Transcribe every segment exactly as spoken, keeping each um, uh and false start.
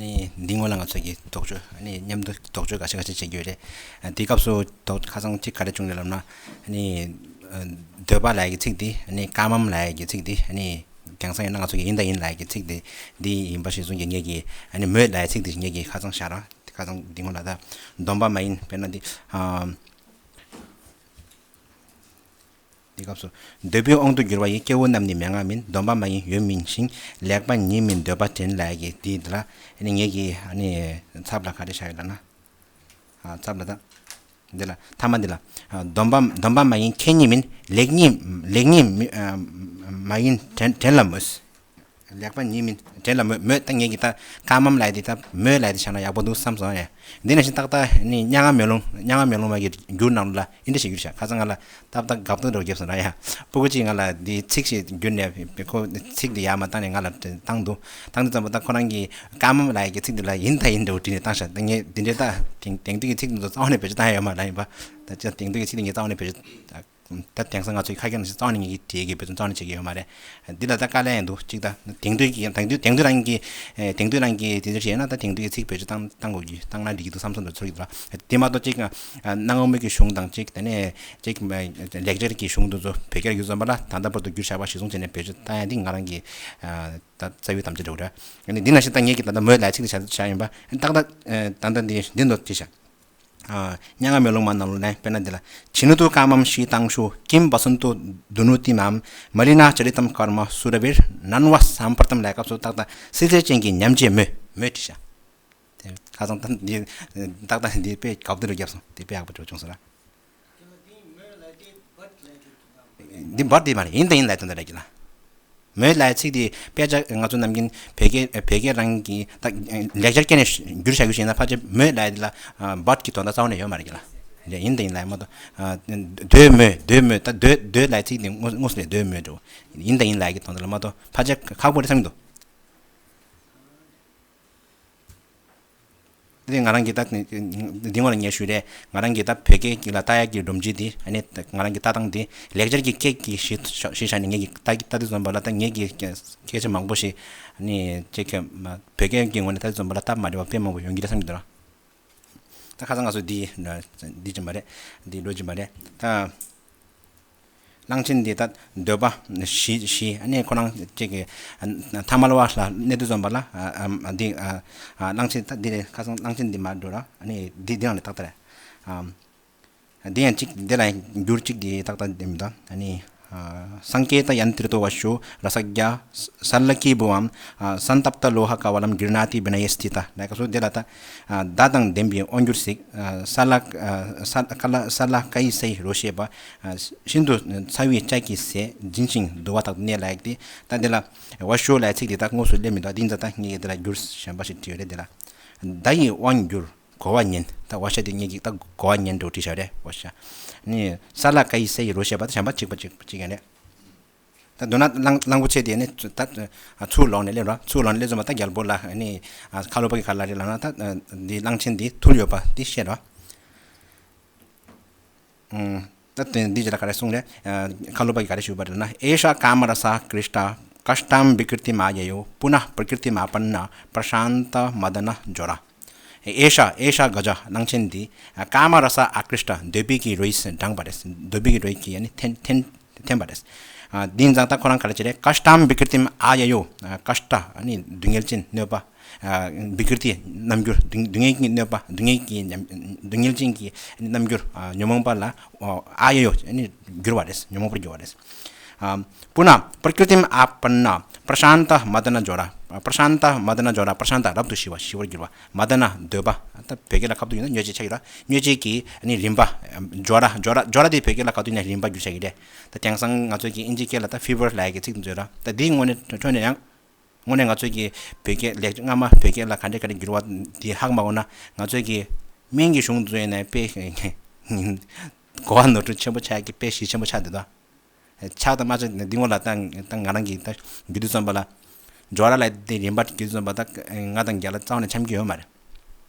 ནི་འདི་སྔོན་ལ་ང་ཚོ་གི་དོགས་གཅོད་ནི་མཉམ་དུ་དོགས་གཅོད་ག་ཤེད་ག་ཤེད་བྱེད་ཀྱི་ཡོད་རེད། དེ་སྐབས་སུ་དོགས་ཁ་སང་གཅིག་ག་རེ་བྱུང་རེད་ལབ་ན་ནི་འདོད་པ་ལབ་ཡག་གི་ཚིག་དེ་ནི་ཀརྨ་ལབ་ཡག་གི་ཚིག་དེ་ནི་དེང་སང་ཡིན་ན་ང་ཚོ་གི་ཡིན་དང་ཡིན་ལབ་ཡག་གི་ཚིག་དེ་འདི་ཡིན་པ་ཞིག་གསུང་གི་ངེད་ཀྱི་ནི་མོས་ལབ་ཡག་ཚིག་དེ་ངེད་ཀྱི་ཁ་སང་བཞག་ར་ཁ་སང་འདི་སྔོན་ལ་ད་སྡོམ་པ་མ་ཡིན་དཔེར་ན་འདི་འདི་སྐབས་སུ། འདོད་པའི་དབང་དུ་གྱུར་པ་ཡི། སྐྱེ་བོ་རྣམས་ནི་མན་ངག་མིན། སྡོམ་པ་མ་ཡིན་ཡོད་མིན་ཞིང་། ལེགས་པ་ཉིད་མིན་འདོད་པ་དྲན་ལབ་ཡག་གི་འདི་འདི་ལ་ནི་ངེད་ཀྱི་ནི་ཚབ་ལ་ག་རེ་བཞག་ཡོད་ལབ་ན། ཚབ་ལ་ད། འདི་ལ་ཐ་མ་འདི་ལ། སྡོམ་པ་སྡོམ་པ་མ་ཡིན་ཁེ་ཉིད་མིན། ལེགས་ཉིད་ལེགས་ཉིད་མི་མ་ཡིན་དྲན་དྲན་ལ་མོས། ལེགས་པ་ཉིད་མིན་དྲན་ལ་མོས་མོས་ད་ངེད་ཀྱི་ད་ཀརྨ་ལབ་ཡག་དེ་ད་མོས་ལབ་ཡག་དེ་བཞག་ན་ཡག་པོ་འདུག་བསམ་སོང་ཡ། འདི་ནང་བཞིན་ཏག་ཏག་ནི་མྱ་ངམ་མེ་ལོང་མྱ་ངམ་མེ་ལོང་མ་གི་འགྱུར་ནང་ལ་ཨིན་འདྲ་ཞིག་འགྱུར་ཤག་ཁ་སང་ང་ལ་ཏག་ཏག་དགའ་སྤྲོ་འདྲ་བརྒྱབ་སོང་ར་ཡ། སྤུ་གུ་གཅིག་ང་ལ་འདི་ཚིག་ཞིག་བསྒྱུར་ནས་ཁོ་ཚིག་འདི་ཡར་མར་བཏང་ནས་ང་ལ་བཏང་འདུག་བཏང་དུས་ཙམ་པ་ད་ཁོ་རང་གི་ཀརྨ་ལབ་ཡག་གི་ཚིག་འདི་ལ་ཡིན་ད་ཡིན་འདྲ་བོ་བྲིས་ནས་བཏང་ཤག་ད་ངས་འདི་འདྲའི་ད་དེང་དེང་དུས་ཀྱི་ཚིག་འདི་ཚོ་རྩ་བ་ནས་བེད་སྤྱོད་བཏང་ཡ་ཡོད་མ་རེད་ཡིན་པ། ད་ཅི་དེང་དུས་ཀྱི་ཚིག་འདི་ངས་རྩ་བ་ནས་བེད་སྤྱོད། ད་དེང་སང་ང་ཚོའི་ཁ་སྐད་ནང་བཞིན་རྩ་བ་ནས་ངེད་ཀྱིས་བྲིས་ཀྱི་བེད་སྤྱོད་རྩ་བ་ནས་བྱེད་ཀྱི་ཡོད་མ་རེད། འདི་ལ་ད་དཀའ་ལས་ཡང་འདུག་གཅིག་ད་དེང་དུས་ཀྱི་དེང་དུས་དེང་དུས་རང་གི་དེང་དུས་རང་གི་དེ་ཚོ་བྱས་ན་ད་དེང་དུས་ཀྱི་ཚིག་བེད་སྤྱོད་བཏང་བཏང་དགོས་ཀྱི་བཏང་ན་འགྲིག་གི་འདུག་བསམ་བསམ་འདུག་ཚོར་གྱི་འདུག་ར། དེ་མ་གཏོགས་གཅིག་སྣང་བ་མོས་ཀྱི་གཞུང་དང་གཅིག་དེ་ནས་གཅིག་ལེགས་སྦྱར་གྱི་གཞུང་དེ་ཚོ་བོད་སྐད་ཡིག་ཙམ་པ་ལ་ད་ལྟ་བར་དུ་བསྒྱུར་བཞག་པ་གཞིར་བཟུང་བྱས་ནས་བེད་སྤྱོད་བཏང་ཡ་འདི་ང་རང་གི་ད་རྩ་བའི་དམ་བཅའ་འདྲ་བོ་རེད། འདི་ནང་བཞིན་ད་ངེད་ཀྱིས་ད་ལྟ་མོས་ལབ་ཚིག་འདི་བཞག་བཞག་ཡིན་པ་ཏག་ཏག་ད་ལྟ་འདི་འདི་འདོད་ཅི་བཞག་མྱ་ངམ་མེ་ལོང་མ་ནང་ལོགས་ནས་དཔེར་ན་འདི་ལ། ཆི་ནུ་ཏུ་ཀརྨཾ་ཤི་ཏང་ཤུ། ཀིམ་བ་སུན་ཏུ་དུ་ནུ་ཏི་མཾ། མ་ལི་ན་ཅ་རི་ཏམ་ཀརྨ་སུ་ར་བིར་ནན་བ་སམ་པར་ཏམ་ལབ་སྐབས་སུ་ཏག་ཏག་སྲིད་རྩེ་ཅན་གྱི་ཉམས་བྱེད་མོས་མོས་བྲིས་ཤག་དེ་ཁ་སང་ད་འདི་ཏག་ཏག་འདི་དཔེ་གབ་དུ་རུ་བརྒྱབ་སོང་དེ་དཔེ་ཡག་པོ་འགྲོ་བྱུང་སོང་ར། འདི་བར་དེ་མ་རེད་ཡིན་ད་ཡིན་ལབ་དོན་དག་རེད་ཀྱི་ལ། མོས་ལབ་ཚིག་དེ་དཔེ་ཆ་ང་ཚོ་ནམ་རྒྱུན་བོད་སྐད་བོད་སྐད་རང་གི་ད་ལེགས་སྦྱར་སྐད་ནས་བསྒྱུར་བྱ་རྒྱུ་ཞིག་ཡིན་ན་ཕལ་ཆེར་མོས་ལབ་དེ་ལ་བར་གྱི་དོན་དག་རྩ་བ་ནས་ཡོད་མ་རེད་ཀྱི་ལ། རེད་ཡིན་ད་ཡིན་ལབ་མ་གཏོགས་འདོད་མོས་འདོད་མོས་ད་འདོད་འདོད་ལབ་ཚིག་དེ་དངོས་དངོས་སུ་ལས་འདོད་མོས་འགྲོ་ཡིན་ད་ཡིན་ལབ་ཀྱི་དོན་དག་ལ་མ་གཏོགས་ཕལ་ཆེར་ཁག་པོ་རེད་བསམ་གྱི་འདུག་དེ་ང་རང་གིས་ད་འདི་སྔོན་ལ་ངས་ཞུས་རེད། ང་རང་གིས་ད་བོད་སྐད་ཀྱི་ལ་ལྟ་ཡག་གི་སྒྲོམ་གཞི་འདི་ཨ་ནི་ང་རང་གི་ལྟ་སྟངས་འདི་ལེགས་སྦྱར་གྱི་སྐད་ཀྱི་གཞི་གཞི་བཞག་ནས་ངེད་ཀྱི་ལྟ་ལྟ་དུས་ཙམ་པ་ལ་ད་ངེད་ཀྱི་སྐད་ཆ་མང་པོ་ཞིག་ཨ་ནི་ཅིག་གི་བོད་སྐད་ཀྱི་ངོས་ནས་ལྟ་དུས་ཙམ་པ་ལ་སྟབས་མ་བདེ་བ་དཔེ་མང་པོ་ཡོང་གི་རེད་བསམ་གྱི་འདུག་ར། ད་ཁ་སང་ང་ཚོ་འདི་འདི་ཅི་མ་རེད། འདི་ལོ་ཅི་མ་རེད་ད། གླང་ཆེན་འདི་ད་འདོད་པ་བཞི་བཞི་ཨ་ནི་ཁོ་རང་གཅིག་གི་ཐ་མལ་པ་ལ་གནས་དུས་ཙམ་པ་ལ་འདི་གླང་ཆེན་ད་འདི་རེད་ཁ་སང་གླང་ཆེན་འདི་མར་འགྲོ་ར་ཨ་ནི་འདི་འདི་རང་ལ་ཏག་ཏག་རེད། འདི་ཡང་གཅིག་འདི་ལ་འགྱུར་གཅིག་འདི་ཏག་ཏག་འདི་མི་ད་ཨ་ནི་སངྐེཏ་ཡནྟྲིཏོ་བཤོ་ར་སགྱ་སཱ་ལ་ཀི་བྷུ་བཾ་སན་ཏཔྟ་ལོ་ཧ་ཀ་ཝ་ལམ་གྲིར་ཎཱ་ཏི་བི་ན་ཡེ་སི་ཏ་ལ་ཀ་སོ་འདི་ལ་ད་མདའ་དང་ལྡན་པའི་དབང་གྱུར་ཟིག་སཱ་ལ་སཱ་ལ་ཀ་ཡི་སའི་རོ་ཞེས་པ། ཤིན་ཏུ་ཚ་བའི་ལྕགས་ཀྱི་ཟས་སྦྱིན་ཞིང་བསྡུ་བ་དག་ཏུ་གནས་ལ་ཡག་སྟེ། ད་འདི་ལ་བ་ཤོ་ལ་ཚིག་འདི་དག་དངོས་སུ་སླེབས་མི་འདུག་འདི་ཚོ་ད་ངེད་ཀྱིས་འདི་ལ་བསྒྱུར་གཞན་པ་ཞིག་བྲིས་ཡོད་རེད། འདི་ལ་མདའ་ཡི་དབང་གྱུར་གོ་བ་ཉན། ད་བ་ཤ་འདི་ངེད་ཀྱིས་ད་གོ་བ་ཉན་འགྲོ་བྲིས་བཞག་རེད་བ་ཤ། ནི་ས་ལ་ཀ་ཡི་ས་ཡི་རོ་ཞེས་པ་ད་གཞན་པ་གཅིག་པ་གཅིག་པ་གཅིག་ཡང་རེད། ད་མདོར་ན་གླང་གླང་པོ་ཆེ་དེ་ནི་ཚུར་ད་ཚུར་ལོག་ནས་སླེབས་རོ། ཚུར་ལོག་ནས་སླེབས་ཙམ་པ་ད་རྒྱལ་པོ་ལ་ནི་ཁ་ལོ་པ་གི་ག་ལ་རེད་ལབ་ན་ད་འདི་གླང་ཆེན་འདི་ཐུར་ཡོད་པ་འདི་བཤད་རོ། ད་དེ་འདི་ཅི་ལ་ག་རེ་གསུངས་རེད། ཁ་ལོ་པ་གིས་ག་རེ་ཞུས་པ་རེད་ན། ཨེ་ཤ་ཀ་མ་ར་ས་ཨ་ཀྲིཤྟ་ཀ་ཤྟམ་བི་ཀྲི་ཏིམ་ཨ་ཡ་ཡོ་པུ་ན་པྲ་ཀྲི་ཏིམ་ཨ་པ་ན་པྲ་ཤཱན་ཏ་མ་དཱ་ན་ཇོ་ར། ཨེ་ཤ་ཨེ་ཤ་ག་ཇ་གླང་ཆེན་འདི་ཀ་མ་ར་ས་ཨ་ཀྲིཤྟ་འདོད་པའི་གི་རོ་ཡིས་འགྲངས་པ་རེད། འདོད་པའི་གི་རོ་ཡིས་ཀྱིས་ཨ་ནི་འཐེན་འཐེན་འཐེན་པ་རེད། འདི་ཡིན་ཙང་ད་ཁོ་རང་ག་རེ་བྱེད་རེད། ཀ་ཤྟམ་བི་ཀྲི་ཏིམ་ཨ་ཡ་ཡོ། ཀ་ཤྟ་ཨ་ནི་སྡུག་བསྔལ་ཅན་གནོད་པ། བི་ཀྲི་ཏི་རྣམ་འགྱུར་སྡུག་སྡུག་བསྔལ་གྱི་གནོད་པ་སྡུག་བསྔལ་གྱི་ཉམས་སྡུག་བསྔལ་ཅན་གྱི་རྣམ་འགྱུར་ཉོན་མོངས་པ་ལ་ཨ་ཡ་ཡོ་ཨ་ནི་འགྱུར་བ་རེད། ཉོན་མོངས་པར་འགྱུར་བ་རེད། པུ་ན་པྲ་ཀྲི་ཏིམ་ཨ་པ་ན་པྲ་ཤཱན་ཏ་མ་དཱ་ན་ཇོ་ར། པྲ་ཤཱན་ཏ་མ་དཱ་ན་ཇོ་ར། པྲ་ཤཱན་ཏ་རབ་ཏུ་ཞི་བ་ཞི་བར་འགྱུར་བ། མ་དཱ་ན་འདོད་པ། ད་བོད་སྐད་ལ་ཁ་ཐུག་ཡིན་ན་མྱོས་བྱེད་ཆགས་ཀྱི་ར། མྱོས་བྱེད་ཀྱི་ནི་རིམ་པ། ཇོ་ར་ཇོ་ར་ཇོ་ར་དེ་བོད་སྐད་ལ་ཁ་ཐུག་ཡིན་ན་རིམ་པ་འགྱུར་ཆགས་ཀྱི་རེད། ད་དེང་སང་ང་ཚོ་གི་ཨིན་ཇི་སྐད་ལ་ད་ཕི་བར་ལབ་ཡག་གི་ཚིག་འཛོལ་ར། ད་འདིའི་ངོས་ནས་ཁྲོད་ནས་ཡང་། དངོས་གནས་ང་ཚོས་ཀྱི་བོད་སྐད་ལེགས་སྔ་མ་བོད་སྐད་ལ་ག་འདྲས་ག་འདྲས་འགྱུར་བ་འདི་ཧ་གོ་མ་གོ་ན། ང་ཚོས་ཀྱི་སྨན་གྱི་གཞུང་དུ་ཡིན་ན་དཔེ་གོ་བ་ནོར་འཁྲུལ་ཆེན་པོ་ཆགས་ཀྱི་དཔེ་གཞི་ཆེན་པོ་ཆགས་འདུག་ད་ཆགས་དང་མ་ཆགས་འདི་སྔོན་ལ་ད་ད་ང་རང་གིས་ད་རྒྱུད་དུ་བརྩམས་པ་ལ་ཇོ་ར་ལ་དེ་རིམ་པ་རྒྱུད་དུ་བརྩམས་པ་ད་ང་དང་རྒན་ལགས་རྩ་བ་ནས་འཆམ་གྱི་ཡོད་མ་རེད།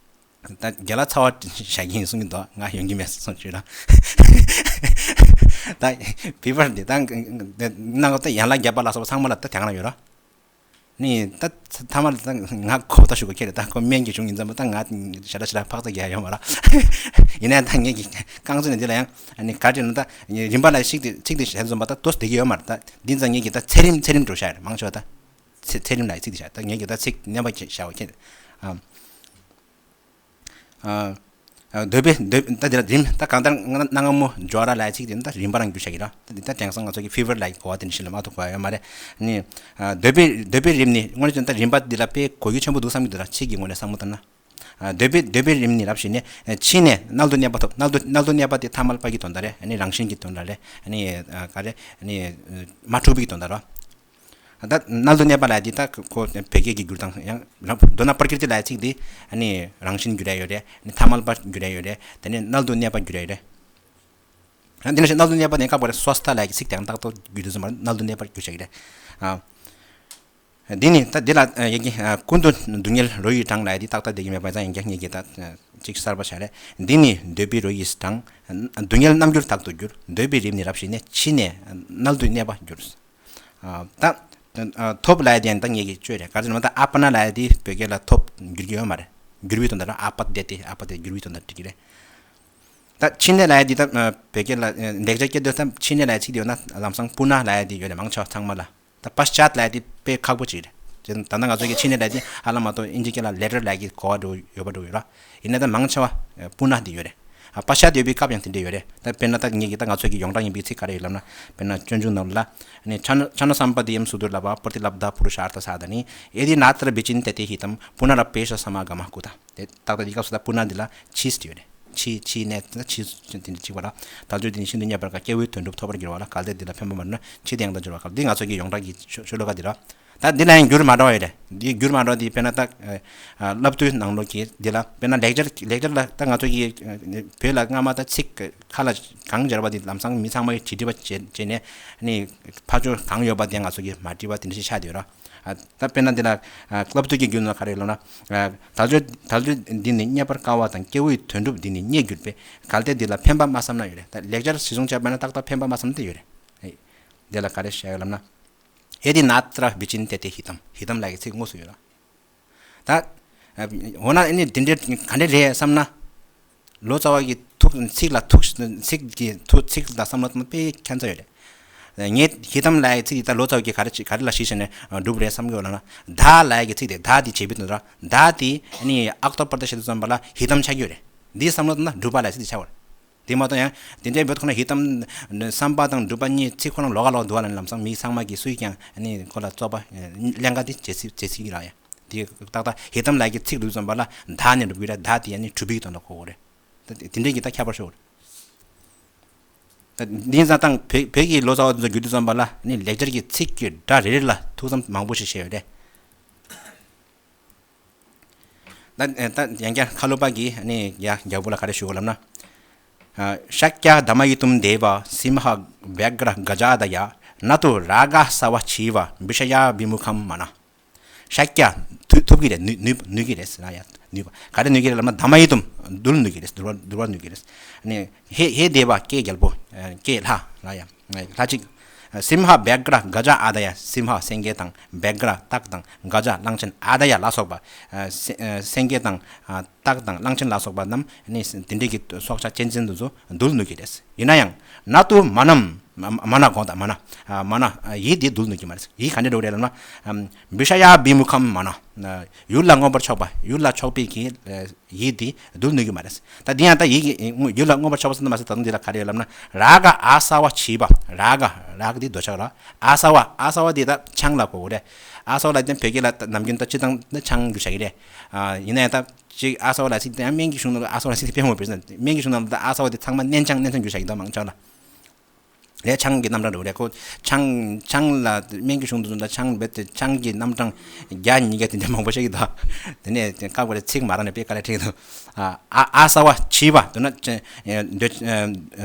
ད་རྒན་ལགས་ཚ་བ་བཞག་གི་ཡིན་གསུང་གི་འདུག་ང་ཡོང་གི་མེད་གསུང་ཞུས་ན། ད་བི་བར་འདི་ད་གནང་གི་ད་ཡན་ལག་བརྒྱད་པ་ལ་སོགས་པ་ཚང་མ་ལ་ད་དེ་ག་རང་ཡོད་ར། ནི་ད་ཐ་མ་ལ་ད་ང་གོ་བརྡ་ཞུ་གོ་ཁྱེད་རེད། ད་ཁོ་སྨན་གྱི་གཞུང་ཡིན་ཙམ་པ་ད་ང་ཞེ་དྲག་ཞེ་དྲག་ཕག་ཚ་རྒྱག་ཡོད་མ་རེད། ཡིན་ནའི་ད་ངེད་ཀྱི་རྐང་བཙུགས་ནས་འདི་ལ་ཡང་ནི་ག་རེ་ན་ད་རིམ་པ་ལ་ཞིག་དེ་ཚིག་དེ་བྱས་ཙམ་པ་ད་ཏོག་ཙམ་བསྡད་ཀྱི་ཡོད་མ་རེད། ད་འདི་ཙང་ངེད་ཀྱི་ད་ཚད་རིམ་ཚད་རིམ་འགྲོ་ཤག་རེད། མང་ཆེ་བ་ད་ཚད་ཚད་རིམ་ལ་ཡི་ཚིག་དེ་བཞག་ད་ངེད་ཀྱི་ད་ཚིག་གནས་པ་བཞག་གོ་ཁྱེད་རེད། ཨ། ཨ། ཨ། འདོད་པའི་འདོད་ད་འདི་ལ་རིམ་ད་གང་ལྟར་སྔ་སྔ་མོ་སྦྱོར་བ་ལ་ཡི་ཚིག་དེ་ད་རིམ་པ་རང་རྒྱུ་བྱ་གི་ར། ད་དེང་སང་ང་ཚོ་གི་ཕི་བར་ལ་ཡི་གོ་བ་དེ་འདྲ་ཞིག་ལ་མ་ཐུག་གོ་ཡོད་མ་རེད། ནི། ཨ། འདོད་པའི་འདོད་པའི་རིམ་ནི་དངོས་གནས་ད་རིམ་པ་འདི་ལ་དཔེ་གོ་རྒྱུ་ཆེན་པོ་འདུག་བསམ་གྱི་འདུག་ར། ཕྱིས་ཀྱི་ངོས་ནས་བསམ་བློ་བཏང་ན། ཨ། འདོད་པའི་འདོད་པའི་རིམ་ནི་རབ་ཞི་ནས་ཕྱིས་ནས་མནལ་དུ་གནས་པ་ཐོབ། མནལ་དུ་མནལ་དུ་གནས་པ་དེ་ཐ་མལ་པ་གི་དོན་དག་རེད། ནི་རང་བཞིན་གྱི་དོན་དག་རེད། ནི། ཨ། ག་རེ། ནི། མ་འཁྲུགས་པའི་དོན་དག་རེད། ད་མནལ་དུ་གནས་པ་ལ་དེ་ད་ཁོ་བོད་སྐད་ཀྱི་བསྒྱུར་སྟངས་ཡང་རང་མདོར་ན་པྲ་ཀིརྟི་ལ་ཚིག་དེ་ནི་རང་བཞིན་བསྒྱུར་ཡ་ཡོད་རེད། ནི་ཐ་མལ་པ་བསྒྱུར་ཡ་ཡོད་རེད། དེ་ནས་མནལ་དུ་གནས་པ་བསྒྱུར་ཡ་ཡོད་རེད། དེ་ནས་མནལ་དུ་གནས་པ་ནས་སྐབས་རེ་སྭ་སྟ་ལ་ཚིག་དེ་ཡང་ཏག་ཏག་བསྒྱུར་དུས་ཙམ་པར་མནལ་དུ་གནས་པ་བསྒྱུར་བྱ་གི་རེད། ཨ། འདི་ནི་ད་འདི་ལ་ཡ་གི་ཀུན་ཏུ་སྡུག་བསྔལ་རོ་ཡི་གྲངས་ལ་ཡ་འདི་ཏག་ཏག་བསྡད་ཀྱི་མེད་པ་ཙང་ཡིན་ཀྱང་ངེད་ཀྱིས་ད་ཅིག་གསར་པ་བྱ་རེད། འདི་ནི་འདོད་པའི་རོ་ཡི་གྲངས། སྡུག་བསྔལ་རྣམ་འགྱུར་དག་ཏུ་འགྱུར། འདོད་པའི་རིམས་ནི་རབ་ཞི་ནས། ཕྱིས་ནས་མནལ་དུ་གནས་པར་འགྱུར། ཨ། ད་ཨ། ཐོབ་ལ་ཡ་དེ་ཡང་ད་ངེད་ཀྱིས་བཅོས་རེད། ག་རེ་ཟེར་ན་ད་ཨ་པ་ན་ལ་ཡ་དེ་བོད་སྐད་ལ་ཐོབ་འགྱུར་གྱི་ཡོད་མ་རེད། འགྱུར་བའི་དོན་དག་ར། ཨ་པ་དེ་དེ་ཨ་པ་དེ་འགྱུར་བའི་དོན་དག་འགྲིག་གི་རེད། ད་ཕྱིས་ནས་ལ་ཡ་དེ་ད་བོད་སྐད་ལ་ལེགས་སྦྱར་སྐད་དུ་ད་ཕྱིས་ནས་ལ་ཡ་ཚིག་དེ་ཡོད་ན་ལམ་སང་པུ་ན་ལ་ཡ་དེ་ཡོད་རེད། མང་ཆེ་བ་ཚང་མ་ལ། ད་པ་ཤ་ཊ་ལ་ཡ་དེ་དཔེ་ཁག་པོ་ཅིག་རེད། ད་ལྟ་ང་ཚོ་གི་ཕྱིས་ནས་ལ་ཡ་དེ་ཧ་ལམ་མ་གཏོགས་ཨིན་ཇི་སྐད་ལ་ལེ་ཊར་ལ་ཡ་གི་གོ་བ་འགྲོ་ཡོད་པ་འགྲོ་ཡོད་ར། ཡིན་ན་ད་མང་ཆེ་བ་པུ་ན་དེ་ཡོད་རེད། ཨ། པ་ཤ་ཊ་ཡོད་པའི་སྐབས་ཡང་དེ་འདྲ་ཡོད་རེད། ད་དཔེར་ན་ད་ངེད་ཀྱི་ད་ང་ཚོ་གི་ཡོངས་གྲགས་ཡིན་པའི་ཚིག་ག་རེ་ཡོད་ལབ་ན། དཔེར་ན་སྤྱོད་འཇུག་ནང་ལ། ཨ་ནི་ཆ་ན་ཆ་ན་སམ་པ་ཏི་ཡམ་སུ་དུར་ལ་བ་པྲ་ཏི་ལབ་དྷ་པུ་རུ་ཤ་ཨར་ཐ་ས་ད་ནི་ཨེ་དི་ན་ཏྲ་བི་ཅིན་ཏེ་ཏེ་ཧི་ཏམ་པུ་ན་རབ་པེ་ཤ་ས་མ་ག་མ་ཀུ་ད། དེ་ཏག་ཏག་འདི་སྐབས་སུ་ད་པུ་ན་འདི་ལ་ཕྱིས་ཏེ་ཡོད་རེད། ཕྱིས་ཕྱིས་ནས་ད་ཕྱིས་དེ་འདྲ་གཅིག་པ་ལ། དལ་འབྱོར་འདི་ནི་ཤིན་ཏུ་རྙེད་པར་དཀའ། སྐྱེ་བོའི་དོན་སྒྲུབ་ཐོབ་པར་འགྱུར་བ་ལ། གལ་ཏེ་འདི་ལ་ཕན་པ་མ་བྱུང་ན། ཕྱིས་དེ་ཡང་དག་འབྱོར་བ་དཀའ། འདི་ང་ཚོ་གི་ཡོངས་གྲགས་ཀྱི་ཤོ་ཤོ་ལོ་ཀ་འདི་རེད། ད་འདི་ལ་ཡང་འགྱུར་མ་འདྲ་བ་ཡོད་རེད། འདི་འགྱུར་མ་འདྲ་བ་འདི་དཔེར་ན་ད་ཨ་བསླབ་བཏུའི་ནང་ལོགས་ཀྱི་འདི་ལ་དཔེར་ན་ལེགས་སྦྱར་ལེགས་སྦྱར་ལ་ད་ང་ཚོ་གི་བོད་ལ་སྔ་མ་ད་ཚིག་ཁ་ལ་གང་སྦྱར་བ་འདི་ལམ་སང་མི་ཚང་མ་གིས་བྲིས་བྲིས་པ་བྱས་བྱས་ནས་ནི་ཕར་ཕྱོགས་གང་ཡོད་པ་དེ་ང་ཚོ་གིས་མ་བྲིས་པ་དེ་འདྲ་ཞིག་ཆགས་བསྡད་ཡོད་ར། ཨ་ད་དཔེར་ན་འདི་ལ་ཨ་བསླབ་བཏུ་གི་རྒྱུད་ནང་ག་རེ་ལབ་ན། ཨ་དལ་འབྱོར་དལ་འབྱོར་འདི་ནི་རྙེད་པར་དཀའ་བ་དང་། སྐྱེ་བོའི་དོན་སྒྲུབ་འདི་ནི་རྙེད་གྱུར་པས། གལ་ཏེ་འདི་ལ་ཕན་པ་མ་བསམ་ན་ཡོད་རེད། ད་ལེགས་སྦྱར་གཞི་བཟུང་བྱས་པ་ན་ཏག་ཏག་ཕན་པ་མ་བསམ་ན་དེ་ཡོད་རེད། ཨེ་འདི་ལ་ག་རེ་བཤད་ཡོད་ལབ་ན། ཨེ་དི་ན་ཏྲ་བི་ཅིན་ཏེ་ཏེ་ཧི་ཏམ། ཧི་ཏམ་ལབ་ཡ་གི་ཚིག་དངོས་སུ་ཡོད་ར། ད་འོ་ན་ཨ་ནི་འདི་འདྲའི་ག་འདྲ་རེད་བསམ་ན། ལོ་ཙཱ་བ་གི་ཐུགས་ཚིག་ལ་ཐུགས་ཚིག་གི་ཐུགས་ཚིག་ལ་བསམ་བློ་བཏང་ན་དཔེ་ཁྱད་མཚར་ཡོད་རེད། ངས་ཧི་ཏམ་ལབ་ཡ་ཚིག་དེ་ད་ལོ་ཙཱ་བ་གིས་ག་རེ་ག་རེ་ལ་གཞི་བྱས་ནས་སྒྲུབ་རེད་བསམ་གྱི་ཡོད་ལབ་ན། ད་ལབ་ཡ་གི་ཚིག་དེ་ད་དེ་བྱེད་པའི་དོན་དག་ད་དེ་ཨ་ནི་ཨག་ཏོ་པར་དེ་བྱེད་དུས་ཙམ་པ་ལ་ཧི་ཏམ་ཆགས་ཀྱི་ཡོད་རེད། འདིའི་བསམ་བློ་བཏང་ན་སྒྲུབ་པ་ལབ་ཡ་ཚིག་དེ་ཆགས་པ་རེད། དེ་མ་གཏོགས་ཡང་དེ་འདྲའི་བོད་ཁོ་ན་ཧི་ཏམ་བསམ་པ་དང་སྒྲུབ་པ་གཉིས་ཚིག་ཁོ་ན་ལོགས་ཀ་ལོགས་འདུག་བ་ལབ་ན་ལམ་སང་མི་ཚང་མ་གིས་སུས་ཀྱང་ཨ་ནི་ཁོ་ལ་རྩོད་པ་ལེན་ག་དེ་བྱེད་སྲིད་བྱེད་སྲིད་ཀྱི་ར་ཡ། དེ་ཏག་ཏག་ཧི་ཏམ་ལབ་ཡ་གི་ཚིག་འདུག་ཙམ་པ་ལ་ད་ནས་འགྲུབ་ཀྱི་རེད། ད་དེ་ཨ་ནི་གྲུབ་པའི་དོན་དག་གོ་གི་རེད། ད་དེ་འདྲའི་གི་ད་ཁྱད་པར་ཤོར་རེད། ད་འདི་ཡིན་ཙང་ད་བོད་བོད་ཀྱི་ལོ་ཙཱ་བ་དེ་ཚོ་བརྒྱུད་དུས་ཙམ་པ་ལ་ཨ་ནི་ལེགས་སྦྱར་གྱི་ཚིག་གི་སྒྲ་རེ་རེ་ལ་ཐུགས་བསམ་མང་པོ་ཞིག་བཞེས་ཡོད་རེད། ད་ད་ཡང་བསྐྱར་ཁ་ལོ་པ་གིས་ནི་ཡ་རྒྱལ་པོ་ལ་ག་རེ་ཞུ་དགོས་ལབ་ན། ཤཱཀྱ་དྷ་མ་ཡི་ཏུམ་དེ་བ་སིམ་ཧ་བྱ་གྲ་ག་ཛ་ཨཱ་དཱ་ཡ། ན་ཏུ་རཱ་ག་ས་བ་ཆི་བ་བི་ཤ་ཡ་བི་མུ་ཁམ་མ་ན། ཤཱཀྱ་ཐུབ་ཐུབ་ཀྱི་རེད། ནུས་ནུས་ནུས་ཀྱི་རེད་ཟེར་ན་ཡ་ནུས་པ་ག་རེ་ནུས་ཀྱི་རེད་ལབ་ན་དྷ་མ་ཡི་ཏུམ་འདུལ་ནུས་ཀྱི་རེད། འདུལ་བ་འདུལ་བ་ནུས་ཀྱི་རེད། ནི་ཧེ་ཧེ་དེ་བ་ཀྱེ་རྒྱལ་པོ་ཀྱེ་ལྷ་ལ་ཡ། ལྷ་གཅིག་སིམ་ཧ་བྱ་གྲ་ག་ཛ་ཨཱ་དཱ་ཡ། སིམ་ཧ་སེང་གེ་དང་། བྱ་གྲ་སྟག་དང་། ག་ཛ་གླང་ཆེན། ཨཱ་དཱ་ཡ་ལ་སོགས་པ། སེ་སེང་གེ་དང་། སྟག་དང་གླང་ཆེན་ལ་སོགས་པ་རྣམས་ནི་དེ་འདྲའི་གི་སྲོག་ཆགས་གཅན་གཟན་དེ་ཚོ་འདུལ་ནུས་ཀྱི་རེད། ཡིན་ན་ཡང་ན་ཏུ་མ་ནམ་མ་ན་དགོངས་དག་མ་ན་མ་ན་ཡིད་དེ་འདུལ་ནུས་ཀྱི་མ་རེད། ཡིད་ག་འདྲ་འགྲོ་རེད་ལབ་ན། བི་ཤ་ཡ་བི་མུ་ཁམ་མ་ན། ཡུལ་ལ་མངོན་པར་ཕྱོགས་པ། ཡུལ་ལ་ཕྱོགས་པའི་གི་ཡིད་དེ་འདུལ་ནུས་ཀྱི་མ་རེད། ད་འདི་ཡང་ད་ཡིད་ཀྱི་ཡུལ་ལ་མངོན་པར་ཕྱོགས་པ་ཟེར་ན་མ་ཟད་ད་དུང་འདི་ལ་ག་རེ་ཡོད་ལབ་ན། རཱ་ག་ཨ་ས་བ་བྱི་བ། རཱ་ག་རཱ་ག་འདི་འདོད་ཆགས་ར། ཨ་ས་བ་ཨ་ས་བ་འདི་ད་ཆང་ལ་གོ་གི་རེད། ཨ་ས་བ་ལ་ད་བོད་སྐད་ལ་ད་ནམ་རྒྱུན་ད་སྤྱིར་བཏང་ད་ཆང་རྒྱུ་བྱ་གི་རེད། ཡིན་ན་ཡང་ད་ཅིག་ཨ་ས་བ་ལ་ཚིག་ད་ཡང་སྨན་གྱི་གཞུང་ནང་ལ་ཨ་ས་བ་ལ་ཚིག་དེ་དཔེ་མོ་བེད་ན་སྨན་གྱི་གཞུང་ནང་ལ་ད་ཨ་ས་བ་འདི་ཚང་མ་སྨན་ཆང་སྨན་ཆང་རྒྱུ་བྱ་གི་ད་མང་ཆང་ལ། རེད། ཆང་གི་རྣམ་གྲངས་རེད་པ། རེད་ཁོ། ཆང་ཆང་ལ་སྨན་གྱི་གཞུང་དུ་འཛུལ་ན་ཆང་རྦད་དེ་ཆང་གི་རྣམ་གྲངས་བརྒྱ་ཉིས་བརྒྱ་དེ་འདྲ་མང་པོ་བཤད་ཀྱི་འདུག་དེ་ནས་ཀ་བ་རེ་ཚིག་མ་རག་ནས་དཔེ་དཀའ་ལས་འཕྲད་ཀྱི་འདུག་ཨ་ཨ་ས་བ་བྱི་བ་འདོད་ན་འདོད་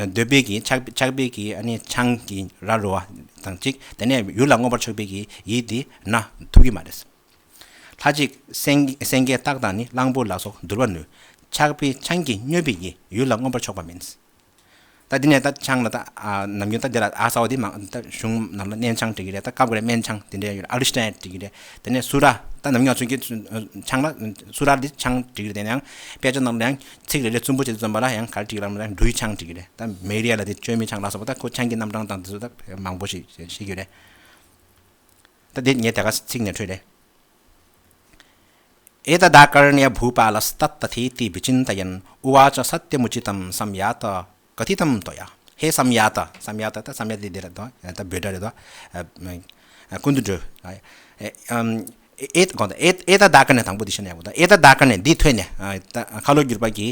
འདོད་པའི་གི་ཆགས་ཆགས་པའི་གི་ཨ་ནི་ཆང་གི་ར་རོ་བ་དང་གཅིག་དེ་ནས་ཡུལ་ལ་མངོན་པར་ཕྱོགས་པའི་གི་ཡིད་དེ་ན་ཐུབ་ཀྱི་མ་རེད། ལྷ་གཅིག་སེང་སེང་གེ་སྟག་དང་ནི་གླང་པོ་ལ་སོགས་འདུལ་བ་ནུས། ཆགས་པའི་ཆང་གིས་མྱོས་པའི་ཡིད་ཡུལ་ལ་མངོན་པར་ཕྱོགས་པ་མིན། ད་འདི་ནས་ད་ཆང་ལ་ད་ཨ་ནམ་རྒྱུན་ད་འདི་ལ་ཨ་གསར་པ་འདི་མང་ད་གཞུང་ནང་ལ་སྨན་ཆང་འབྲི་གི་རེད། ད་སྐབས་འགའ་རེ་སྨན་ཆང་དེ་འདྲ་ཡོད་རེད། ཨ་རིས་ཏན་འབྲི་གི་རེད། དེ་ནས་སུ་ར་ད་ནམ་རྒྱུན་ང་ཚོ་གི་ཆང་ལ་སུ་ར་འདི་ཆང་འབྲི་གི་རེད། དེ་ནས་ཡང་དཔེ་ཆ་ནང་ལ་ཡང་ཚིག་རེ་རེ་རྩུབ་པོ་བྱེད་དུ་འཛོམས་པ་ལ་ཡང་ག་རེ་འབྲི་གི་ལབ་ན་ཡང་འབྲུའི་ཆང་འབྲི་གི་རེད། ད་མེ་རི་ཡ་ལ་དེ་བཅོས་མའི་ཆང་ལ་སོགས་པ་ད་ཁོ་ཆང་གི་རྣམ་གྲངས་དང་དེ་ཚོ་ད་མང་པོ་ཞིག་ཤེས་ཀྱི་རེད། ད་འདི་ངས་དེ་ག་ཚིག་ནས་འཕྲོས་རེད། एतदाकर्ण्य भूपालस्तत्तथेति विचिन्तयन् उवाच सत्यमुचितं संयात कथितं त्वया। हे संयात, संयात ད་संयात འདི་འདི་རེད་དོ། ད་བོད་སྒྲ་རེད་དོ། ཀུན་ཏུ་འགྲོ། एतदाकर्ण्य དང་པོ་འདི་ཤེས་ན་ཡག་པོ་འདུག एतदाकर्ण्य འདི་ཐོས་ནས་ཁ་ལོ་བསྒྱུར་པ་གི་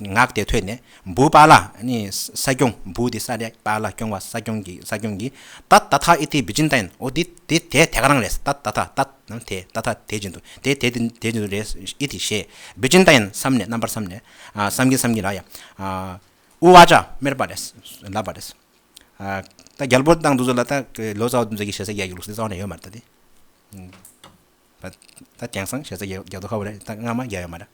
ངག་དེ་ཐོས་ནས། བྷུ་པཱ་ལ། ཨ་ནི་ས་སྐྱོང་། བྷུ་དེ་ས་རེད། པཱ་ལ་སྐྱོང་བ། ས་སྐྱོང་གི། ས་སྐྱོང་གི། ཏ་ཏ་ཐ་ཨི་ཏི་བི་ཅིན་ཏ་ཡན། འོ་དེ་དེ་དེ་དེ་ག་རང་རེད། ཏ་ཏ་ཐ་ཏ་ནམ་དེ་ཏ་ཐ་དེ་བཞིན་དུ་དེ་དེ་དེ་བཞིན་དུ་རེད། ཨི་ཏི་ཞེས་བི་ཅིན་ཏ་ཡན་བསམ་ནས། རྣམ་པར་བསམ་ནས། ཨ་བསམ་གྱིན་བསམ་གྱིན་ལ་ཡ། ཨ་ཨུ་ཝ་ཅ་སྨྲས་པ་རེད། ལབ་པ་རེད། ཨ་ད་རྒྱལ་པོ་དང་དུ་ཚོ་ལ་ད་ལོ་ཙཱ་བ་དུ་ཚོ་གི་ཞེ་ས་རྒྱག་གི་ལུགས་སྲོལ་རྩ་བ་ནས་ཡོད་མ་རེད། ད་དེ་ད་དེང་སང་ཞེ་ས་རྒྱག་རྒྱག་དོ་ཁ་བོ་རེད། ད་སྔ་མ་རྒྱག་ཡོད་མ་རེད།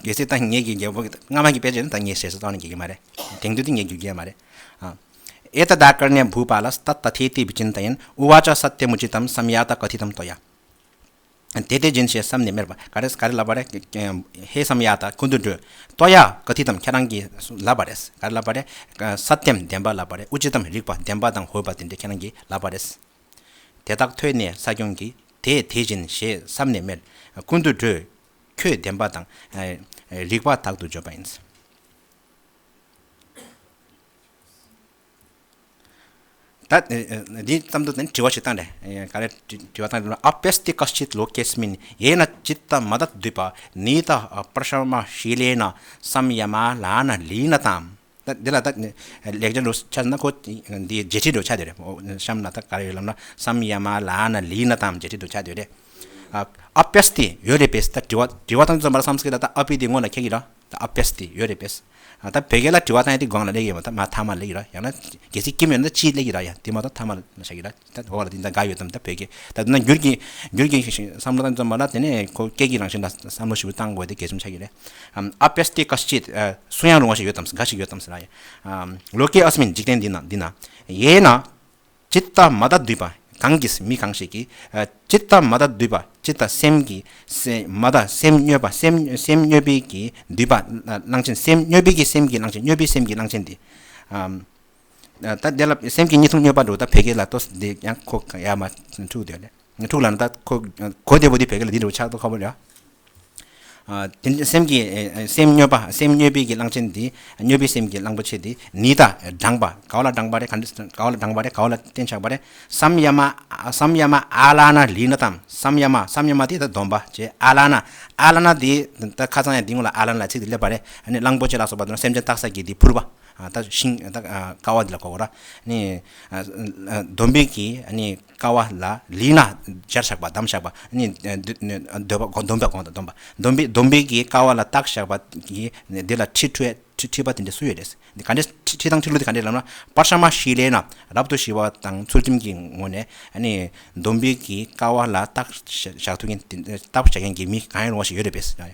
གལ་སྲིད་ད་ངེད་ཀྱི་རྒྱལ་པོ་སྔ་མ་གི་དཔེ་བྱས་ན་ད་ངས་ཞེ་ས་རྩ་བ་ནས་རྒྱག་གི་མ་རེད། དེང་དུས་དེ་ངས་རྒྱག་གི་མ་རེད། ཨ་एतदाकर्ण्य भूपालस्तत्तथेति विचिन्तयन् उवाच सत्यमुचितं संयात कथितं त्वया। དེ་དེ་བཞིན་ཞེས་བསམ་ནས་སྨྲས་པ། ག་རེ་ག་རེ་ལབ་པ་རེད། ཧེ་སམ་ཡ་ཏ་ཀུན་ཏུ་འགྲོ། ཏོ་ཡ་ཀ་ཐི་ཏམ་ཁྱེད་རང་གིས་ལབ་པ་རེད། ག་རེ་ལབ་པ་རེད། ས་ཏེམ་བདེན་པ་ལབ་པ་རེད། ཨུ་ཅི་ཏམ་རིགས་པ་བདེན་པ་དང་འོས་པ་དེ་འདྲ་ཁྱེད་རང་གིས་ལབ་པ་རེད། དེ་དག་ཐོས་ནས་ས་སྐྱོང་གིས། དེ་དེ་བཞིན་ཞེས་བསམ་ནས་སྨྲས། ཀུན་ཏུ་འགྲོ། ཁྱོད་བདེན་པ་དང་རིགས་པ་དག་ཏུ་བརྗོད་པ་ཡིན། ད་འདི་ཙམ་དུ་དྲི་བ་ཞིག་བཏང་རེད། ག་རེ་དྲི་བ་བཏང་རེད། अप्यस्ति कश्चित् लोकेऽस्मिन् येन चित्तमदद्विपनीतः प्रशमशीलेन संयमालानलीनताम्། ད་འདི་ལ་ད་ལེགས་སྦྱར་འགྲོ་ཆ་ན་ཁོ་འདི་རྗེས་ཁྲིད་འགྲོ་ཆ་དེ་རེད། གཤམ་ན་ད་ག་རེ་ཡོད་ལབ་ན། संयमालानलीनताम्། རྗེས་ཁྲིད་འགྲོ་ཆ་དེ་རེད། अप्यस्ति ཡོད་རེད་པས། ད་དྲི་བ་དྲི་བ་བཏང་ཙམ་པ་ལ་སམ་སྐྲྀ་ཏ་ད་ཨ་པི་དེ་སྔོན་ལ་ཁྱེད་ཀྱིས་ར། ད་अप्यस्ति ཡོད་རེད་པས། ད་བོད་སྐད་ལ་དྲི་བ་བཏང་ཡ་དེ་གོང་ལ་སླེབས་ཡོད་མ། ད་མ་ཐ་མ་སླེབས་ཀྱི་ར། ཡང་ན་གལ་སྲིད་སྐྱེ་མེད་ན་ཅི་སླེབས་ཀྱི་ར། ཡ་དེ་མ་གཏོགས་ཐ་མ་ལ་བཞག་གི་ར། ད་འོག་ལ་དེ་འདྲ་འགའ་ཡོད་དམ། ད་བོད་སྐད་ད་དེ་ན་འགྱུར་གྱི་འགྱུར་གྱི་བསམ་བློ་བཏང་ཙམ་པ་ལ་དེ་ནས་ཁོ་སྐད་ཀྱི་རང་བཞིན་ལ་བསམ་བློ་ཞིབ་པོ་བཏང་དགོས་དེ་གལ་ཆེན་ཆགས་ཀྱི་རེད། अप्यस्ति कश्चित् གསུང་ཡང་རུང་བ་ཞིག་ཡོད་དམ། འགའ་ཞིག་ཡོད་དམ་ཟེར་ན། ཡ་लोकेऽस्मिन् འཇིག་རྟེན་འདི་ན་འདི་ན། येन चित्तमदद्विप གང་གིས། མི་གང་ཞིག་གིས། ཨ་चित्तमदद्विप चित्त སེམས་ཀྱི་སེ་མ་ད་སེམས་མྱོས་པ། སེམས་སེམས་མྱོས་པའི་གི་द्विप གླང་ཆེན། སེམས་མྱོས་པའི་གི་སེམས་ཀྱི་གླང་ཆེན། མྱོས་པའི་སེམས་ཀྱི་གླང་ཆེན་འདི། ཨམ་ད་དེ་ལ་སེམས་ཀྱི་གཉིས་འཐུང་མྱོས་པ་འགྲོ། ད་བོད་སྐད་ལ་ཏོ་འདི་ཡང་ཁོ་ཡ་མ་འཁྲུག་དེ་ལས་འཁྲུག་ལ་ན། ད་ཁོ་གོ་བདེ་པོ་འདི་བོད་སྐད་ལ་འདི་འགྲོ་ཆགས་ཏོ་ཁ་བོ་རེད། ཨ་དེ་ནི་སེམས་ཀྱི་ཨེ་ཨེ་སེམས་མྱོས་པ། སེམས་མྱོས་པའི་གི་གླང་ཆེན་འདི། མྱོས་པའི་སེམས་ཀྱི་གླང་པོ་ཆེ་འདི། ནི་ད་འགྲངས་པ། ག་བ་ལ་འགྲངས་པ་རེད། ག་འདྲ་ག་བ་ལ་འགྲངས་པ་རེད། ག་བ་ལ་བརྟེན་ཆགས་པ་རེད། སམ་ཡ་མ་སམ་ཡ་མ་ཨ་ལ་ན་ལི་ན་ཏམ། སམ་ཡ་མ་སམ་ཡ་མ་དེ་ད་སྡོམ་པ་བྱས། ཨ་ལ་ན་ཨ་ལ་ན་དེ་ད་ཁ་ཚང་ཡ་དེ་ངོ་ལ་ཨ་ལ་ན་ལ་ཚིག་དེ་སླེབས་པ་རེད། ཨ་ནི་གླང་པོ་ཆེ་ལ་སོགས་པ་དེ་ན་སེམས་ཅན་བཏགས་ས་གི་དེ་ཕུར་པ། ད་ཤིང་ད་ཀ་བ་འདི་ལ་གོ་གོ་ར། ནི་སྡོམ་པའི་གི་ནི་ཀ་བ་ལ་ལི་ན་སྦྱར་བཞག་པ། བསྡམས་བཞག་པ། ནི་འདོད་པ་གོ་སྡོམ་པ་གོ་ད་སྡོམ་པ། སྡོམ་པའི་སྡོམ་པའི་གི་ཀ་བ་ལ་བཏགས་བཞག་པ་གི་འདི་ལ་ཁྲི་ཁྲི་ཁྲི་ཁྲི་པ་དེ་འདྲ་སུ་ཡོད་རེད། འདི་ག་འདྲ་ཁྲི་ཁྲི་དང་ཁྲི་ལུ་དེ་ག་འདྲ་ལབ་ན། པར་ཤ་མ་ཤི་ལེ་ན་རབ་ཏུ་ཞི་བ་དང་ཚུལ་ཁྲིམས་ཀྱི་ངོ་ནས་ནི་སྡོམ་པའི་གི་ཀ་བ་ལ་བཏགས་བཞག་ཐུབ་མཁན་དེ་བཏགས་བཞག་མཁན་གྱི་མི་གང་ཡང་རུང་བ་ཞིག་ཡོད་རེད་པས།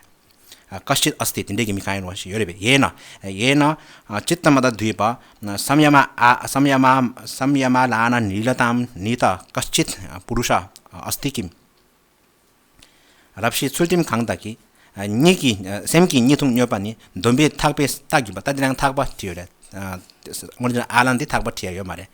कश्चित् अस्ति དེ་འདྲའི་གི་མི་གང་ཡིན་རུང་ཞིག་ཡོད་རེད་པས། येन येन चित्तमदद्विप संयम संयम संयमालानलीनतां नीतः कश्चित् पुरुषः अस्ति किम्། རབ་ཞི་ཚུལ་ཁྲིམས་གང་དག་གིས་གཉིད་ཀྱི་སེམས་ཀྱི་གཉིད་འཐུང་མྱོས་པ་ནི་སྡོམ་པའི་ཐག་པས་བཏགས་གྱུར་པ། ད་འདི་རང་ཐག་པ་བྲིས་ཡོད་རེད། དངོས་གནས་ཨ་ལན་འདི་ཐག་པ་བྲིས་ཡ་ཡོད་མ་རེད།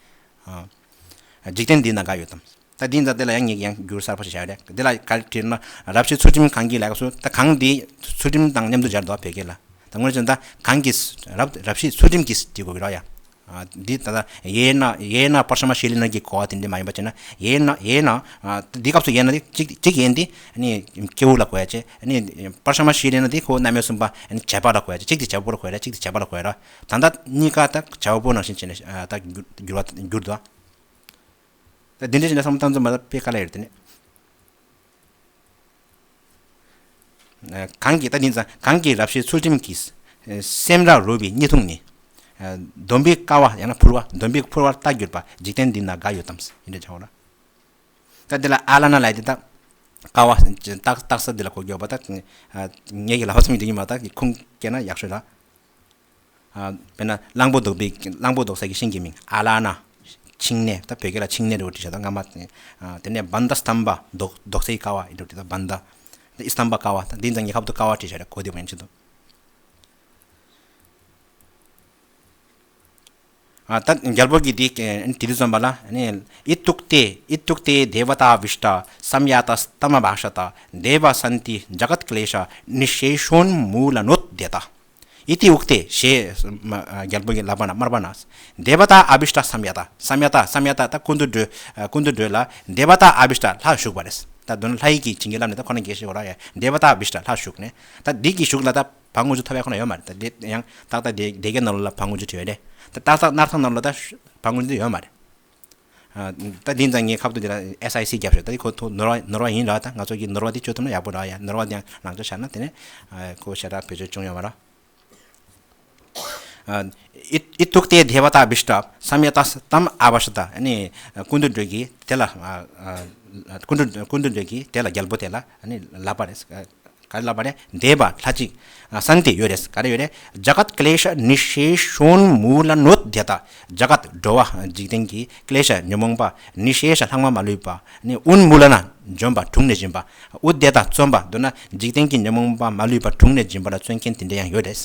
འཇིག་རྟེན་འདི་ན་ག་ཡོད་དམ། ད་འདི་ཡིན་ཙང་དེ་ལ་ཡང་ངས་ཡང་འགྱུར་གསར་པ་ཞིག་བྱ་ཡ་རེད། དེ་ལ་ག་རེ་བྲིས་ན། རབ་ཞི་ཚུལ་ཁྲིམས་གང་གིས་ལབ་སྐབས་སུ་ད་གང་འདི་ཚུལ་ཁྲིམས་དང་མཉམ་དུ་སྦྱར་འདུག་བོད་སྐད་ལ། ད་དངོས་གནས་ད་གང་གིས་རབ་རབ་ཞི་ཚུལ་ཁྲིམས་ཀྱིས་འབྲི་དགོས་ཀྱི་རེད་ཡ། འདི་ད་ལྟ་ཡེ་ན་ཡེ་ན་པར་ཤ་མ་ཤི་ལེ་ན་གྱི་གོ་བ་དེ་འདྲ་མ་ཡིན་པ་བྱས་ན། ཡེ་ན་ཡེ་ན་འདི་སྐབས་སུ་ཡེ་ན་འདི་གཅིག་གཅིག་ཡེ་འདི་ནི་སྐྱེ་བོ་ལ་གོ་ཡ་བྱས། ནི་པར་ཤ་མ་ཤི་ལེ་ན་འདི་ཁོ་རྣམ་དབྱེ་གསུམ་པ་ནི་བྱེད་པ་ལ་གོ་ཡ་བྱས། གཅིག་དེ་བྱེད་པ་པོ་ལ་གོ་ཡ་རེད། གཅིག་དེ་བྱེད་པ་ལ་གོ་ཡ་རེད། ད་ལྟ་གཉིས་ཀ་ད་བྱེད་པ་པོ་ནང་བཞིན་བྱས་ནས་ད་འགྱུར་བ་འགྱུར་འདུག་ད་འདི་འདྲ་བྱས་ན་བསམ་བློ་བཏང་ཙམ་པ་ད་དཔེ་དཀའ་ལས་ཡོད་དེ་ནི། གང་གིས་ད་འདི་ཙང་གང་གིས་རབ་ཞི་ཚུལ་ཁྲིམས་ཀྱིས། སེམས་རབ་རོལ་པའི་གཉིད་འཐུང་ནི། སྡོམ་པའི་ཀ་བ་ཡང་ན་ཕུར་པ། སྡོམ་པའི་ཕུར་པར་བཏགས་གྱུར་པ། འཇིག་རྟེན་འདི་ན་ག་ཡོད་དམ། ཡིན་འདྲ་བྱའོ་ལ། ད་འདི་ལ་ཨ་ལ་ན་ལ་ཡི་དེ་ད། ཀ་བ་རྟགས་རྟགས་གསལ་འདི་ལ་གོ་རྒྱུ་བ་ད། ངེད་ཀྱི་ལབ་པ་ཙམ་ཡིན་དུས་ཉི་མ་ད་ཁུངས་སྐྱེལ་ན་ཡག་ཤོས་ལ། དཔེར་ན་གླང་པོ་རྡོག་པའི་གླང་པོ་རྡོག་ས་གི་ཤིང་གི་མིང་ཨ་ལ་ན། ཆིང་ནེ་ད་བོད་སྐད་ལ་ཆིང་ནེ་རུ་བྲིས་བྱ་ད་སྔ་མ། དེ་ནས་བན་ད་སྟམ་པ་རྡོག་རྡོག་སའི་ཀ་བ་ཡིན་དུས་ད་བན་ད། ད་ཨི་སྟམ་པ་ཀ་བ་ད་འདི་ཙང་ངེད་ཁབ་ཏུ་ཀ་བ་བྲིས་བྱ་རེད་གོ་དེ་མ་ཡིན་ཆེད་དུ། ད་རྒྱལ་པོ་གིས་འདི་དེ་དུས་ཙམ་པ་ལ་ཨི་ཏུག་ཏེ་ཨི་ཏུག་ཏེ་དེ་བ་ཏ་བི་ཤྟ་སམ་ཡ་ཏ་སྟ་མ་བྷ་ཤ་ཏ་དེ་བ་སན་ཏི་ཇ་གཏ་ཀི་ལེ་ཤ་ནི་ཤེ་ཤོན་མུ་ལ་ནོད་དེ་ཏ། ཨི་ཏི་ཨུག་ཏེ་ཞེས་རྒྱལ་པོ་གིས་ལབ་པ་ན་སྨྲས་པ་ན། དེ་བ་ཏ་ཨ་བི་ཤྟ་སམ་ཡ་ཏ་སམ་ཡ་ཏ་སམ་ཡ་ཏ་ད་ཀུན་ཏུ་འགྲོ་ཀུན་ཏུ་འགྲོ་ལ་དེ་བ་ཏ་ཨ་བི་ཤྟ་ལྷ་བཞུགས་པ་རེད། ད་དོན་ལྷ་ཡི་གི་བྱིན་གྱིས་བརླབས་ནས་ད་ཁོ་ན་དགེ་བཤེས་འོ་ར་ཡ་དེ་བ་ཏ་ཨ་བི་ཤྟ་ལྷ་བཞུགས་ནས་ད་འདི་གི་གཞུག་ལ་ད། བ་ངོ་ཆུ་ཐོབ་ཡ་ཁོ་ན་ཡོད་མ་རེད། ད་དེ་ཡང་ཏག་ཏག་དེ་དེ་གའི་ནང་ལོགས་ལ་བ་ངོ་ཆུ་བྲིས་ཡོད་རེད། ད་ཏག་ཏག་སྣར་ཐང་ནང་ལོགས་ད་བ་ངོ་ཆུ་དེ་ཡོད་མ་རེད། ད་དེ་ཙང་ངའི་ཁབ་ཏུ་དེ་ལ་ཨེས་ཨའི་སི་རྒྱབ་ཤོད་ད་དེ་ཁོ་ཐོ་ནོར་བ་ནོར་བ་ཡིན་ར། ད་ང་ཚོ་གི་ནོར་བ་དེ་བཅོས་ཐུབ་ན་ཡག་པོ་ར། ཡ་ནོར་བ་དེ་ཡང་ལང་ཚོ་བཞག་ན་དེ་ནས་ཁོ་ཞེ་དྲག་བེད་སྤྱོད་བྱུང་ཡོད་མ་ར། ཨི་ཏུག་ཏེ་དེ་བ་ཏ་བི་ཤ་ཏ་སམ་ཡ་ཏ་སྟམ་ཨ་བ་ཤ་ཏ་ནི་ཀུན་ཏུ་འགྲོ་གི་དེ་ལ་ཀུན་ཏུ་ཀུན་ཏུ་འགྲོ་གི་དེ་ལ་རྒྱལ་པོ་དེ་ལ་ནི་ལབ་པ་རེད། ག་རེ་ལབ་པ་རེད། དེ་བ་ལྷ་ཅིག་སན་ཏི་ཡོད་རེད། ག་རེ་ཡོད་རེད། ཇ་གཏ་ཀི་ལེ་ཤ་ནི་ཤེ་ཤོན་མུ་ལ་ནོད་དེ་ཏ། ཇ་གཏ་འགྲོ་བ་འཇིག་རྟེན་གྱི་ཀི་ལེ་ཤ་ཉོན་མོངས་པ་ནི་ཤེ་ཤ་ལྷག་མ་མ་ལུས་པ་ནི་ཨུན་མུ་ལ་ན་འཇོམས་པ་དྲུངས་ནས་འབྱིན་པ། ཨུ་དེ་ཏ་བརྩོན་པ་མདོར་ན་འཇིག་རྟེན་གྱི་ཉོན་མོངས་པ་མ་ལུས་པ་དྲུངས་ནས་འབྱིན་པ་ལ་བརྩོན་མཁན་དེ་འདྲ་ཡང་ཡོད་རེད།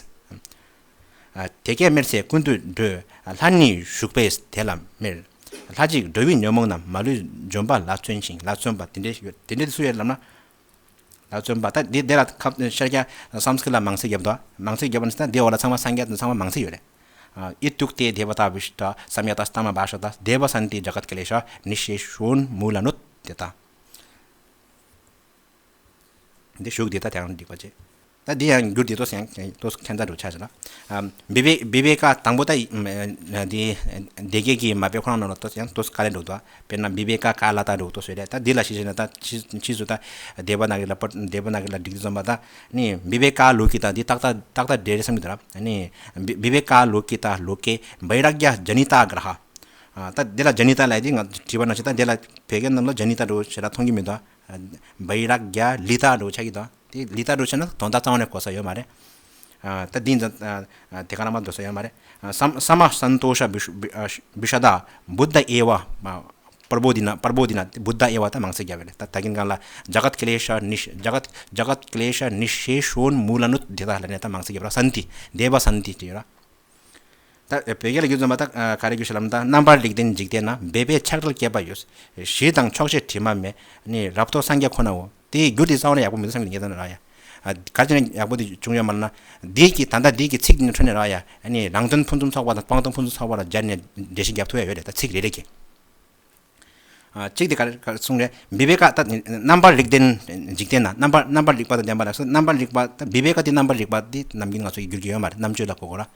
དེ་སྐད་སྨྲས་ཚེ་ཀུན་ཏུ་འགྲོ་ལྷ་ནི་བཞུགས་པས་དེ་ལ་སྨྲས། ལྷ་ཅིག་འགྲོ་བའི་ཉོན་མོངས་རྣམས་མ་ལུས་འཇོམས་པ་ལ་བརྩོན་ཞིང་ལ་བརྩོན་པ་དེ་འདྲའི་ཡོད་དེ་འདྲའི་སུ་ཡོད་ལབ་ན། ལ་བརྩོན་པ་ད་འདི་འདི་ལ་ཁབ་ཤར་རྒྱ་སམ་སྐྲྀ་ཏ་ལ་མང་ཚིག་བརྒྱབ་འདུག་མང་ཚིག་བརྒྱབ་པ་ནི་ད་འདི་འོག་ལ་ཚང་མ་སངས་རྒྱས་དང་ཚང་མ་མང་ཚིག་ཡོད་རེད། ཨི་ཏུག་ཏེ་དེ་བ་ཏ་བི་ཤ་ཏ་སམ་ཡ་ཏ་སྟ་མ་བྷ་ཤ་ཏ་དེ་བ་སན་ཏི་ཇ་གཏ་ཀི་ལེ་ཤ་ནི་ཤེ་ཤོན་མུ་ལ་ནོད་དེ་ཏ། འདི་ཞུགས་འདི་ལྟ་དེའང་འགྲིག་པ་བྱེད། ད་འདི་ཡང་འགྱུར་འདི་ཏོག་ཙམ་ཡང་ཏོག་ཙམ་ཁྱད་མཚར་རུ་ཆགས་ཤག་ལ། བི་བེ་བི་བེ་ཀ་དང་པོ་ད་འདི་སྡེ་བརྒྱད་ཀྱི་མ་དཔེ་ཁོ་རང་ནང་ལ་ཏོག་ཙམ་ཡང་ཏོག་ཙམ་དཀའ་ལས་འགྲོ་འདུག་དཔེར་ན་བི་བེ་ཀ་ཀ་ལ་ཏ་འགྲོ་ཏོག་ཙམ་རེད། ད་འདི་ལ་ཤེས་བྱས་ན་ད་ཕྱིས་ཕྱིས་སུ་ད་སྡེ་པ་ན་གི་ལ་པ་སྡེ་པ་ན་གི་ལ་འགྲིག་འདི་ཙམ་པ་ད་ནི་བི་བེ་ཀ་ལོ་ཀི་ཏ་འདི་ཏག་ཏག་ཏག་ཏག་འདྲེ་རེད་བསམ་གི་འདུག་ར། ནི་བི་བི་བེ་ཀ་ལོ་ཀི་ཏ་ལོ་ཀེ་བྷེ་ར་ཀྱ་ཇ་ནི་ཏ་གྷ་ར་ཧ། ད་འདི་ལ་ཇ་ནི་ཏ་ལབ་དེ་ང་བྲིས་པ་ནང་བཞིན་ད་འདི་ལ་བོད་སྐད་ནང་ལ་ཇ་ནི་ཏ་འགྲོ་ཞེ་དྲག་མཐོང་གི་མི་འདུག་བྷེ་ར་ཀྱ་ལི་ཏ་འགྲོ་ཆགས་ཀྱི་འདུག་དེ་ལི་ཏ་འགྲོ་བྱས་ན་དོན་དག་རྩ་བ་ནས་གོ་ས་ཡོད་མ་རེད། ད་འདི་ད་དེ་ག་རང་མ་འགྲོ་ས་ཡོད་མ་རེད། སམ་སམ་མ་སན་ཏོ་ཤ་བི་ཤ་བི་ཤ་ཏ་བུདྡྷ་ཨེ་བ་པར་བོ་དྷི་ན་པར་བོ་དྷི་ན་བུདྡྷ་ཨེ་བ་ད་མང་ཚིག་བརྒྱབ་པ་རེད། ད་ད་གིན་གང་ལ་ཇ་གཏ་ཀི་ལེ་ཤ་ནི་ཇ་གཏ་ཇ་གཏ་ཀི་ལེ་ཤ་ནི་ཤེ་ཤོན་མུ་ལ་ནོད་དེ་ཏ་ལ་ནས་ད་མང་ཚིག་བརྒྱབ་པ་ར་སན་ཏི་དེ་བ་སན་ཏི་དེ་ཡོད་ར། ད་བོད་སྐད་ལ་བསྒྱུར་ཙམ་པ་ད་ག་རེ་བསྒྱུར་ཞིག་ལབ་ན་ད་རྣམ་པར་རིག་ལྡན་འཇིག་རྟེན་ན་འབད་པས་ཆགས་བྲལ་སྐྱེས་པ་ཡོད། ཞི་དང་ཆོག་ཤེས་དྲི་མ་མེད་ནི་རབ་རྟོག་སངས་རྒྱས་ཁོ་ནའོ། དེའི་རྒྱུ་དེ་རྩ་བ་ནས་ཡག་པོ་མི་འདུག་བསམ་གྱི་ངེས་དོན་ར་ཡ། ག་རེ་བྱས་ནས་ཡག་པོ་དེ་བྱུང་ཡོད་མ་ལབ་ན། འདི་གི་ད་ལྟ་འདི་གི་ཚིག་འདི་ནས་འཕྲོས་ནས་ར་ཡ་ནི་རང་དོན་ཕུན་སུམ་ཚོགས་པ་དང་སྤངས་དོན་ཕུན་སུམ་ཚོགས་པ་ལ་སྦྱར་ནས་འགྲེལ་བཤད་རྒྱབ་ཐུབ་ཡ་ཡོད་རེད། ད་ཚིག་རེ་རེ་གི། གཅིག་དེ་ག་རེ་ག་རེ་གསུངས་རེད། བི་བེ་ཀ་ད་རྣམ་པར་རིག་ལྡན་འཇིག་རྟེན་ན་རྣམ་པར་རྣམ་པར་རིག་པ་དང་ལྡན་པ་ལ་སོགས་རྣམ་པར་རིག་པ་ད་བི་བེ་ཀ་དེ་རྣམ་པར་རིག་པ་དེ་ནམ་རྒྱུན་ང་ཚོ་ཡི་བསྒྱུར་གྱི་ཡོད་མ་རེད། རྣམ་དཔྱོད་ལ་གོ་དགོས་ར།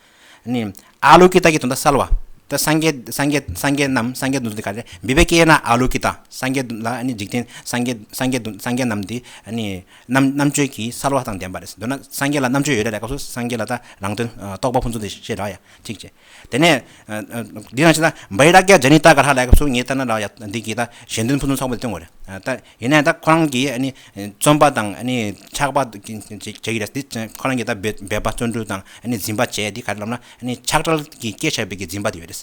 ནི་ཨ་ལོ་ཀི་ཏ་གི་དོན་དག་གསལ་བ། ད་སངས་རྒྱས་སངས་རྒྱས་སངས་རྒྱས་རྣམས་སངས་རྒྱས་དེ་ཚོ་དེ་ག་རེ་རེད། བི་བེ་ཀེ་ན་ཨ་ལོ་ཀི་ཏ་སངས་རྒྱས་ལ་ནི་འཇིག་རྟེན་སངས་རྒྱས་སངས་རྒྱས་སངས་རྒྱས་རྣམས་དེ་ནི་རྣམ་རྣམ་དཔྱོད་ཀྱི་གསལ་བ་དང་ལྡན་པ་རེད། མདོར་ན་སངས་རྒྱས་ལ་རྣམ་དཔྱོད་ཡོད་རེད་ལབ་སྐབས་སུ་སངས་རྒྱས་ལ་ད་རང་དོན་རྟོགས་པ་ཕུན་སུམ་དེ་ཤེས་ར་ཡ་གཅིག་བྱས། དེ་ནས་འདི་ནང་བཞིན་ད་བྷེ་ར་ཀྱ་ཇ་ནི་ཏ་གྷ་ར་ལབ་སྐབས་སུ་ངས་ལྟ་ན་ར་ཡ་འདི་གི་ད་གཞན་དོན་ཕུན་སུམ་ཚོགས་པ་དེ་སྟོན་དགོས་རེད། ད་ཡིན་ནའི་ད་ཁོ་རང་གིས་ཨ་ནི་བརྩོན་པ་དང་ཨ་ནི་ཆགས་པ་བྱེད་ཀྱི་རེད། འདི་ཁོ་རང་གིས་ད་འབད་འབད་པ་བརྩོན་འགྲུས་དང་ཨ་ནི་འཛིན་པ་བྱས་འདི་ག་རེ་ལབ་ན་ཨ་ནི་ཆགས་བྲལ་གྱི་སྐྱེས་ཆགས་པའི་གི་འཛིན་པ་དེ་ཡོད་རེད།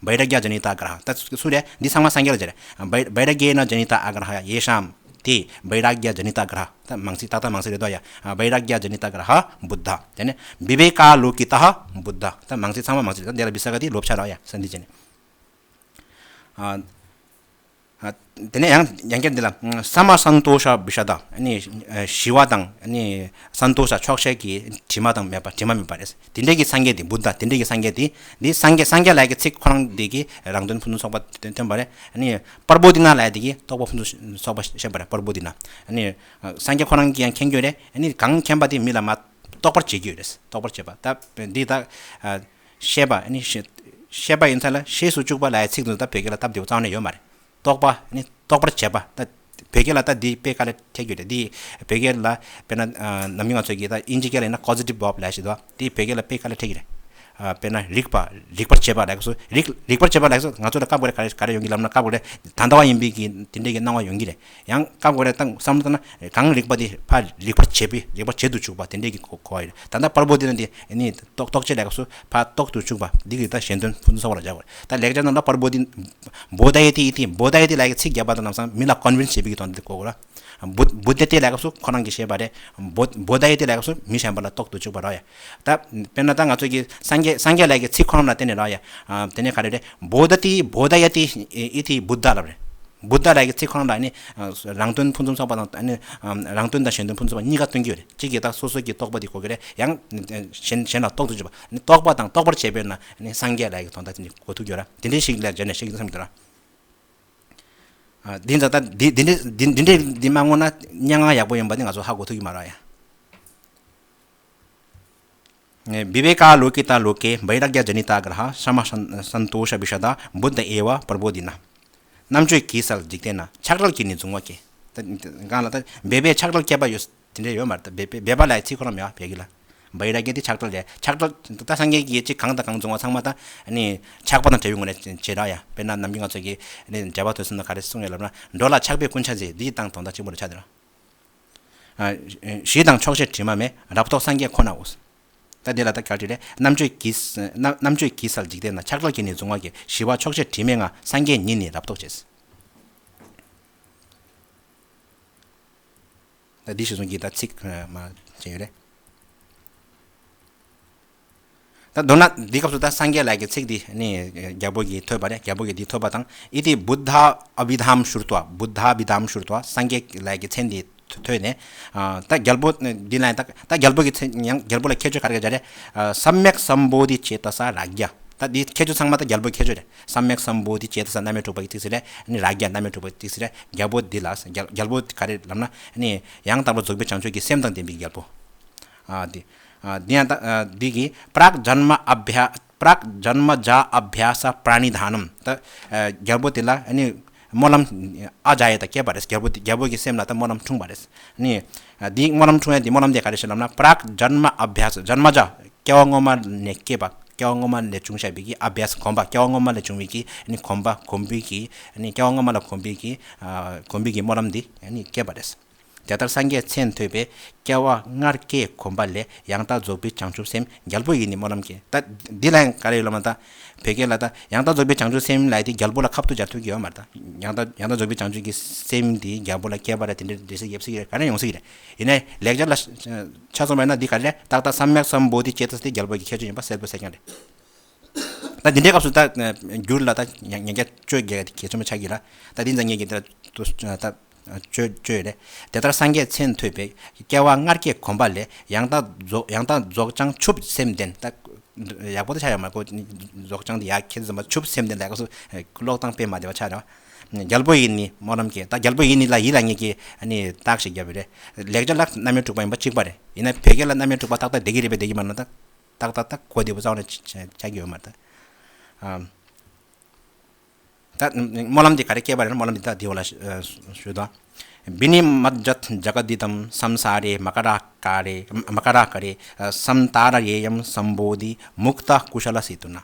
བྷེ་ར་ཀྱ་ཇ་ནི་ཏ་གྷ་ར་ཧ། ད་སུ་རེད། འདི་ཚང་མ་སངས་རྒྱས་ལ་བྱས་རེད། བྷེ་ར་ཀྱེ་ན་ཇ་ནི་ཏ་ཨ་གྷ་ར་ཧ་ཡེ་ཤམ་དེ་བྷེ་ར་ཀྱ་ཇ་ནི་ཏ་གྷ་ར་ཧ། ད་མང་ཚིག་ཏག་ཏག་མང་ཚིག་རེད་དོ་ཡ། བྷེ་ར་ཀྱ་ཇ་ནི་ཏ་གྷ་ར་ཧ་བུདྡྷ། དེ་ནས་བི་བེ་ཀ་ལོ་ཀི་ཏ་ཧ་བུདྡྷ། ད་མང་ཚིག་ཚང་མ་མང་ཚིག་རེད། ད་འདི་ལ་བི་ས་ག་དེ་ལོབ་ཆ་ར་ཡ་ས་འདི་བྱས་ནས། དེ་ནས་ཡང་ཡང་བསྐྱར་འདི་ལ་སམ་མ་སན་ཏོ་ཤ་བི་ཤ་ཏ་ནི་ཞི་བ་དང་ནི་སན་ཏོ་ཤ་ཆོག་ཤེས་ཀྱི་དྲི་མ་དང་མེད་པ་དྲི་མ་མེད་པ་རེད། དེ་འདྲའི་གི་སངས་རྒྱས་དེ་བུདྡྷ་དེ་འདྲའི་གི་སངས་རྒྱས་དེ་འདི་སངས་རྒྱས་སངས་རྒྱས་ལབ་ཀྱི་ཚིག་ཁོ་རང་འདི་གི་རང་དོན་ཕུན་སུམ་ཚོགས་པ་སྟོན་པ་རེད། ནི་པར་བོ་དྷི་ན་ལབ་དེ་གི་རྟོགས་པ་ཕུན་སུམ་ཚོགས་པ་བཤད་པ་རེད། པར་བོ་དྷི་ན་ནི་སངས་རྒྱས་ཁོ་རང་གིས་ཡང་མཁྱེན་རྒྱུ་རེད། ནི་གང་མཁྱེན་པ་དེ་མི་ལ་མ་རྟོགས་པར་བྱེད་རྒྱུ་རེད། རྟོགས་པར་བྱེད་པ་ད་འདི་ད་ཤེས་པ་ནི་ཤེས་པ་ཡིན་ཚ་ལ་ཤེས་སུ་བཅུག་པ་ལབ་ཡ་ཚིག་འདི་ད་བོད་སྐད་ལ་སྟབས་བདེ་པོ་རྩ་བ་ནས་ཡོད་མ་རེད། རྟོགས་པ་ནི་རྟོགས་པར་བྱེད་པ་ད་བོད་སྐད་ལ་ད་འདི་དཔེ་དཀའ་ལས་འཕྲད་རྒྱུ་རེད། འདི་བོད་སྐད་ལ་དཔེར་ན་ནམ་རྒྱུན་ང་ཚོ་གིས་ད་དབྱིན་ཇི་སྐད་ལ་ཡིན་ན་ཀོ་ཟི་ཊིབ་བར་བ་ལབ་ཞིག་འདུག་འདི་བོད་སྐད་ལ་དཔེ་དཀའ་ལས་འཕྲད་ཀྱི་རེད། ཨ་དཔེར་ན་རིག་པ། རིག་པར་བྱེད་པ་ལ་སོགས། རིག་རིག་པར་བྱེད་པ་ལ་སོགས། ང་ཚོ་ལ་སྐབས་འགའ་རེ་ག་རེ་ག་རེ་ཡོང་གི་ལབ་ན། སྐབས་འགའ་རེ་ད་ལྟ་བ་ཡིན་པའི་གི་དེ་འདྲའི་གི་སྣང་བ་ཡོང་གི་རེད། ཡང་སྐབས་འགའ་རེ་ད་བསམ་བློ་བཏང་ན་གང་རིག་པ་དེ་ཕར་རིག་པར་བྱེད་པའི། རིག་པར་བྱེད་དུ་བཅུག་པ་དེ་འདྲའི་གི་གོ་གོ་བ་ཡོད་རེད། ད་ལྟ་པར་བོ་དྷི་ན་དེ་ནི་རྟོགས་རྟོགས་བྱེད་ལ་སོགས་ཕར་རྟོགས་དུ་བཅུག་པ་འདི་གི་ད་གཞན་དོན་ཕུན་སུམ་ཚོགས་པ་ལ་སྦྱར་བ་རེད། ད་ལེགས་སྦྱར་ནང་ལ་པར་བོ་དྷི། བོ་དྷ་ཡ་ཏི་ཨི་ཏི། བོ་དྷ་ཡ་ཏི་ལབ་ཀྱི་ཚིག་བརྒྱབ་པ་དང་ལམ་སང་མི་ལ་ཀོན་ཝིན་སི་བྱེད་པའི་གི་དོན་དེ་གོ་དགོས་ར། བུ་བུ་དྷ་ཏི་ལབ་ཀྱི་སྐབས་སུ་ཁོ་རང་གིས་བཤད་པ་རེད། བོ་བོ་དྷ་ཡ་ཏི་ལབ་ཀྱི་སྐབས་སུ་མི་གཞན་པ་ལ་རྟོགས་དུ་བཅུག་པ་རེད་ཡ། ད་དཔེར་ན་ད་ང་ཚོ་གི་སངས་རྒྱས་སངས་རྒྱས་ལབ་ཀྱི་ཚིག་ཁོ་རང་ལ་བརྟེན་ནས་རེད་ཡ། ཨ་དེ་ནས་ག་རེ་རེད། བོ་དྷ་ཏི། བོ་དྷ་ཡ་ཏི་ཨི་ཏི་བུདྡྷ་ལབ་རེད། བུདྡྷ་ལབ་ཀྱི་ཚིག་ཁོ་རང་ལ་ནི་ཨ་རང་དོན་ཕུན་སུམ་ཚོགས་པ་དང་། ཨ་ནི་ཨ་རང་དོན་དང་གཞན་དོན་ཕུན་སུམ་ཚོགས་པ་གཉིས་ཀ་སྟོན་གྱི་ཡོད་རེད། གཅིག་གིས་ད་སོ་སོ་གི་རྟོགས་པ་དེ་གོ་གི་རེད། ཡང་གཞན་གཞན་ལ་རྟོགས་དུ་བཅུག་པ། ནི་རྟོགས་པ་དང་རྟོགས་པར་བྱེད་པས་ན་ནི་སངས་རྒྱས་ལབ་ཀྱི་དོན་དག་དེ་ནི་གོ་ཐུབ་ཀྱི་ཡོད་ར། དེ་འདྲའི་ཞིག་ལ་སྦྱར་ནས་བཤད་ཀྱི་འདུག་བསམ་གྱི་འདུག་ར། ཨ་འདི་ཚོ་ད་འདི་འདི་འདྲའི་འདི་འདི་འདྲའི་འདི་མ་ངོ་ན་སྙན་ངག་ཡག་པོ་ཡིན་པ་འདི་ང་ཚོ་ཧ་གོ་ཐུབ་ཀྱི་མ་རེད་ཡ། विवेकालोकितालोके वैराग्यजनिताग्रहा शमसन्तोषविशदा बुद्ध एव प्रबोधिनः। རྣམ་དཔྱོད་གྱིས་གསལ་འཇིག་རྟེན་ན། ཆགས་བྲལ་གྱིས་ནི་གཟུང་བ་སྐྱེ། ད་གང་ལ་ད་འབད་པས་ཆགས་བྲལ་སྐྱེས་པ་ཡོད། དེ་འདྲ་ཡོད་མ་རེད། ད་འབད་པས་འབད་པ་ལ་ཚིག་ཁོ་རང་མེད་པ་བོད་སྐད་ལ། བེ་ར་གི་དེ་ཆགས་བྲལ་རེད། ཆགས་བྲལ་ད་སངས་རྒྱས་ཀྱིས་ཅིག་གང་དང་གང་གཟུང་བ་ཚང་མ་ད་ནི་ཆགས་པ་དང་བྲལ་བའི་ངོས་ནས་བྱེད་ར་ཡ། དཔེར་ན་ནམ་རྒྱུན་ང་ཚོ་གི་ནི་འགྲེལ་པ་ཐོས་བསམ་ན་ག་རེ་གསུངས་ཡོད་ལབ་ན། འགྲོ་ལ་ཆགས་པས་ཀུན་ཆགས་མཛད། འདི་དང་དོན་དག་གཅིག་པ་རེད་ཆགས་བྲལ། ཨ་ཞི་དང་ཆོག་ཤེས་དྲི་མ་མེད། རབ་རྟོག་སངས་རྒྱས་ཁོ་ནའོ། ད་འདི་ལ་ད་ག་རེ་རེད། རྣམ་དཔྱོད་ཀྱིས་རྣམ་རྣམ་དཔྱོད་ཀྱིས་གསལ་འཇིག་རྟེན་ན། ཆགས་བྲལ་གྱིས་ནི་གཟུང་བ་སྐྱེ། ཞི་བ་ཆོག་ཤེས་དྲི་མེད་ངང་། སངས་རྒྱས་ཉིད་ནི་རབ་རྟོག་བྱེད། ད་འདི་ཞིག་གསུང་གི་ད་ཚིག་མ་བྱས་ཡོད་རེད། ད་མདོར་ན་འདི་སྐབས་སུ་ད་སངས་རྒྱས་ལབ་ཀྱི་ཚིག་འདི་ནི་རྒྱལ་པོ་གིས་ཐོས་པ་རེད། རྒྱལ་པོ་གིས་འདི་ཐོས་པ་དང་། ཨི་ཏི་བུདྡྷ་ཨ་བི་དྷམ་ཤྲུ་ཏྭ། བུདྡྷ་ཨ་བི་དྷམ་ཤྲུ་ཏྭ། སངས་རྒྱས་ལབ་ཀྱི་མཚན་འདི་ཐོས་ནས། ཨ་ད་རྒྱལ་པོ་འདི་ལ་ད་ད་རྒྱལ་པོ་གི་མཚན་ཡང་རྒྱལ་པོ་ལ་ཁྱད་ཆོས་ག་རེ་ག་རེ་རེད། ཨ་སམྱཀ་སམ་བོ་དྷི་ཅེ་ཏ་ས་རཱ་ཛྱ། ད་འདི་ཁྱད་ཆོས་ཚང་མ་ད་རྒྱལ་པོའི་ཁྱད་ཆོས་རེད། སམྱཀ་སམ་བོ་དྷི་ཅེ་ཏ་ས་རྣམ་དབྱེ་དྲུག་པ་གི་ཚིག་ཟེར་རེད། ཨ་ནི་རཱ་ཛྱ་རྣམ་དབྱེ་དྲུག་པ་གི་ཚིག་ཟེར་རེད། རྒྱལ་པོ་འདི་ལ་རྒྱལ་རྒྱལ་པོ་ག་རེ་ལབ་ན། ཨ་ནི་ཡང་དག་པར་རྫོགས་པའི་བྱང་ཆུབ་ཀྱི་སེམས་དང་ལྡན་པའི་རྒྱལ་པོ། ཨ་འདི་ཨ་འདི་ཡང་ད་ཨ་འདི་གི་པྲཱག་ཛན་མ་ཨ་བྷྱ་པྲཱག་ཛན་མ་ཛ་ཨ་བྷྱ་ས་པྲ་ཎི་དྷ་ནམ། ད་ཨ་རྒྱལ་པོ་དེ་ལ་ཨ་ནི་སྨོན་ལམ་ཨ་ཛ་ཡེ་ད་སྐྱེས་པ་རེད། རྒྱལ་པོ་དེ་རྒྱལ་པོ་གི་སེམས་ལ་ད་སྨོན་ལམ་འཁྲུངས་པ་རེད། ཨ་ནི་ཨ་འདི་སྨོན་ལམ་འཁྲུངས་ཡ་དེ་སྨོན་ལམ་དེ་ག་རེ་ཞིག་ལབ་ན། པྲཱག་ཛན་མ་ཨ་བྷྱ་ས། ཛན་མ་ཛ་སྐྱེ་བ་སྔོན་མ་ནས་སྐྱེས་པ། སྐྱེ་བ་སྔོན་མ་ལས་བྱུང་བཞག་པའི་གི་ཨ་བྷྱ་ས་གོམས་པ། སྐྱེ་བ་སྔོན་མ་ལས་བྱུང་བའི་གི་ཨ་ནི་གོམས་པ་གོམས་པའི་གི་ཨ་ནི་སྐྱེ་བ་སྔོན་མ་ལ་གོམས་པའི་གི་ཨ་གོམས་པའི་གི་སྨོན་ལམ་འདི་ཨ་ནི་སྐྱེས་པ་རེད། དེ་ལྟར་སངས་རྒྱས་མཚན་ཐོས་པས། སྐྱེ་བ་ལྔ་བསྐྱེད་གོམས་པ་ལས། ཡང་དག་རྫོགས་པའི་བྱང་ཆུབ་སེམས། རྒྱལ་པོ་ཡིས་ནི་སྨོན་ལམ་བསྐྱེད། ད་འདི་ལ་ཡང་ག་རེ་ཡོད་ལབ་ན། ད་བོད་སྐད་ལ་ད་ཡང་དག་རྫོགས་པའི་བྱང་ཆུབ་སེམས་ལབ་དེ་རྒྱལ་པོ་ལ་ཁ་ཐུག་སྦྱར་ཐུབ་ཀྱི་ཡོད་མ་རེད། ད་ཡང་དག་ཡང་དག་རྫོགས་པའི་བྱང་ཆུབ་ཀྱི་སེམས་འདི་རྒྱལ་པོ་ལ་སྐྱེས་པ་རེད། དེ་འདྲའི་འགྲེལ་བཤད་རྒྱབ་སྲིད་ཀྱི་རེད། ག་རེ་ཡོང་སྲིད་ཀྱི་རེད། ཡིན་ནའི་ལེགས་སྦྱར་ལ་ཆ་མཚོན་པ་ཡིན་ན་འདི་ག་རེ་རེད། ཏག་ཏག་སམྱཀ་སམ་བོ་དྷི་ཅེ་ཏ་ས་དེ་རྒྱལ་པོ་གི་ཁྱད་ཆོས་ཡིན་པ་གསལ་པོ་གསལ་རྐྱང་རེད། ད་འདི་འདྲའི་སྐབས་སུ་ད་འགྱུར་ལ་ད་ཉན་རྒྱ་བཅོས་རྒྱག་གི་གལ་ཆེན་པོ་ཆགས་ཀྱི་ལ། ད་འདི་ཚང་ངེད་ཀྱི་ད་ད་བཅོས་བཅོས་རེད། དེ་ལྟར་སངས་རྒྱས་མཚན་ཐོས་པས། སྐྱེ་བ་ལྔ་བསྐྱེད་གོམས་པ་ལས། ཡང་དག་རྫོགས་ཡང་དག་རྫོགས་བྱང་ཆུབ་སེམས་ལྡན། ད་ཡག་པོ་ད་ཆགས་ཡོད་མ་གོ། རྫོགས་བྱང་དེ་ཡག་ཁྱེད་ཚོ་ཚང་མ་ཆུབ་སེམས་ལྡན་ལ་སྐབས་སུ་ཀློག་སྟངས་དཔེ་མ་བདེ་བ་ཆགས་རེད་བ། རྒྱལ་པོ་ཡིས་ནི་སྨོན་ལམ་བསྐྱེད། ད་རྒྱལ་པོ་ཡིས་ནི་ལ་ཡིད་ལ་ངེད་ཀྱི་ཨ་ནི་རྟགས་ཤིག་བརྒྱབ་པ་རེད། ལེགས་སྦྱར་ལ་རྣམ་དབྱེ་དྲུག་པ་ཡིན་པ་གཅིག་པ་རེད། ཡིན་ན་བོད་སྐད་ལ་རྣམ་དབྱེ་དྲུག་པ་ཏག་ཏག་བསྡད་ཀྱི་རེད་པས་བསྡད་ཀྱི་མ་རེད་ན། ད་ཏག་ཏག་ཏག་གོ་བདེ་པོ་རྩ་བ་ནས་ཆགས་ཀྱི་ཡོད་མ་རེད། ད་ཨ་ད་སྨོན་ལམ་འདི་ག་རེ་སྐྱེས་པ་རེད་ན། སྨོན་ལམ་འདི་ད་འདི་འོག་ལ་ཞུ་དང་། भीनिमज्जत् जगदिदं संसारे मकराकरे मकराकरे संतारयेयं सम्बोधि मुक्तः कुशलसितुना।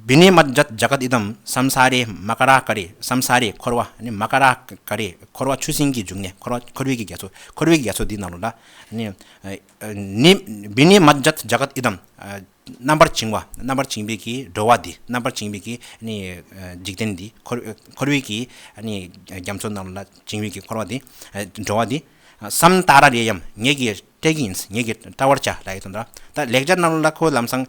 भीनिमज्जत् जगदिदं संसारे मकराकरे། སཾ་སཱ་རེ་འཁོར་བ་ནི། མ་ཀ་ར་ཀ་རེ་འཁོར་བ་ཆུ་སྲིན་གྱི་འབྱུང་གནས། འཁོར་བ་འཁོར་བའི་གི་རྒྱ་མཚོ། འཁོར་བའི་གི་རྒྱ་མཚོ་འདི་ནང་ལོགས་ལ་ནི། ནི། भीनिमज्जत् जगदिदं། རྣམ་པར་བྱིང་བ། རྣམ་པར་བྱིང་བའི་གི་འགྲོ་བ་འདི། རྣམ་པར་བྱིང་བའི་གི་ནི་འཇིག་རྟེན་འདི། འཁོར་འཁོར་བའི་གི་ནི་རྒྱ་མཚོ་ནང་ལ་བྱིང་བའི་གི་འཁོར་བ་འདི། འགྲོ་བ་འདི། སཾ་ཏཱ་ར་རེ་ཡམ། ངེད་ཀྱིས་སྤྲད་ཀྱི་ཡིན། ངེད་ཀྱིས་སྤྲ་བར་བྱ་ལབ་ཡོད་དོན་དག། ད་ལེགས་སྦྱར་ནང་ལ་ཁོ་ལམ་སང་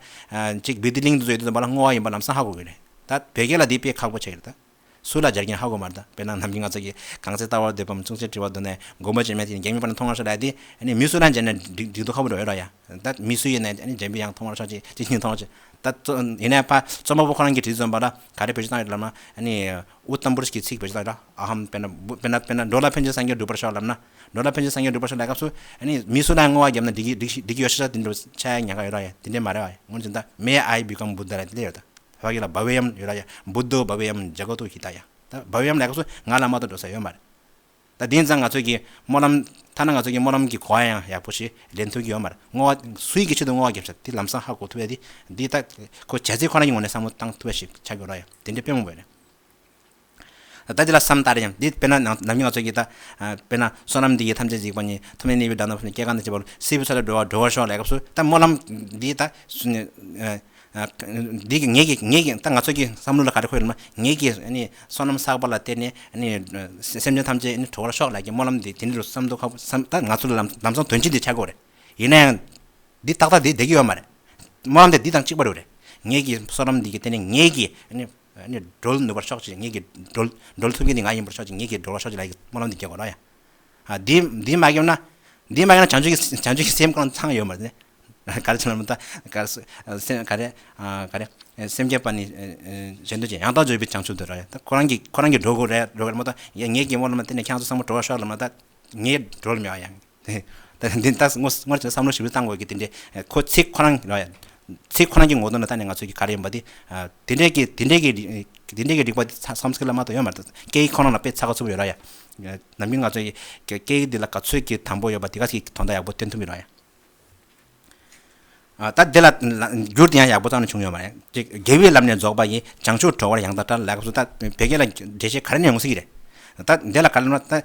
ཅིག་བི་ཏི་ལིང་དུ་བཟོས་དུས་ཙམ་པ་ལ་བསྔོ་བ་ཡིན་པ་ལམ་སང་ཧ་གོ་གི་རེད། ད་བོད་སྐད་ལ་འདི་དཔེ་ཁག་པོ་ཆགས་ཀྱི་རེད། ད་སུ་ལ་སྦྱར་གྱིན་ཧ་གོ་མ་རེད། ད་དཔེར་ན་ནམ་རྒྱུན་ང་ཚོ་གིས་གང་ཚེ་ལྟ་བར་སྡོད་པའམ་ཅུང་ཟད་དྲི་བ་འདུག་ནས་མགོན་པོ་ཇི་མ་ཡིན་ཏེ་ཡིན། རྒྱལ་མི་པ་ན་མཐོང་བར་ཤོག་ལབ་དེ་ནི་མི་སུ་ལ་སྦྱར་ནས་འགྲིག་འགྲིག་འདུག་ཁ་པོ་འགྲོ་ཡོད་ར་ཡ། ད་མི་སུ་ཡིན་ནས་རྒྱལ་མི་ཡང་མཐོང་བར་ཤོག་ཅེས་ཅིག་ཡིན་མཐོང་བར་ཤོག་ད་ཡིན་ནས་ཕ་རྩོམ་པ་པོ་ཁོ་རང་གིས་བྲིས་ཙམ་པ་ལ་ག་རེ་བེད་སྤྱོད་བཏང་ཡོད་ལབ་ན། ཨ་ནི་ཨུ་ཏམ་པུ་རུ་ཤ་གི་ཚིག་བེད་སྤྱོད་བཏང་ཡོད་ར། ཨ་ཧམ། དཔེར་ན་དཔེར་ན་དཔེར་ན་འགྲོ་ལ་ཕན་ཕྱིར་སངས་རྒྱས་འགྲུབ་པར་ཤོག་ལབ་ན། འགྲོ་ལ་ཕན་ཕྱིར་སངས་རྒྱས་འགྲུབ་པར་ཤོག་ལབ་སྐབས་སུ་ཨ་ནི་མི་སུ་ལ་བསྔོ་བ་བརྒྱབ་ན་འགྲིག་གི་འགྲིག་གི་འགྲིག་གི་ཡོད་ཤག་དེ་འདྲ་ཆགས་ཉག་ག་ཡོད་ར་ཡ། དེ་འདྲ་མ་རེད་བ། སྔོན་ཆད་ད་May I become Buddha ལབ་དེ་འདྲ་ཡོད་ད། བ་གི་ལ་བྷ་ཝེ་ཡམ་ཡོད་ར་ཡ། བུདྡྷོ་བྷ་ཝེ་ཡམ་ཛ་ག་ཏོ་ཧི་ཏཱ་ཡ། ད་བྷ་ཝེ་ཡམ་ལབ་སྐབས་སུ་ང་ལ་མ་གཏོགས་འགྲོ་ས་ཡོད་མ་རེད། ད་དེང་སང་ང་ཚོས་ཀྱི་སྨོན་ལམ་ ཐ་ན་ང་ཚོ་གི་སྨོན་ལམ་གྱི་གོ་བ་ཡང་ཡག་པོ་ཞིག་ལེན་ཐུབ་ཀྱི་ཡོད་མ་རེད། བསྔོ་བ་སུའི་གི་ཆེད་དུ་བསྔོ་བ་བརྒྱབ་ཤག་དེ་ལམ་སང་ཧ་གོ་ཐུབ་ཡ་དེ་འདི་ད་ཁོ་བྱ་ཚིག་ཁོ་རང་གི་ངོས་ནས་བསམ་བློ་བཏང་ཐུབ་ཡ་ཞིག་ཆགས་ཀྱི་ཡོད་ར་ཡ། དེ་འདྲའི་དཔེ་མང་པོ་རེད། ད་འདི་ལ་བསམ་ལྟར་ཡང་འདི་དཔེར་ན་ནམ་རྒྱུན་ང་ཚོ་གི་ད་དཔེར་ན་བསོད་ནམས་འདི་ཡིས་ཐམས་ཅད་གཟིགས་པ་ཉིད། ཐོབ་ནས་ནུས་པའི་དགྲ་རྣམས་ཕམ་ནས། སྐྱེ་རྒ་ན་འཆིའི་རྦ་ཀློང་། སྲིད་པའི་མཚོ་ལས་འགྲོ་བ་སྒྲོལ་བར་ཤོག་ལབ་སྐབས་སུ་ད་སྨོན་ལམ་འདི་ད་འདི་གི་ངེད་ཀྱི་ངེད་ཀྱི་ད་ང་ཚོ་གི་བསམ་བློ་ལ་ག་རེ་འཁོར་ཡོད་ལབ་ན། ངེད་ཀྱི་ནི་བསོད་ནམས་བསགས་པ་ལ་བརྟེན་ནས་ནི་སེམས་ཅན་ཐམས་ཅད་ནི་གྲོལ་བར་ཤོག་ལབ་ཀྱི་སྨོན་ལམ་འདི་དེ་འདྲ་བསམ་འདུག་ཁ་བསམ་ད་ང་ཚོ་ལ་ལམ་ལམ་སང་དོན་ཆེན་འདི་ཆགས་ཀྱི་ཡོད་རེད། ཡིན་ན་ཡང་འདི་ཏག་ཏག་འདི་བསྡད་ཀྱི་ཡོད་མ་རེད། སྨོན་ལམ་དེ་འདི་དང་གཅིག་པ་རེད། ངེད་ཀྱི་བསོད་ནམས་འདི་གི་བརྟེན་ནས་ངེད་ཀྱི་ནི་ནི་སྒྲོལ་ནུས་པར་ཤོག་ཅིག་ངེད་ཀྱི་སྒྲོལ་སྒྲོལ་ཐུབ་མཁན་དེ་ང་ཡིན་པར་ཤོག་ཅིག་ངེད་ཀྱི་སྒྲོལ་བར་ཤོག་ཅིག་ལབ་ཀྱི་སྨོན་ལམ་འདི་རྒྱག་དགོས་ར་ཡ། ཨ་འདི་འདི་མ་བརྒྱབ་ན་འདི་མ་བརྒྱབ་ན་བྱང་ཆུབ་ཀྱི་བྱང་ཆུབ་ཀྱི་སེམས་ཁོ་རང་ཚང་ཡོད་མ་རེད་ནི། ག་རེ་བྱས་ན་ལབ་ན་ད་ག་རེ་སེམས་ག་རེ་ཨ་ག་རེ་སེམས་བསྐྱེད་པ་ནི་གཞན་དོན་ཅན། ཡང་དག་སྤྱོད་པའི་བྱང་ཆུབ་འདོད་ར་ཡ། ད་ཁོ་རང་གི་ཁོ་རང་གི་སྒྲོལ་དགོས་རེད་སྒྲོལ་དགོས་རེད་མ་གཏོགས་ཡ་ངེད་ཀྱི་སྨོན་ལམ་བརྟེན་ནས་ཁྱེད་ཚོ་ཚང་མ་སྒྲོལ་བར་ཤོག་ལབ་ན་ད་ངེད་སྒྲོལ་མེད་ཨ་ཡ། ད་འདི་ད་སྔོ་སྔོ་བསམ་བློ་ཞིབ་ཏུ་བཏང་དགོས་ཀྱི་དེ་འདྲའི་ཁོ་ཚིག་ཁོ་རང་ར་ཡ། ཚིག་ཁོ་རང་གི་ངོ་དོན་ལ་ལྟ་ནས་ང་ཚོ་གི་ག་རེ་ཡིན་པ་དེ་དེ་འདྲའི་གི་དེ་འདྲའི་གི་དེ་འདྲའི་གི་རིག་པ་དེ་ཚ་སམ་སྐད་ལ་མ་གཏོགས་ཡོད་མ་རེད། སྐད་ཡིག་ཁོ་རང་ལ་དཔེ་ཚ་ག་ཚུགས་ཡོད་ར་ཡ། ནམ་རྒྱུན་ང་ཚོ་གི་སྐད་ཡིག་འདི་ལ་ག་ཚོད་ཀྱི་དམ་པོ་ཡོད་པ་དེ་ག་ཚོད་ཀྱི་དོན་དག་ཡག་པོ་སྟོན་ཐུབ་ཡོད་ར་ཡ། ད་འདི་ལ་འགྱུར་དེ་ཡང་ཡག་པོ་རྩ་ནས་བྱུང་ཡོད་མ་རེད། ཅིག་དགེ་བའི་ལམ་ནས་རྫོགས་པ་ཡི། བྱང་ཆུབ་འགྲོ་བར་ཡང་དག་བསྒྲལ་ལབ་སྐབས་སུ་ད་བོད་སྐད་ལ་འགྲེལ་བཤད་ག་རེ་ནས་ཡོང་སྲིད་ཀྱི་རེད། ད་འདི་ལ་ག་རེ་ལབ་ན་ད་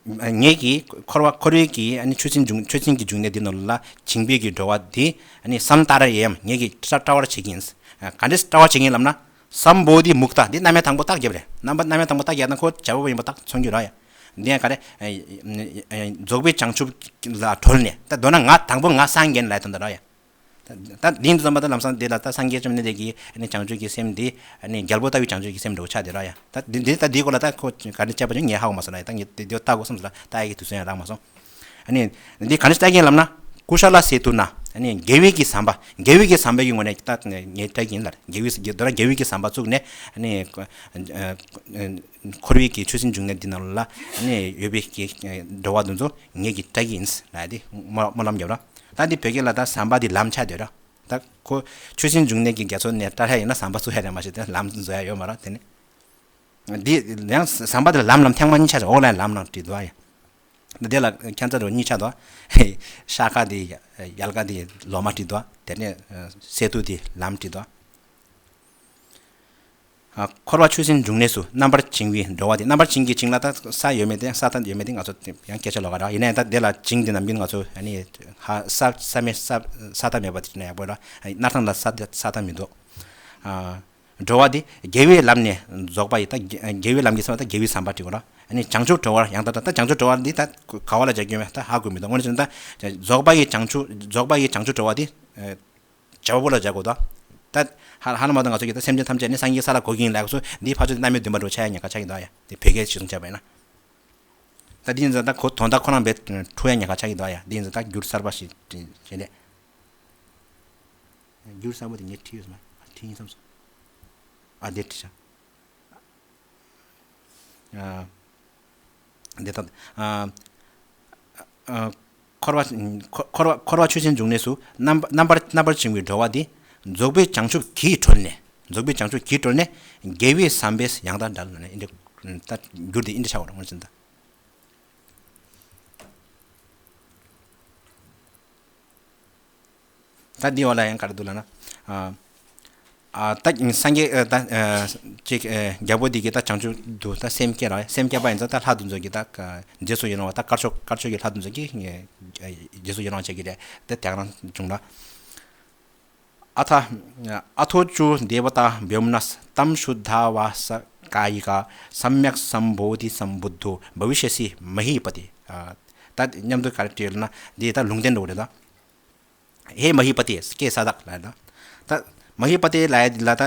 ངེད་ཀྱིས་འཁོར་བ་འཁོར་བའི་གི་ཆོས་ཅན་འབྱུང་ཆོས་ཅན་གྱི་འབྱུང་གནས་འདི་ནང་ལ་བྱིང་བའི་གི་འགྲོ་བ་འདི་བསམ་ལྟར་ཡེམ་ངེད་ཀྱིས་བཀྲ་བཀྲ་བར་བྱེད་ཀྱི་ཡིན། ག་འདྲས་བཀྲ་བར་བྱེད་ཀྱི་ཡིན་ལབ་ན། སམ་བོ་དྷི་མུག་ཏཱ། འདི་རྣམ་དབྱེ་དང་པོ་རྟགས་བརྒྱབ་རེད། རྣམ་པ་རྣམ་དབྱེ་དང་པོ་རྟགས་བརྒྱབ་ན་ཁོ་བྱ་བ་པོ་ཡིན་པ་རྟགས་མཚོན་གྱི་ར་ཡ། འདི་ཡང་ག་རེ། རྫོགས་པའི་བྱང་ཆུབ་ལ་གྲོལ་ནས་ད་མདོར་ན་ང་དང་པོ་ང་སངས་རྒྱས་ལ་དོན་དུ་ར་ཡ། ད་འདི་འདི་ཙམ་པ་ད་ལམ་སང་འདི་ལ་ད་སངས་རྒྱས་བཅོམ་ལྡན་འདས་ཀྱི་བྱང་ཆུབ་ཀྱི་སེམས་འདི་རྒྱལ་པོ་ལྟ་བུའི་བྱང་ཆུབ་ཀྱི་སེམས་འདྲ་བོ་ཆགས་བསྡད་ར་ཡ། ད་འདི་འདི་ད་འདིའི་སྐོར་ལ་ད་ཁོ་ག་རེ་བྱས་པ་ཅིག་ངས་ཧ་གོ་མ་སོང་ན་ཡ། ད་ངས་འདི་འདི་ལྟ་དགོས་བསམ་སོང་ལ་ལྟ་ཡ་གི་དུས་ཚོད་ཡང་རག་མ་སོང་། ཨ་ནི། འདི་ག་འདྲ་ལྟ་གིན་ལབ་ན། ཀུ་ཤ་ལ་སེ་ཏུ་ན། ཨ་ནི་དགེ་བའི་གི་ཟམ་པ། དགེ་བའི་གི་ཟམ་པའི་གི་ངོས་ནས་ད་ངས་ལྟ་གིན་ལ། དགེ་བའི་གི་དོ་ར་དགེ་བའི་གི་ཟམ་པ་བཙུགས་ནས་ཨ་ནི། འཁོར་བའི་གི་ཆོས་སེམས་འབྱུང་གནས་འདི་ནང་ལ་ཨ་ནི་ཡོད་པའི་གི་འགྲོ་བ་འདི་ཚོ་ངས་གི་ལྟ་གིན་ལ་དེ་སྨོན་ལམ་རྒྱབ་ར། ད་འདི་བོད་སྐད་ལ་ད་ཟམ་པ་འདི་ལམ་ཆགས་བསྡད་ར། ད་ཁོ་ཆོས་སེམས་འབྱུང་གནས་ཀྱི་རྒྱ་མཚོ་ནས་བཀྲ་ཤ་ཡིན་ན་ཟམ་པ་བཙུགས་ཡ་རེད་མ་གཞི་དེ་ལམ་བཟོ་ཡ་ཡོད་མ་ར་དེ་ནི། འདི་ཡང་ཟམ་པ་དེ་ལ་ལམ་ལམ་ཐེངས་མ་གཉིས་ཆགས་འོག་ལ་ལམ་ལམ་བྲིས་འདུག་ཨ་ཡ། འདི་ལ་ཁྱད་མཚར་རུ་གཉིས་ཆགས་འདུག་ཤ་ཁ་དེ་ཡལ་ག་དེ་ལོ་མ་བྲིས་འདུག་དེ་ནས་སེ་ཏུ་དེ་ལམ་བྲིས་འདུག་འཁོར་བ་ཆོས་སེམས་འབྱུང་གནས་སུ། རྣམ་པར་བྱིང་བའི་འགྲོ་བ་དེ། རྣམ་པར་བྱིང་གི་བྱིང་ལ་ད་ས་ཡོད་མེད་དེ་ས་ད་ཡོད་མེད་དེ་ང་ཚོ་ཡང་སྐད་ཆ་ལོག་ག་ར། ཡིན་ན་ཡང་ད་དེ་ལ་བྱིང་དེ་ནམ་རྒྱུན་ང་ཚོ་ཨ་ནི་ཧ་ས་ས་མེད་ས་ས་ད་མེད་པ་དེ་ན་ཡག་པོ་ར། སྣར་ཐང་ལ་ས་ས་ད་མི་འདུག་འགྲོ་བ་འདི་དགེ་བའི་ལམ་ནས་རྫོགས་པ་ཡི། ད་དགེ་བའི་ལམ་གྱི་སེམས་ད་དགེ་བའི་ཟམ་པ་བྲིས་དགོས་ར། ཨ་ནི་བྱང་ཆུབ་འགྲོ་བར་ཡང་དག་ད་བྱང་ཆུབ་འགྲོ་བ་འདི་ད་ག་བ་ལ་སྦྱར་རྒྱུ་མེད་ད་ཧ་གོ་མི་འདུག་དངོས་གནས་ད་རྫོགས་པ་ཡི་བྱང་ཆུབ་རྫོགས་པ་ཡི་བྱང་ཆུབ་འགྲོ་བ་འདི་བྱ་བ་པོ་ལ་སྦྱར་དགོས་ད། ད་ཧ་ཧ་ལམ་ད་ང་ཚོ་གི་ད་སེམས་ཅན་ཐམས་ཅད་ནི་སངས་རྒྱས་ས་ལ་གོ་གི་ཡིན་ལབ་སོ་འདིའི་ཕ་ཆོས་རྣམ་སྨིན་བདུན་པ་འགྲོ་ཆ་ཡ་ཉེན་ཁ་ཆགས་ཀྱི་འདུག་ཡ། འདི་བོད་སྐད་ཞིག་གསུང་བྱས་པ་ཡིན་ན། ད་འདི་ཡིན་ཙང་ད་གོ་དོན་དག་ཁོ་རང་བས་འཁྲུལ་ཡ་ཉེན་ཁ་ཆགས་ཀྱི་འདུག་ཡ། འདི་ཡིན་ཙང་ད་འགྱུར་གསར་པ་ཞིག་བྱས་ནས། འགྱུར་གསར་པ་དེ་ངས་བྲིས་ཡོད་སོང་ཨ། བྲིས་ཡིན་བསམ་སོང་། ཨ་དེ་བྲིས་ཤག་ཨ་དེ་ད་ཨ་ཨ་འཁོར་བ་འཁོར་བ་འཁོར་བ་ཆོས་ཅན་འབྱུང་གནས་སུ་རྣམ་པ་རྣམ་པར་རྣམ་པར་བྱིང་བའི་འགྲོ་བ་འདི་རྫོགས་པའི་བྱང་ཆུབ་ཀྱིས་གྲོལ་ནས། རྫོགས་པའི་བྱང་ཆུབ་ཀྱིས་གྲོལ་ནས་དགེ་བའི་བསམ་པས་ཡང་དག་བསྒྲལ་ནས། འདི་ད་འགྱུར་འདི་འདི་འདྲ་ཆགས་པ་རེད་དངོས་གནས་ད། ད་འདི་འོག་ལ་ཡང་ག་རེ་འདུག་ལབ་ན། ཨ་ཨ་ད་སངས་རྒྱས་ཨ་ད་ཨ་ཅིག་ཨ་རྒྱལ་པོ་འདི་གིས་ད་བྱང་ཆུབ་ཏུ་ད་སེམས་བསྐྱེད་ར། སེམས་བསྐྱེད་པ་ཡིན་ཙང་ད་ལྷ་དེ་ཚོ་གིས་ད་རྗེས་སུ་ཡི་རང་བ་ད་དཀར་ཕྱོགས་དཀར་ཕྱོགས་ཀྱི་ལྷ་དེ་ཚོ་གིས་རྗེས་སུ་ཡི་རང་བྱེད་ཀྱི་རེད། ད་དེ་ག་རང་བྱུང་ལ། अथ अथोच्चुर्देवता व्योम्नस् तं शुद्धावासकायिका सम्यक्सम्बोधिसम्बुद्धो भविष्यसि महीपते। ཨ་ད་མཉམ་དུ་ག་རེ་བྲིས་ཡོད་ལབ་ན་འདི་ད་ལུང་བསྟན་འགྲོ་གི་རེད་ད། हे महीपते ཀྱེ་ས་བདག་ལབ་ད། ད་མ་ཧི་པ་ཏེ་ལབ་ཡ་འདི་ལ་ད་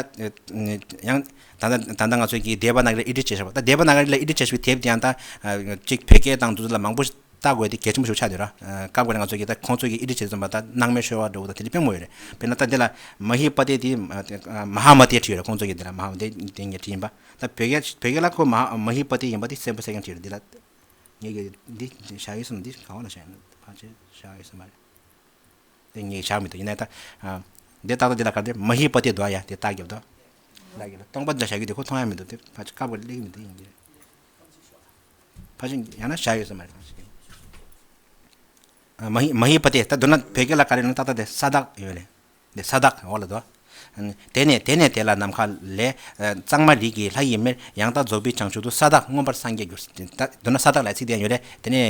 ཡང་ད་ལྟ་ད་ལྟ་ང་ཚོ་གི་དེ་བ་ན་ག་རི་ལ་ཨི་ཌི་བྱས་ཤག་ད་དེ་བ་ན་ག་རི་ལ་ཨི་ཌི་བྱས་ཤག་པ་ད་དེ་བ་ན་ག་རི་ལ་ཨི་ཌི་བྱས་ཤག་པའི་དེབ་དེ་ཡང་ད་ཅིག་བོད་སྐད་དང་དུ་ལ་མང་པོ་ཞིག་ལྟ་དགོས་དེ་གལ་ཆེན་པོ་ཞིག་ཆགས་འདུག་ར། སྐབས་འགའ་ང་ཚོ་གི་ད་ཁོང་ཚོ་གི་ཨི་ཌི་བྱས་ཙམ་པ་ད་སྣང་མེད་ཤོར་བ་འགྲོ་ད་དེ་འདྲ་དཔེ་མོ་ཡོད་རེད། དཔེར་ན་ད་དེ་ལ་མ་ཧི་པ་ཏེ་དེ་མ་ཧ་མ་ཏེ་བྲིས་ཡོད་རེད། ཁོང་ཚོ་གི་དེ་ལ་མ་ཧ་མ་ཏེ་དེ་ངས་བྲིས་ཡིན་པ། ད་བོད་སྐད་བོད་སྐད་ལ་ཁོ་མ་མ་ཧི་པ་ཏེ་ཡིན་པ་དེ་གསལ་པོ་གསལ་རྐྱང་བྲིས་ཡོད་རེད། དེ་ལ་ངས་གི་འདི་བཞག་ཡོད་སོང་། འདི་ག་བ་ལ་བཞག་ཡོད་ན་ཕལ་ཆེར་བཞག་ཡོད་སོང་མ་རེད། དེ་ངས་བཞག་མི་འདུག་ཡིན་ནའི་ད་ཨ་འདི་ཏག་ཏག་འདི་ལ་ག་རེ་མ་ཧི་པ་ཏེ་འདུག་ཡ། དེ་རྟགས་རྒྱབ་འདུག་ལ་གི་ལ་སྟོང་པ་འདི་ལ་བཞག་རྒྱུ་དེ་ཁོ་མཐོང་ཡ་མི་འདུག་དེ་ཕལ་ཆེར་སྐབས་འགའ་སླེབས་ཀྱི་མི་འདུག་ཡིན་གྱི་རེད། ཕལ་ཆེར་ཡང་ན་བཞག་ཡོད་ས་མ་རེད། ཨ། མ་ཧི་མ་ཧི་པ་ཏི། ད་མདོར་ན་བོད་སྐད་ལ་ག་རེ་ལབ་ན་ཏག་ཏག་དེ་ས་བདག་ཡོད་རེད། དེ་ས་བདག་འོག་ལ་དོ། དེ་ནས་དེ་ནས་དེ་ལ་ནམ་མཁའ་ལས། ཨ། གཙང་མ་རིགས་ཀྱི་ལྷ་ཡི་མིར། ཡང་དག་རྫོགས་པའི་བྱང་ཆུབ་ཏུ། ས་བདག་མངོན་པར་སངས་རྒྱས་འགྱུར། ད་མདོར་ན་ས་བདག་ལབ་ཚིག་དེ་ཡང་ཡོད་རེད། དེ་ནས།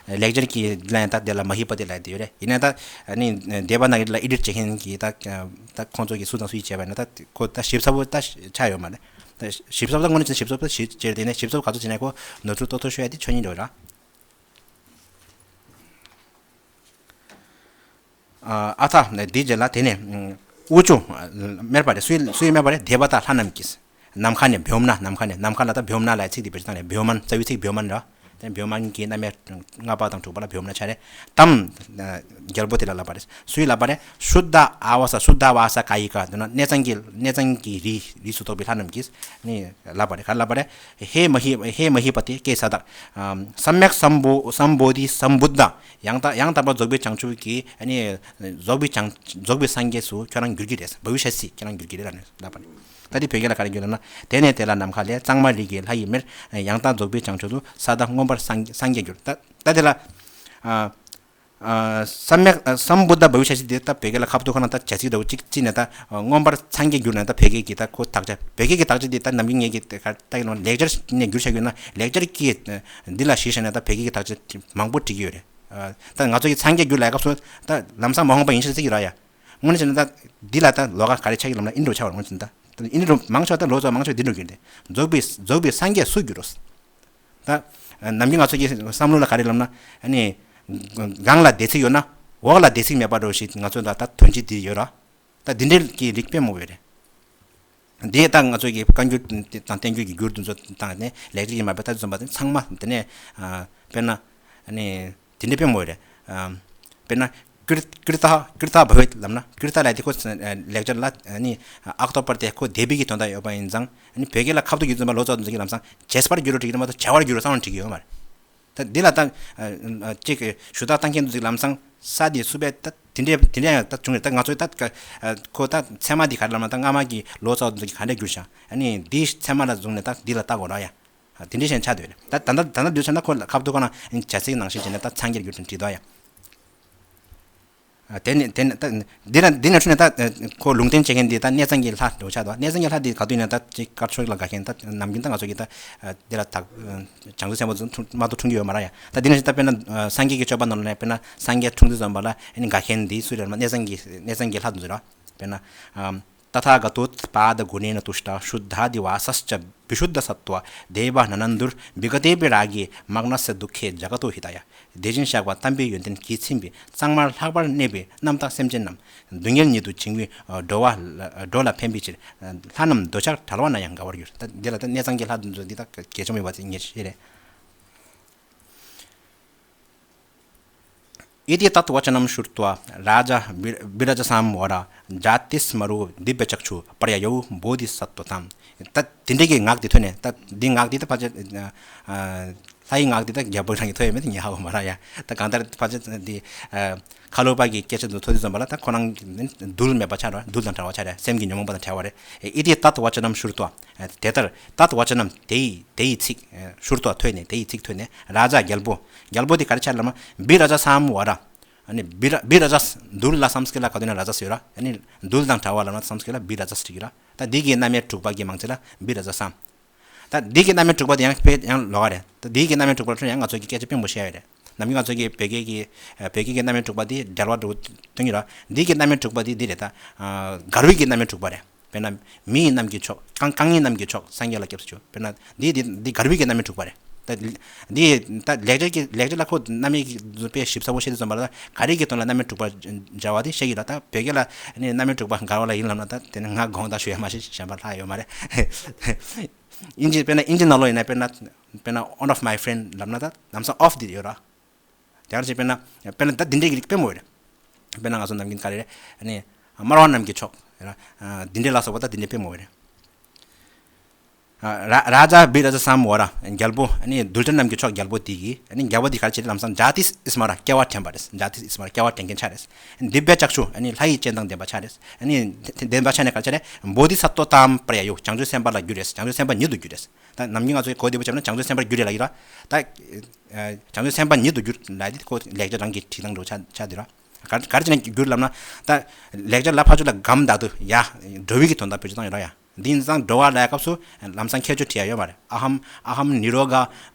ཨ། ལེགས་སྦྱར་གྱི་ལ་ཡང་ད་དེ་ལ་མ་ཧི་པ་ཏི་ལབ་དེ་ཡོད་རེད། ཡིན་ན་ད་ཨ་ནི་དེ་བ་ན་གི་ལ་ཨེ་ཌིཊ་བྱེད་མཁན་གྱི་ད་ད་ཁོང་ཚོ་གི་སུ་དང་སུ་ཡིས་བྱས་པ་ཡིན་ན་ད་ཁོ་ད་ཞིབ་ཚགས་པོ་ད་ཆགས་ཡོད་མ་རེད། ད་ཞིབ་ཚགས་པོ་ད་དངོས་གནས་བྱས་ན་ཞིབ་ཚགས་པོ་ད་ཞིབ་བྱས་དེ་ནས་ཞིབ་ཚགས་པོ་ག་ཚོད་བྱས་ན་ཁོ་ནོར་འཁྲུལ་ཏོག་ཏོག་ཤོར་ཡ་དེ་ཆོས་ཉིད་འགྲོ་ར། ཨ་ཐ་འདིའི་རྗེས་ལ་དེ་ནས་ཨུ་ཅུ་སྨྲས་པ་རེད། སུས་སུས་སྨྲས་པ་རེད། དེ་བ་ད་ལྷ་རྣམས་ཀྱིས། ནམ་མཁའ་ནས་བྱོམ་ན། ནམ་མཁའ་ནས། ནམ་མཁའ་ལ་ད་བྱོམ་ན་ལབ་ཚིག་དེ་བེད་སྤྱོད་བཏང་ནས་བྱོམ་མ་ན་རྩ་བའི་ཚིག་བྱོམ་མ་ན་ར། དེ་བྱོམ་མ་ན་གི་རྣམ་དབྱེ་ལྔ་པ་དང་དྲུག་པ་ལ་བྱོམ་ན་ཆ་རེད། དམ། རྒྱལ་པོ་དེ་ལ་ལབ་པ་རེད། སུས་ལབ་པ་རེད། ཤུདྡྷ་ཨ་བ་ས། ཤུདྡྷ་ཨ་བ་ས་ཀ་ཡི་ཀ་དེ་ན་གནས་ཚང་གི་གནས་ཚང་གི་རིས་རིས་སུ་གཏོགས་པའི་ལྷ་རྣམས་ཀྱིས་ནི་ལབ་པ་རེད། ག་ལབ་པ་རེད། ཧེ་མ་ཧི་ཧེ་མ་ཧི་པ་ཏི་ཀྱེ་ས་བདག་སམྱཀ་སམ་བྷོ་སམ་བྷོ་དྷི་སམ་བུདྡྷ། ཡང་དག་ཡང་དག་པར་རྫོགས་པའི་བྱང་ཆུབ་ཀྱི་ཨ་ནི་རྫོགས་པའི་བྱང་རྫོགས་པའི་སངས་རྒྱས་སུ་ཁྱོད་རང་འགྱུར་གྱི་རེད། བྷ་བི་ཤ་སི། ཁྱོད་རང་འགྱུར་གྱི་རེད་ལབ་ནས་ལབ་པ་རེད། ད་དེ་བོད་སྐད་ལ་ག་རེ་འགྱུར་ལབ་ན། དེ་ནས་དེ་ལ་ནམ་མཁའ་ལས། གཙང་མ་རིགས་ཀྱི་ལྷ་ཡི་མིར། ཡང་དག་རྫོགས་པའི་བྱང་ཆུབ་ཏུ། ས་བདག་མངོན་པར་སངས་སངས་རྒྱས་འགྱུར། ད་ད་དེ་ལ། ཨ་ཨ་སམྱཀ་སམ་བུདྡྷ་བྷ་བི་ཤ་སི་དེ་ད་བོད་སྐད་ལ་ཁ་བསྡུ་ཁོ་ན་ད་བྱ་ཚིག་འདྲ་བོ་གཅིག་གཅིག་ནས་ད་མངོན་པར་སངས་རྒྱས་འགྱུར་ན་ད་བོད་སྐད་ཀྱི་ད་ཁོ་དག་ཆ། བོད་སྐད་ཀྱི་དག་ཆ་དེ་ད་ནམ་རྒྱུན་ངེད་ཀྱི་ད་ལེགས་སྦྱར་ནས་བསྒྱུར་བྱ་རྒྱུ་ན་ལེགས་སྦྱར་གྱི་འདི་ལ་གཞི་བཞག་ནས་ད་བོད་སྐད་ཀྱི་དག་ཆ་མང་པོ་བྲིས་ཀྱི་ཡོད་རེད། ད་ང་ཚོ་གི་སངས་རྒྱས་འགྱུར་ལབ་སྐབས་སུ་ད་ལམ་སང་མ་འོངས་པ་ཡིན་ཤག་ཟེར་གྱི་ར་ཡ། དངོས་གནས་བྱས་ན་ད་འདི་ལ་ད་ལོགས་ཀ་ག་རེ་ཆགས་ཀྱི་ལབ་ན་ཨིན་འགྲོ་ཆགས་པ་རེད། དངོས་གནས་བྱས་ན་ད་ཨིན་འགྲོ་མང་ཆེ་བ་ད་ལོ་ཙཱ་མང་ཆེ་བ་འདི་འགྲོ་གི་རེད། རྫོགས་པའི་རྫོགས་པའི་སངས་རྒྱས་སུ་འགྱུར་རོ། ད་ནམ་རྒྱུན་ང་ཚོ་གི་བསམ་བློ་ལ་ག་རེ་ལབ་ན་ཨ་ནི་སྒང་ལ་བདེ་ཚིག་ཡོད་ན་འོག་ལ་བདེ་ཚིག་མེད་པ་འགྲོ་ཞིག་ང་ཚོ་ད་ད་དོན་སྤྱི་འདི་ཡོད་ར། ད་འདི་འདྲའི་གི་རིགས་དཔེ་མང་པོ་ཡོད་རེད། འདི་ད་ང་ཚོ་གི་བཀའ་འགྱུར་དང་བསྟན་འགྱུར་གྱི་འགྱུར་འདི་ཚོ་དང་ནས་ལེགས་སྦྱར་གྱི་མ་དཔེ་ལྟ་ཚུལ་ཙམ་པ་དེ་ཚང་མ་དེ་ནས་དཔེར་ན་ཨ་ནི། དེ་འདྲའི་དཔེ་མང་པོ་ཡོད་རེད། ཨམ། དཔེར་ན། ཀིར་ཀིརྟ་ཀིརྟ་བྷ་བེད་ལབ་ན། ཀིརྟ་ལབ་དེ་ཁོ་ལེགས་སྦྱར་ལ་ནི་ཨཀ་ཏོ་པར་དེ་ཁོ་དེ་བི་གི་དོན་དག་ཡོད་པ་ཡིན་ཙང་ཨ་ནི་བོད་སྐད་ལ་ཁ་བསྡུ་རྒྱུ་ཙམ་པ་ལོ་ཙཱ་བ་ཚོ་གི་ལམ་སང་བྱས་པར་འགྱུར་རོ་བྲིས་ཀྱི་རེད་མ་གཏོགས་བྱ་བར་འགྱུར་རོ་གསུངས་ནས་བྲིས་ཀྱི་ཡོད་མ་རེད། ད་འདི་ལ་ད་ཅིག་ཞུ་དག་བཏང་མཁན་ཚོ་ཚོ་གི་ལམ་སང་ས་དེ་སུ་བས་ད་དེ་འདྲའི་དེ་འདྲའི་ཡང་ད་བྱུང་རེད། ད་ང་ཚོའི་ད་ཁོ་ད་ཚད་མ་འདི་ག་རེ་ལབ་ན་ད་སྔ་མ་གི་ལོ་ཙཱ་བ་ཚོ་གི་ག་འདྲ་བསྒྱུར་ཤག་ཨ་ནི་འདི་ཚད་མ་ལ་བཟུང་ནས་ད་འདི་ལ་ལྟ་དགོས་ར་ཡ། དེ་འདྲ་ཞིག་ཆགས་འདུག་ད་ད་ལྟ་ད་ལྟ་འདུག་བྱས་ན་ཁོ་ལ་ཁ་བསྡུ་ཁོ་ན་བྱ་ཚིག་ནང་བཞིན་བྱས་ནས་ད་སངས་རྒྱས་འགྱུར་དུ་འབྲི་དོ་ཡ། དེ་ནས་དེ་ནས་ད་འདི་ན་འདི་ན་འཁྲུལ་ནས་ད་ཁོ་ལུང་བསྟན་བྱེད་མཁན་འདི་ད་གནས་ཚང་གི་ལྷ་འདུག་ཆགས་འདུག་གནས་ཚང་གི་ལྷ་འདི་ག་དུས་ཡིན་ན་ད་ཅིག་དཀར་ཕྱོགས་ལ་དགའ་མཁན་ད་ནམ་རྒྱུན་ད་ང་ཚོ་གི་ད་འདི་ལ་ད་བྱང་ཆུབ་སེམས་དཔའ་ཚོ་མ་གཏོགས་འཁྲུངས་ཀྱི་ཡོད་མ་རེད་ཡ། ད་འདི་ན་ཞིག་ད་དཔེར་ན་སངས་རྒྱས་ཀྱི་སྤྱོད་པ་ནང་ལ་ནས་དཔེར་ན་སངས་རྒྱས་འཁྲུངས་དུས་ཙམ་པ་ལ་ཨ་ནི་དགའ་མཁན་འདི་སུ་རེད་ལབ་ན་གནས་ཚང་གི་གནས་ཚང་གི་ལྷ་འདི་ཚོ་རེད། དཔེར་ན། ཨམ། तथागतोत्पादगुणेन तुष्टा शुद्धादिवासश्च विशुद्धसत्त्वा देवा ननन्दुर्विगते विरागे मग्नस्य दुःखे जगतो हिताय། དེ་བཞིན་གཤེགས་པ་དམ་པའི་ཡོན་ཏན་གྱིས་མཚན་པའི་གཙང་མར་ལྷག་པར་གནས་པའི་རྣམ་དག་སེམས་ཅན་རྣམས་སྡུག་བསྔལ་ཉིད་དུ་བྱིང་བའི་འགྲོ་བ་འགྲོ་ལ་ཕན་པའི་ཕྱིར་ལྷ་རྣམས་འདོད་ཆགས་བྲལ་བ་ན་ཡང་དགའ་བར་འགྱུར། ད་འདི་ལ་ད་གནས་ཚང་གི་ལྷ་འདི་ཚོ་འདི་དག་གལ་ཆེན་པོ་ཡིན་པ་དེ་ངས་ཤེས་རེད། इति तत् वचनं श्रुत्वा राजा वि विरजसां वरा जातिस्मरो दिव्यचक्षु प्रययौ बोधिसत्त्वताम्। ད་དེ་འདྲའི་གི་ངག་དེ་ཐོས་ནས་ད་འདི་ངག་དེ་ད་ཕལ་ཆེར་ལྷ་ཡི་ངག་དེ་ད་རྒྱལ་པོ་རང་གི་ཐོས་ཡོད་མེད་དེ་ངས་ཧ་གོ་མ་རེད་ཡ། ད་གང་ལྟར་ཕལ་ཆེར་འདི་ཁ་ལོ་པ་གི་སྐད་ཆ་དེ་ཐོས་དུས་ཙམ་པ་ལ་ད་ཁོ་རང་རྡུལ་མེད་པ་ཆགས་རེད། རྡུལ་དང་བྲལ་བ་ཆགས་རེད། སེམས་ཀྱི་ཉོན་མོངས་པ་དང་བྲལ་བ་རེད། इति तत् वचनं श्रुत्वा དེ་ལྟར་तत् वचनं དེ་ཡི་དེ་ཡི་ཚིག श्रुत्वा ཐོས་ནས་དེ་ཡི་ཚིག་ཐོས་ནས་राजा རྒྱལ་པོ་རྒྱལ་པོ་དེ་ག་རེ་ཆགས་ལབ་ན་विरजसां वरा ཨ་ནི་विर विरजस རྡུལ་ལ་སཾསྐྲྀཏ་ལ་ག་དུས་ན་ར་ཛ་ཟེར་ར། ཨ་ནི་རྡུལ་དང་བྲལ་བ་ལབ་ན་སཾསྐྲྀཏ་ལ་विरजस ཟེར་གྱི་ར། ད་འདི་གི་རྣམ་དབྱེ་དྲུག་པ་གི་མང་ཚིག་ལ་विरजसां། ད་འདི་གི་རྣམ་དབྱེ་དྲུག་པ་དེ་ཡང་དཔེ་ཡང་ལོགས་ཀ་རེད། ད་འདི་གི་རྣམ་དབྱེ་དྲུག་པ་ལ་ཡང་ང་ཚོ་གི་སྐད་ཆ་དཔེ་མང་པོ་བཤད་ཡོད་རེད། ནམ་རྒྱུན་ང་ཚོ་གི་བོད་སྐད་ཀྱི་བོད་སྐད་ཀྱི་རྣམ་དབྱེ་དྲུག་པ་དེ་འབྲེལ་བ་འགྲོ་སྟོན་གྱི་ར། འདི་གི་རྣམ་དབྱེ་དྲུག་པ་དེ་འདི་རེད་ད། གར་བའི་གི་རྣམ་དབྱེ་དྲུག་པ་རེད། དཔེར་ན་མི་ཡི་རྣམས་ཀྱི་མཆོག་རྐང་རྐང་གཉིས་རྣམས་ཀྱི་མཆོག་སངས་རྒྱས་ལ་སྐྱབས་སུ་མཆིའོ། དཔེར་ན་འདི་འདི་འདི་གར་བའི་གི་རྣམ་དབྱེ་དྲུག་པ་རེད། ད་འདི་ད་ལེགས་སྦྱར་གྱི་ལེགས་སྦྱར་ལ་ཁོ་རྣམ་དབྱེ་གི་དཔེ་ཞིབ་ཚགས་པོ་བཤད་དུས་ཙམ་པ་ལ་གར་བའི་གི་དོན་ལ་རྣམ་དབྱེ་དྲུག་པ་སྦྱར་བ་དེ་བཤད་ཀྱི་ལ། ད་བོད་སྐད་ལ་ནི་རྣམ་དབྱེ་དྲུག་པ་གར་བ་ལ་ཡིན་ལབ་ན་ད་དེ་ནི་ང་དགོངས་དག་ཞུ་ཡ་མ་ཤེས་གཞན་པ་ལྷག་ཡོད་མ་རེད། ཨིན་ཇི་དཔེར་ན་ཨིན་ཇི་ནང་ལོགས་ཡིན་ན་དཔེར་ན་དཔེར་ན་one of my friend ལབ་ན་ད་ལམ་སང་of འདི་ཡོད་ར། དེ་ཡང་ཅིག་དཔེར་ན་དཔེར་ན་ད་འདི་འདྲའི་རིགས་དཔེ་མང་པོ་ཡོད་རེད། དཔེར་ན་ང་ཚོ་ནམ་རྒྱུན་ག་རེ་རེད། ཨ་ནི་སྨྲ་བ་རྣམས་ཀྱི་མཆོག་རེད་ར། འདི་འདྲའི་ལ་སོགས་པ་ད་འདི་འདྲའི་དཔེ་མང་པོ་ཡོད་རེད། ར་རཱ་ཛ་བི་རཱ་ཛ་སམ་བྷ་ར། རྒྱལ་པོ་ཨ་ནི་གདུལ་བྱ་རྣམས་ཀྱི་མཆོག་རྒྱལ་པོ་དེ་གིས་ཨ་ནི་རྒྱལ་པོ་དེ་ག་རེ་བྱས་ཏེ་ལམ་སང་ཛཱ་ཏི་ཨིས་མ་ར་སྐྱེ་བ་དྲན་པ་རེད། ཛཱ་ཏི་ཨིས་མ་ར་སྐྱེ་བ་དྲན་མཁན་ཆགས་རེད། དི་བྱ་ཙཀ་ཆུ་ཨ་ནི་ལྷ་ཡི་སྤྱན་དང་ལྡན་པ་ཆགས་རེད། ཨ་ནི་དེ་ལྡན་པ་ཆགས་ནས་ག་རེ་ཆགས་རེད། བོ་དྷི་སཏྭ་ཏམ་པྲ་ཡ་ཡུ། བྱང་ཆུབ་སེམས་དཔའ་ལ་གྱུར་རེད། བྱང་ཆུབ་སེམས་དཔའ་ཉིད་དུ་གྱུར་རེད། ད་ནམ་རྒྱུན་ང་ཚོས་གོ་བདེ་པོ་བྱས་ན་བྱང་ཆུབ་སེམས་དཔར་གྱུར་རེད་ལབ་ཀྱི་རེད། ད་བྱང་ཆུབ་སེམས་དཔའ་ཉིད་དུ་གྱུར་ལབ་དེ་ཁོ་ལེགས་སྦྱར་རང་གི་བྲིས་སྟངས་འདྲ་བོ་ཆགས་ཆགས་བསྡད་ར། ག་ག་རེ་བྱས་ནས་གྱུར་ལབ་ན། ད་ལེགས་སྦྱར་ལ་ཕར་ཕྱོགས་ལ་གམ་དྷཱ་ཏུ་ཡ་འགྲོ་བའི་གི་དོན་དག་བེད་སྤྱོད་བཏང་ཡོད་ར་ཡ། འདི་ཡིན་ཙང་འགྲོ་བ་ལབ་སྐབས་སུ་ལམ་སང་ཁྱད་ཆོས་བྲིས་ཡ་ཡོད་མ་རེད། ཨ་ཧམ་ཨ་ཧམ་ནི་རོ་ག་ཨ་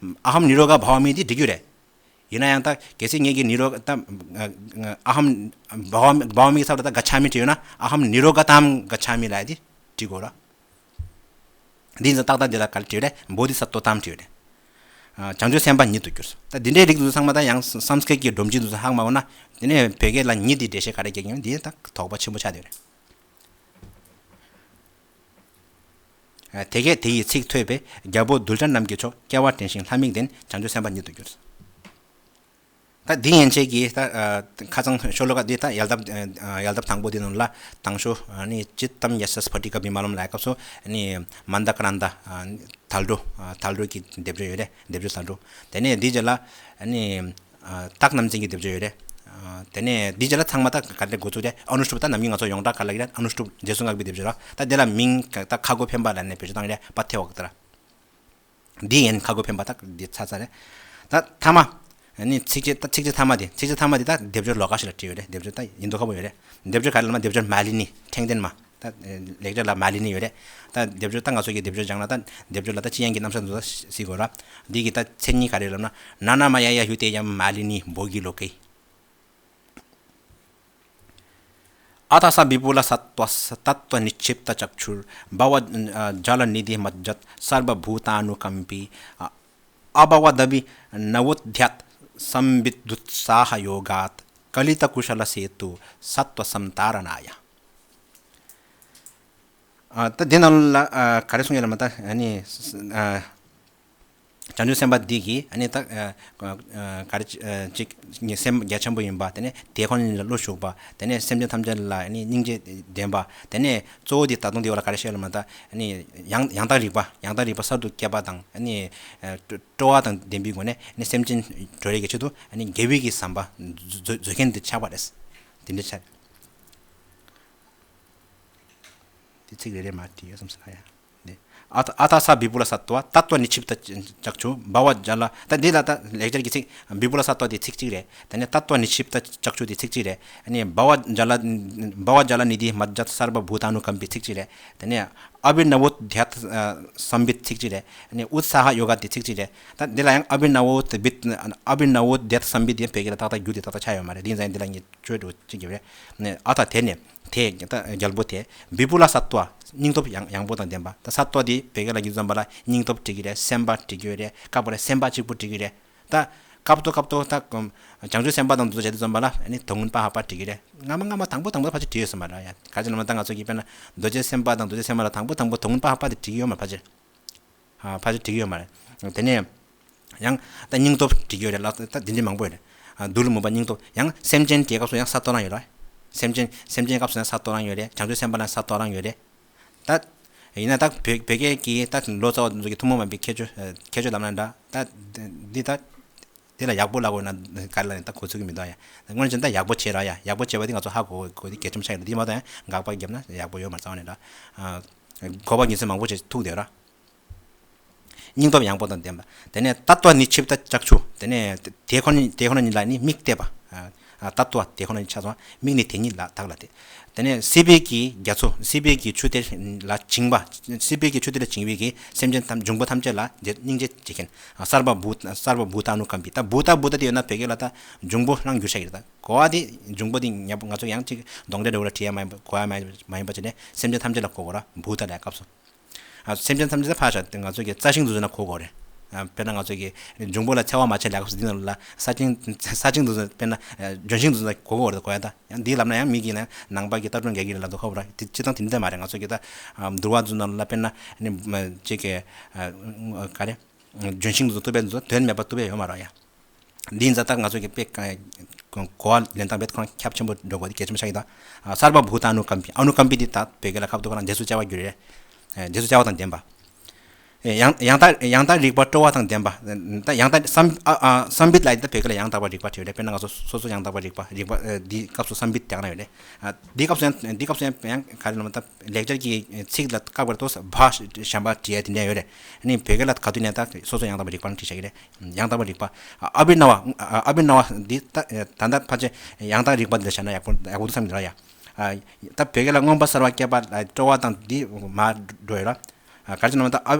ཧམ་ནི་རོ་ག་བྷ་ཝ་མི་དེ་འབྲི་རྒྱུ་རེད། ཡིན་ན་ཡང་ད་གལ་སྲིད་ངེད་ཀྱིས་ནི་རོ་ད་ཨ་ཧམ་བྷ་ཝ་མི་བྷ་ཝ་མི་གི་ཚབ་ལ་ད་ག་ཆ་མི་བྲིས་ཡོད་ན། ཨ་ཧམ་ནི་རོ་ག་ཏམ་ག་ཆ་མི་ལབ་དེ་འབྲི་དགོས་ར། འདི་ཡིན་ཙང་ཏག་ཏག་འདི་ལ་ག་རེ་བྲིས་ཡོད་རེད། བོ་དྷི་སཏྭ་ཏམ་བྲིས་ཡོད་རེད། ཨ། བྱང་ཆུབ་སེམས་དཔའ་ཉིད་དུ་གྱུར། ད་འདི་འདྲའི་རིགས་འདུག་ཚང་མ་ད་ཡང་སཾ་སྐྲྀཏ་ཀྱི་སྒྲོམ་གཞི་འདུག་ཧ་གོ་མ་འོང་ན། དེ་ནས་བོད་སྐད་ལ་ཉིད་དེ་འགྲེལ་བཤད་ག་རེ་རྒྱག་གི་ཡོད་འདི་ད་དོགས་པ་ཆེན་པོ་ཆགས་བསྡད་ཡོད་རེད། ཨ། དེ་སྐད་དེ་ཡི་ཚིག་ཐོས་པས། རྒྱལ་པོ་གདུལ་བྱ་རྣམས་ཀྱི་མཆོག་སྐྱེ་བ་དྲན་ཞིང་ལྷ་མིག་ལྡན། བྱང་ཆུབ་སེམས་དཔའ་ཉིད་དུ་གྱུར། ད་འདི་ཡན་ཆད་ཀྱི་ད་ཨ་ཁ་སང་ཤོ་ལོ་ཀ་འདི་ད་ཡལ་འདབ་ཨ་ཡལ་འདབ་དང་པོ་འདི་ནང་ལ་དང་ཤོ་ཨ་ནི་ཅི་ཏམ་ཡ་ས་སི་ཕ་ཊི་ཀ་བི་མ་ལམ་ལབ་སྐབས་སུ་ཨ་ནི་མནྡ་ཀ་རནྡ་ཨ་དལ་འགྲོ་ཨ་དལ་འགྲོ་གི་སྡེབ་སྦྱོར་ཡོད་རེད། སྡེབ་སྦྱོར་དལ་འགྲོ། དེ་ནས་འདི་རྗེས་ལ་ཨ་ནི་ཨ་རྟགས་རྣམ་འཛིན་གྱི་སྡེབ་སྦྱོར་ཡོད་རེད། ཨ་དེ་ནས་འདི་རྗེས་ལ་ཚང་མ་ད་ག་རེ་འགོ་ཚུགས་རེད། ཨ་ནུ་ཤྟུབ། ད་ནམ་རྒྱུན་ང་ཚོ་ཡོངས་གྲགས་ག་ལབ་ཀྱི་རེད། ཨ་ནུ་ཤྟུབ་རྗེས་སུ་བསྔགས་པའི་སྡེབ་སྦྱོར་ར། ད་དེ་ལ་མིང་ད་ཁ་དགོད་འཕེན་པ་ལབ་ནས་བེད་སྤྱོད་བཏང་གི་རེད། པ་ཐེ་བ་གི་ད་ར། འདི་ཡན་ཁ་དགོད་འཕེན་པ་ད་འདི་ཚར་ཚར་རེད། ད་ཐ་མ། ཨ་ནི་ཚིགས་བཅད་ད་ཚིགས་བཅད་ཐ་མ་དེ་ཚིགས་བཅད་ཐ་མ་དེ་ད་སྡེབ་སྦྱོར་ལོགས་ཀ་ཞིག་ལ་བྲིས་ཡོད་རེད། སྡེབ་སྦྱོར་ད་ཡིན་མདོག་ཁ་པོ་ཡོད་རེད། སྡེབ་སྦྱོར་ག་རེ་ལབ་ན་སྡེབ་སྦྱོར་མ་ལི་ནི་ཕྲེང་ལྡན་མ། ད་ལེགས་སྦྱར་ལ་མ་ལི་ནི་ཡོད་རེད། ད་སྡེབ་སྦྱོར་ད་ང་ཚོ་གི་སྡེབ་སྦྱོར་སྦྱངས་ན་ད་སྡེབ་སྦྱོར་ལ་ད་ཅི་ཡན་གྱི་རྣམ་གཞག་འདུག་ད་ཟེར་དགོས་ར། འདི་གི་ད་མཚན་ཉིད་ག་རེ་ལབ་ན། ན་ན་མ་ཡ་ཡ་ཧུ་ཏེ་ཡ་མ་ལི་ནི་བྷོ་གི་ལོ་ཀེ། अथ स विपुलसत्त्वस्तत्त्वनिक्षिप्तचक्षुर्भवजलनिधिमज्जत् सर्वभूतानुकम्पी अभवदभिनवोद्यतसंविदुत्साहयोगात् कलितकुशलसेतु सत्त्वसंतारणाय། ཨ། ད་འདི་ནང་ལ་ཨ་ག་རེ་གསུངས་ཡོད་ལབ་ན། ད་ཨ་ནི་ཨ་བྱང་ཆུབ་སེམས་དཔའ་འདི་གིས་ཨ་ནི་ད་ཨ་ཨ་ག་རེ་ཨ་ཅིག་སེམས་རྒྱ་ཆེན་པོ་ཡིན་པ། དེ་ནས་དེ་ཁོ་ན་ཉིད་ལ་བློ་ཞུགས་པ། དེ་ནས་སེམས་ཅན་ཐམས་ཅད་ལ་ཨ་ནི་སྙིང་རྗེ་ལྡན་པ། དེ་ནས་གཙོ་བོ་དེ་ད་དུང་དེ་བ་ལ་ག་རེ་བཤད་ལབ་ན། ད་ཨ་ནི་ཡང་ཡང་དག་རིག་པ། ཡང་དག་རིག་པ་གསར་དུ་སྐྱེས་པ་དང་། ཨ་ནི་ཨ་སྤྲོ་བ་དང་ལྡན་པའི་སྒོ་ནས་ཨ་ནི་སེམས་ཅན་གྲོལ་ཡས་ཀྱི་ཆེད་དུ་ཨ་ནི་དགེ་བའི་གི་བསམ་པ་མཛོད་མཛོད་མཁན་དེ་ཆགས་པ་རེད། དེ་འདྲ་ཆགས། དེ་ཚིག་རེ་རེ་མར་བྲིས་ཡོད་བསམ་སོང་ཡ། ནི། अथ अथ स विपुलसत्त्वतत्त्वनिक्षिप्तचक्षुर्भवजल། ད་འདི་ལ་ད་ལེགས་སྦྱར་གྱི་ཚིག་བི་པུ་ལ་སཏྭ་དེ་ཚིག་གཅིག་རེད། དེ་ནས་ཏཏྟྭ་ནིགཤིབྟ་ཙཀ་ཆུ་དེ་ཚིག་གཅིག་རེད། དེ་ནས་བྷ་བ་ཇ་ལ་བྷ་བ་ཇ་ལ་ནི་དྷི་མཇྶ་སརྦ་བྷུ་ཏ་ནུ་ཀམ་པི་ཚིག་གཅིག་རེད། དེ་ནས་ཨ་བྷི་ནཝོ་དྷྱ་ཐ་སམྦྷིད་ཚིག་གཅིག་རེད། དེ་ནས་ཨུཏ་སཱ་ཧ་ཡོ་ག་དེ་ཚིག་གཅིག་རེད། ད་འདི་ལ་ཡང་ཨ་བྷི་ནཝོ་དྷྱ་ཐ་སམྦྷིད་དེ་བོད་སྐད་ལ་ཏག་ཏག་བསྒྱུར་ཏེ་ཏག་ཏག་ཆགས་ཡོད་མ་རེད། དེ་ཡིན་ཙང་འདི་ལ་ངས་བཅོས་འགྲོ་གཅིག་བརྒྱབ་རེད། ཨ་ད་དེ་ནས་དེ་ད་རྒྱལ་པོ་དེ་བི་པུ་ལ་སཏྭ། སྙིང་སྟོབས་ཡངས་ཡངས་པོ་དང་ལྡན་པ། ད་སཏྭ་དེ་བོད་སྐད་ལ་བསྒྱུར་ཙམ་པ་ལ་སྙིང་སྟོབས་འབྲི་གི་རེད། སེམས་དཔའ་འབྲི་གི་ཡོད་རེད། སྐབས་རེ་སེམས་དཔའ་གཅིག་པུ་འབྲི་གི་རེད། ད་སྐབས་ཐོག་སྐབས་ཐོག་ད་བྱང་ཆུབ་སེམས་དཔའ་དང་མདོ་སྡེ་མཇལ་དུས་ཙམ་པ་ལ་ཨ་ནི་དོན་ཀུན་པ་ཧ་པ་འབྲི་གི་རེད། སྔ་མ་སྔ་མ་དང་པོ་དང་པོ་ཕལ་ཆེར་བྲིས་ཡོད་ས་མ་རེད་ཡ། ག་ཅི་ལབ་ན་ད་ང་ཚོ་གི་དཔེར་ན་མདོ་སྡེ་སེམས་དཔའ་དང་མདོ་སྡེ་སེམས་དཔའ་ལ་དང་པོ་དང་པོ་དོན་ཀུན་པ་ཧ་པ་དེ་འབྲི་གི་ཡོད་མ་རེད་ཕལ་ཆེར། ཨ་ཕལ་ཆེར་འབྲི་གི་ཡོད་མ་རེད། དེ་ནས་ཡང་ད་སྙིང་སྟོབས་འབྲི་གི་ཡོད་རེད་ལ། ད་འདི་འདྲ་མང་པོ་ཡོད་རེད། ཨ་དུ་ལུ་མུ་པ་སྙིང་སྟོབས། ཡང་སེམས་ཅན་དེའི་སྐབས་སུ་ཡང་ས་ཏོ་རང་ཡོད་རེད། སེམས་ཅན་སེམས་ཅན་སྐབས་སུ་ཡང་ས་ཏོ་རང་ཡོད་རེད། བྱང་ཆུབ་སེམས་དཔའ་ལ་ས་ཏོ་རང་ཡོད་རེད། ད་ཡིན་ན་ད་བོད་བོད་སྐད་ཀྱི་ད་ལོ་ཙཱ་བ་ཚོ་གི་ཐུན་མོང་མ་ཡིན་པའི་ཁྱད་ཆོས་ཁྱད་ཆོས་ལབ་ན་འདྲ། ད་འདི་ད་དེ་ལ་ཡག་པོ་ལབ་དགོས་ན་ག་རེ་ལབ་ན་ད་གོ་ཚུགས་ཀྱི་མི་འདུག་ཡ། དངོས་གནས་བྱས་ན་ད་ཡག་པོ་བྱས་ར་ཡ། ཡག་པོ་བྱས་པ་དེ་ང་ཚོ་ཧ་གོ་གོ་དེ་གལ་ཆེན་པོ་ཆགས་ཡོད་རེད། དེ་མ་གཏོགས་ཡང་དགག་པ་བརྒྱབ་ན་ཡག་པོ་ཡོད་མ་རེད། རྩ་བ་ནས་འདྲ། ཨ་གོ་བ་རྒྱུ་མཚན་མང་པོ་ཞིག་ཐུག་བསྡད་ཡོད་ར། སྙིང་སྟོབས་ཡངས་པོ་དང་ལྡན་པ། དེ་ནས་ཏཏྟྭ་ནིགཤིབྟ་ཙཀ་ཆུ། དེ་ནས་དེ་ཁོ་ན་དེ་ཁོ་ན་ཉིད་ལ་ནི་མིག་གཏད་པ། ཨ་ཏཏྟྭ་དེ་ཁོ་ན་ཉིད་ཆགས་སོང་། མིག་ནི་དེ་ཉིད་ལ་དག་ལ་སྟེ། དེ་ནས་སྲིད་པའི་གི་རྒྱ་མཚོ། སྲིད་པའི་གི་ཆུ་གཏེར་ལ་བྱིང་བ། སྲིད་པའི་གི་ཆུ་གཏེར་ལ་བྱིང་བའི་གི་སེམས་ཅན་ཐམས་འབྱུང་པོ་ཐམས་ཅད་ལ་སྙིང་རྗེ་བྱེད་མཁན། སརྦ་བྷུ་སརྦ་བྷུ་ཏ་ནུ་ཀམ་པི། ད་བྷུ་ཏ་བྷུ་ཏ་དེ་ཡོད་ན་བོད་སྐད་ལ་ད་འབྱུང་པོ་རང་འགྱུར་བྱ་གི་རེད། ད་གོ་བ་དེ་འབྱུང་པོ་དེ་ཉབ་ང་ཚོ་ཡང་ཅིག་གདོན་འདྲེ་འདྲ་བོ་ལ་བྲིས་ཡ་མ་ཡིན་པ་གོ་ཡ་མ་ཡིན་པ་བྱས་ནས་སེམས་ཅན་ཐམས་ཅད་ལ་གོ་དགོས་ར། བྷུ་ཏ་ལབ་སྐབས་སུ། ཨ་སེམས་ཅན་ཐམས་ཅད་ལ་ཕར་བཞག་སྟེ་ང་ཚོ་གི་རྩྭ་ཤིང་དེ་ཚོ་ན་གོ་དགོས་རེད། ཨ་དཔེར་ན་ང་ཚོ་གི་འབྱུང་པོ་ལ་འཚེ་བ་མ་བྱེད་ལབ་སྐབས་སུ་འདི་ནང་ལ་ས་ཤིང་ས་ཤིང་དེ་ཚོ་དཔེར་ན་ཨ་ལྗོན་ཤིང་དེ་ཚོ་ན་གོ་དགོས་རེད། གོ་ཡ། ད་ཡང་འདི་ལབ་ན་ཡང་མི་གིས་ན་ནང་པ་གི་ལྟ་གྲུབ་འགལ་གྱི་རེད་ལབ་དུས་ཁོ་བོ་ར། དེ་སྤྱིར་བཏང་དེ་འདྲ་མ་རེད། ང་ཚོ་གི་ད་ཨ་འདུལ་བ་དེ་ཚོ་ནང་ལ་དཔེར་ན་ཨ་ནི་ཅིག་གི་ཨ་ག་རེ་ལྗོན་ཤིང་དེ་ཚོ་གཏུབ་པའི་དེ་ཚོ་དོན་མེད་པ་གཏུབ་པའི་ཡོད་མ་རེད་ཡ། འདི་ཡིན་ཙང་ད་ང་ཚོ་གི་དཔེ་གོ་བ་ལེན་སྟངས་དཔེ་ཁོ་རང་ཁྱབ་ཆེན་པོ་འགྲོ་དགོས་དེ་གལ་ཆེན་པོ་ཆགས་ཀྱི། ད་སརྦ་བྷུ་ཏ་ཨ་ནུ་ཀམ་པི། ཨ་ནུ་ཀམ་པི་འདི་ད་བོད་སྐད་ལ་ཁ་བསྡུ་བ་ན་བདེ་སོགས་བྱ་བ་བསྒྱུར་རེད། བདེ་སོགས་བྱ་བ་དང་ལྡན་པ། ཡང་ཡང་དག་ཡང་དག་རིག་པ་སྤྲོ་བ་དང་ལྡན་པ། ད་ཡང་དག་བསམ་ཨ་ཨ་བསམ་པའི་ལ་ད་བོད་སྐད་ལ་ཡང་དག་པ་རིག་པ་བྲིས་ཡོད་རེད། དཔེར་ན་ང་ཚོ་སོ་སོ་ཡང་དག་པ་རིག་པ་རིག་པ་ཨ་འདིའི་སྐབས་སུ་བསམ་པའི་རྒྱག་ན་ཡོད་རེད། ཨ་འདིའི་སྐབས་སུ་ཡང་འདིའི་སྐབས་སུ་ཡང་ཡང་ག་རེ་ལབ་ན་ད་ལེགས་སྦྱར་གྱི་ཚིག་ལ་སྐབས་འགར་ཏོ་བ་གཞན་པ་བྲིས་ཡ་དེ་འདྲ་ཡོད་རེད། ཨ་ནི་བོད་སྐད་ལ་ག་དུས་ནས་ད་སོ་སོ་ཡང་དག་པ་རིག་པ་ནང་བྲིས་བཞག་གི་རེད། ཡང་དག་པ་རིག་པ། ཨ་ཨ་བི་ནཝ། ཨ་ཨ་བི་ནཝ་འདི་ད་ད་ལྟ་ཕལ་ཆེར་ཡང་དག་རིག་པ་འདི་ལ་བཞག་ན་ཡག་པོ་ཡག་པོ་འདུག་བསམ་གྱི་རེད་ཡ། ཨ་ད་བོད་སྐད་ལ་མངོན་པར་གསལ་བ་སྐྱེད་པ་ལ་སྤྲོ་བ་དང་འདི་མ་འགྲོ་ཡོད་ར། ཨ་ག་རེ་ཟེར་ན་ད་ཨ་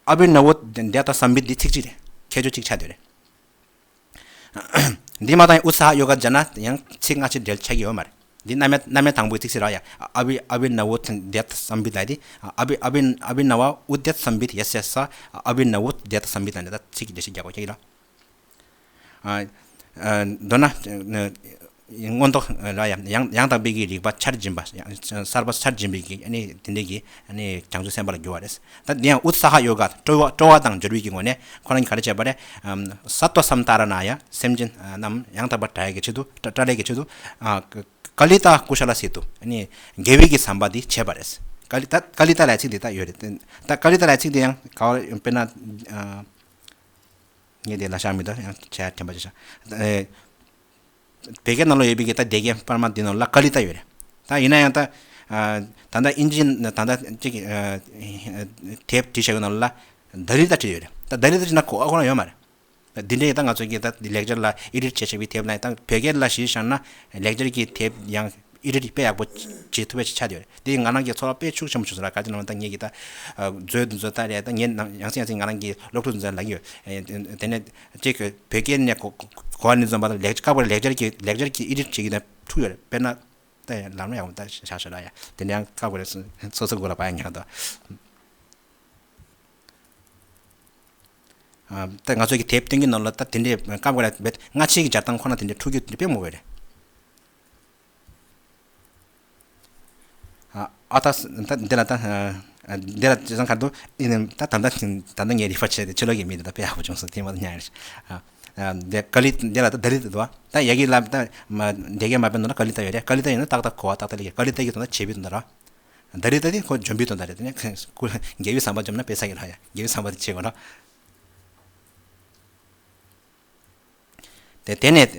ཨ་བི་ནཝ་དེ་ད་བསམ་པའི་འདི་ཚིག་གཅིག་རེད། ཁྱད་ཆོས་གཅིག་ཆགས་བསྡད་རེད། འདི་མ་དང་ཨུ་ཚ་ཧ་ཡོ་ག་བྱས་ན་ཡང་ཚིག་སྔ་ཕྱི་འབྲེལ་ཆགས་ཀྱི་ཡོད་མ་རེད། འདི་རྣམ་དབྱེ་རྣམ་དབྱེ་དང་པོའི་ཚིག་ཟེར་ར་ཡ། ཨ་བི་ཨ་བི་ནཝ་དེ་བསམ་པའི་ལ་དེ། ཨ་བི་ཨ་བི་ཨ་བི་ནཝ་ཨུ་དེ་བསམ་པའི་ཡ་སེ་ས། ཨ་བི་ནཝ་དེ་བསམ་པའི་ལ་ནི་ད་ཚིག་གི་འགྲེལ་བཤད་རྒྱག་པ་ཁྱེད་ཀྱི་ལ། ཨ་ཨ་མདོར་ན་ཨ་མངོན་རྟོགས་ལ་ཡང་ཡང་དག་པའི་གི་རིག་པ་འཆར་སྦྱིན་པ། ཡང་གསར་པ་འཆར་སྦྱིན་པའི་གི་ཨ་ནི་དེ་འདྲའི་གི་ཨ་ནི་བྱང་ཆུབ་སེམས་དཔའ་ལ་འགྱུར་བ་རེད། ད་འདི་ཡང་ཨུ་ཚ་ཧ་ཡོ་ག་སྤྲོ་བ་སྤྲོ་བ་དང་སྦྱོར་བའི་གི་ངོས་ནས་ཁོ་རང་གིས་ག་རེ་བྱས་པ་རེད། ཨམ་སཏྭ་སཾ་ཏཱ་ར་ཎཱ་ཡ། སེམས་ཅན་རྣམས་ཡང་དག་པར་དྲ་ཡ་གི་ཆེད་དུ་དྲ་དྲ་ལས་ཀྱི་ཆེད་དུ། ཨ་ཀ་ལི་ཏ་ཀུ་ཤ་ལ་སེ་ཏུ། ཨ་ནི་དགེ་བའི་གི་ཟམ་པ་འདི་བྱས་པ་རེད། ཀ་ལི་ཏ་ཀ་ལི་ཏ་ལབ་ཡ་ཚིག་འདི་ད་ཡོད་རེད། ད་ཀ་ལི་ཏ་ལབ་ཡ་ཚིག་འདི་ཡང་ག་བ་དཔེར་ན་ཨ། ངས་དེ་ལ་བཞག་མི་འདུག་ཡང་བྱས་དྲན་པ་བྱས་ཤག་ཨེ། བོད་སྐད་ནང་ལ་ཡོད་པའི་གི་ད་སྡེ་རྒྱན་པར་མ་འདི་ནང་ལ་ཀ་ལི་ཏ་ཡོད་རེད། ད་ཡིན་ན་ཡང་ད་ཨ་ད་ལྟ་ཨིན་ཇི་ད་ལྟ་ཅིག་ཨ་དེབ་བྲིས་བྱ་བའི་ནང་ལ་ད་ལི་ཏ་བྲིས་ཡོད་རེད། ད་ད་ལི་ཏ་བྲིས་ན་གོ་བ་ཁོ་རང་ཡོད་མ་རེད། འདི་འདྲའི་ད་ང་ཚོ་གིས་ད་ལེགས་སྦྱར་ལ་ཨེ་ཌིཊ་བྱས་བྱས་པའི་དེབ་ལ་ད་བོད་སྐད་ལ་གཞི་བཞག་ན་ལེགས་སྦྱར་གྱི་དེབ་ཡང་ཨེ་ཌིཊ་དཔེ་ཡག་པོ་བྱེད་ཐུབ་པའི་ཆ་དེ་རེད། དེ་ང་རང་གི་ཚོར་བ་དཔེ་ཤུགས་ཆེན་པོ་བྱུང་སོང་ར། ག་ཅི་ལབ་ན་ད་ངེད་ཀྱི་ད་མཛོད་འདི་ཚོ་ད་རེད། ད་ངས་ནང་ཡང་སེ་ཡང་སེ་ང་རང་གི་སློབ་ཕྲུག་འདི་ཚོ་ལ་ཡོད། དེ་ནས་ཅིག་བོད་སྐད་ནས་གོ་གོ་བ་ནས་འཛོམས་པ་དང་ལེགས་སྐབས་ལེགས་སྦྱར་གྱི་ལེགས་སྦྱར་གྱི་ཨེ་ཌིཊ་བྱེད་ཀྱི་ད་ཐུག་ཡོད་རེད། དཔེར་ན་ད་ལམ་ལ་ཡང་ད་བཞག་ཤོད་ལ་ཡ། དེ་ནས་ཡང་སྐབས་རེ་སོ་སོ་མགོ་ལ་བ་ཡང་ཉག་ད། ཨ་ད་ང་ཚོ་གི་དེབ་སྟོན་གྱི་ནང་ལ་ད་དེ་འདྲའི་སྐབས་འགའ་ལ་བེད་སྔ་ཕྱི་གི་སྦྱར་སྟངས་ཁོ་ན་དེ་འདྲའི་འཁྲུག་རྒྱུ་དེ་འདྲ་དཔེ་མང་པོ་ཡོད་རེད། ཨ་ཨ་ད་ད་འདི་ལ་ད་ཨ་འདི་ལ་ཅི་ཙང་ཁར་དུ་ཨིན་ད་ད་ད་ད་ད་ངས་རིག་པ་བྱས་ཏེ་ཕྱི་ལོགས་ཀྱི་མི་འདི་ད་དཔེ་ཡག་པོ་བྱུང་སོང་། དེ་མ་ཉག་རེད། ཨ་འདི་ཀ་ལི་འདི་ལ་ད་ད་ལི་འདུག་ད་ཡ་གི་ལ་ད་མ་འདི་གའི་མ་པའི་ནང་ལ་ཀ་ལི་ད་ཡོད་རེད། ཀ་ལི་ད་ཡོད་ན་ཏག་ཏག་གོ་བ་ཏག་ཏག་ལེགས། ཀ་ལི་ད་གི་དོན་ད་བྱེད་པའི་དོན་ད་ར། ད་རེས་ད་དེ་ཁོ་འཇོམས་པའི་དོན་དག་རེད། དེ་ནས་ཁོ་དགེ་བའི་བསམ་པ་འཇོམས་ན་དཔེ་ས་ཡིན་ལ་ཡ། དགེ་བའི་བསམ་པ་དེ་བྱེད་དགོས་ན། དེ་དེ་ནས་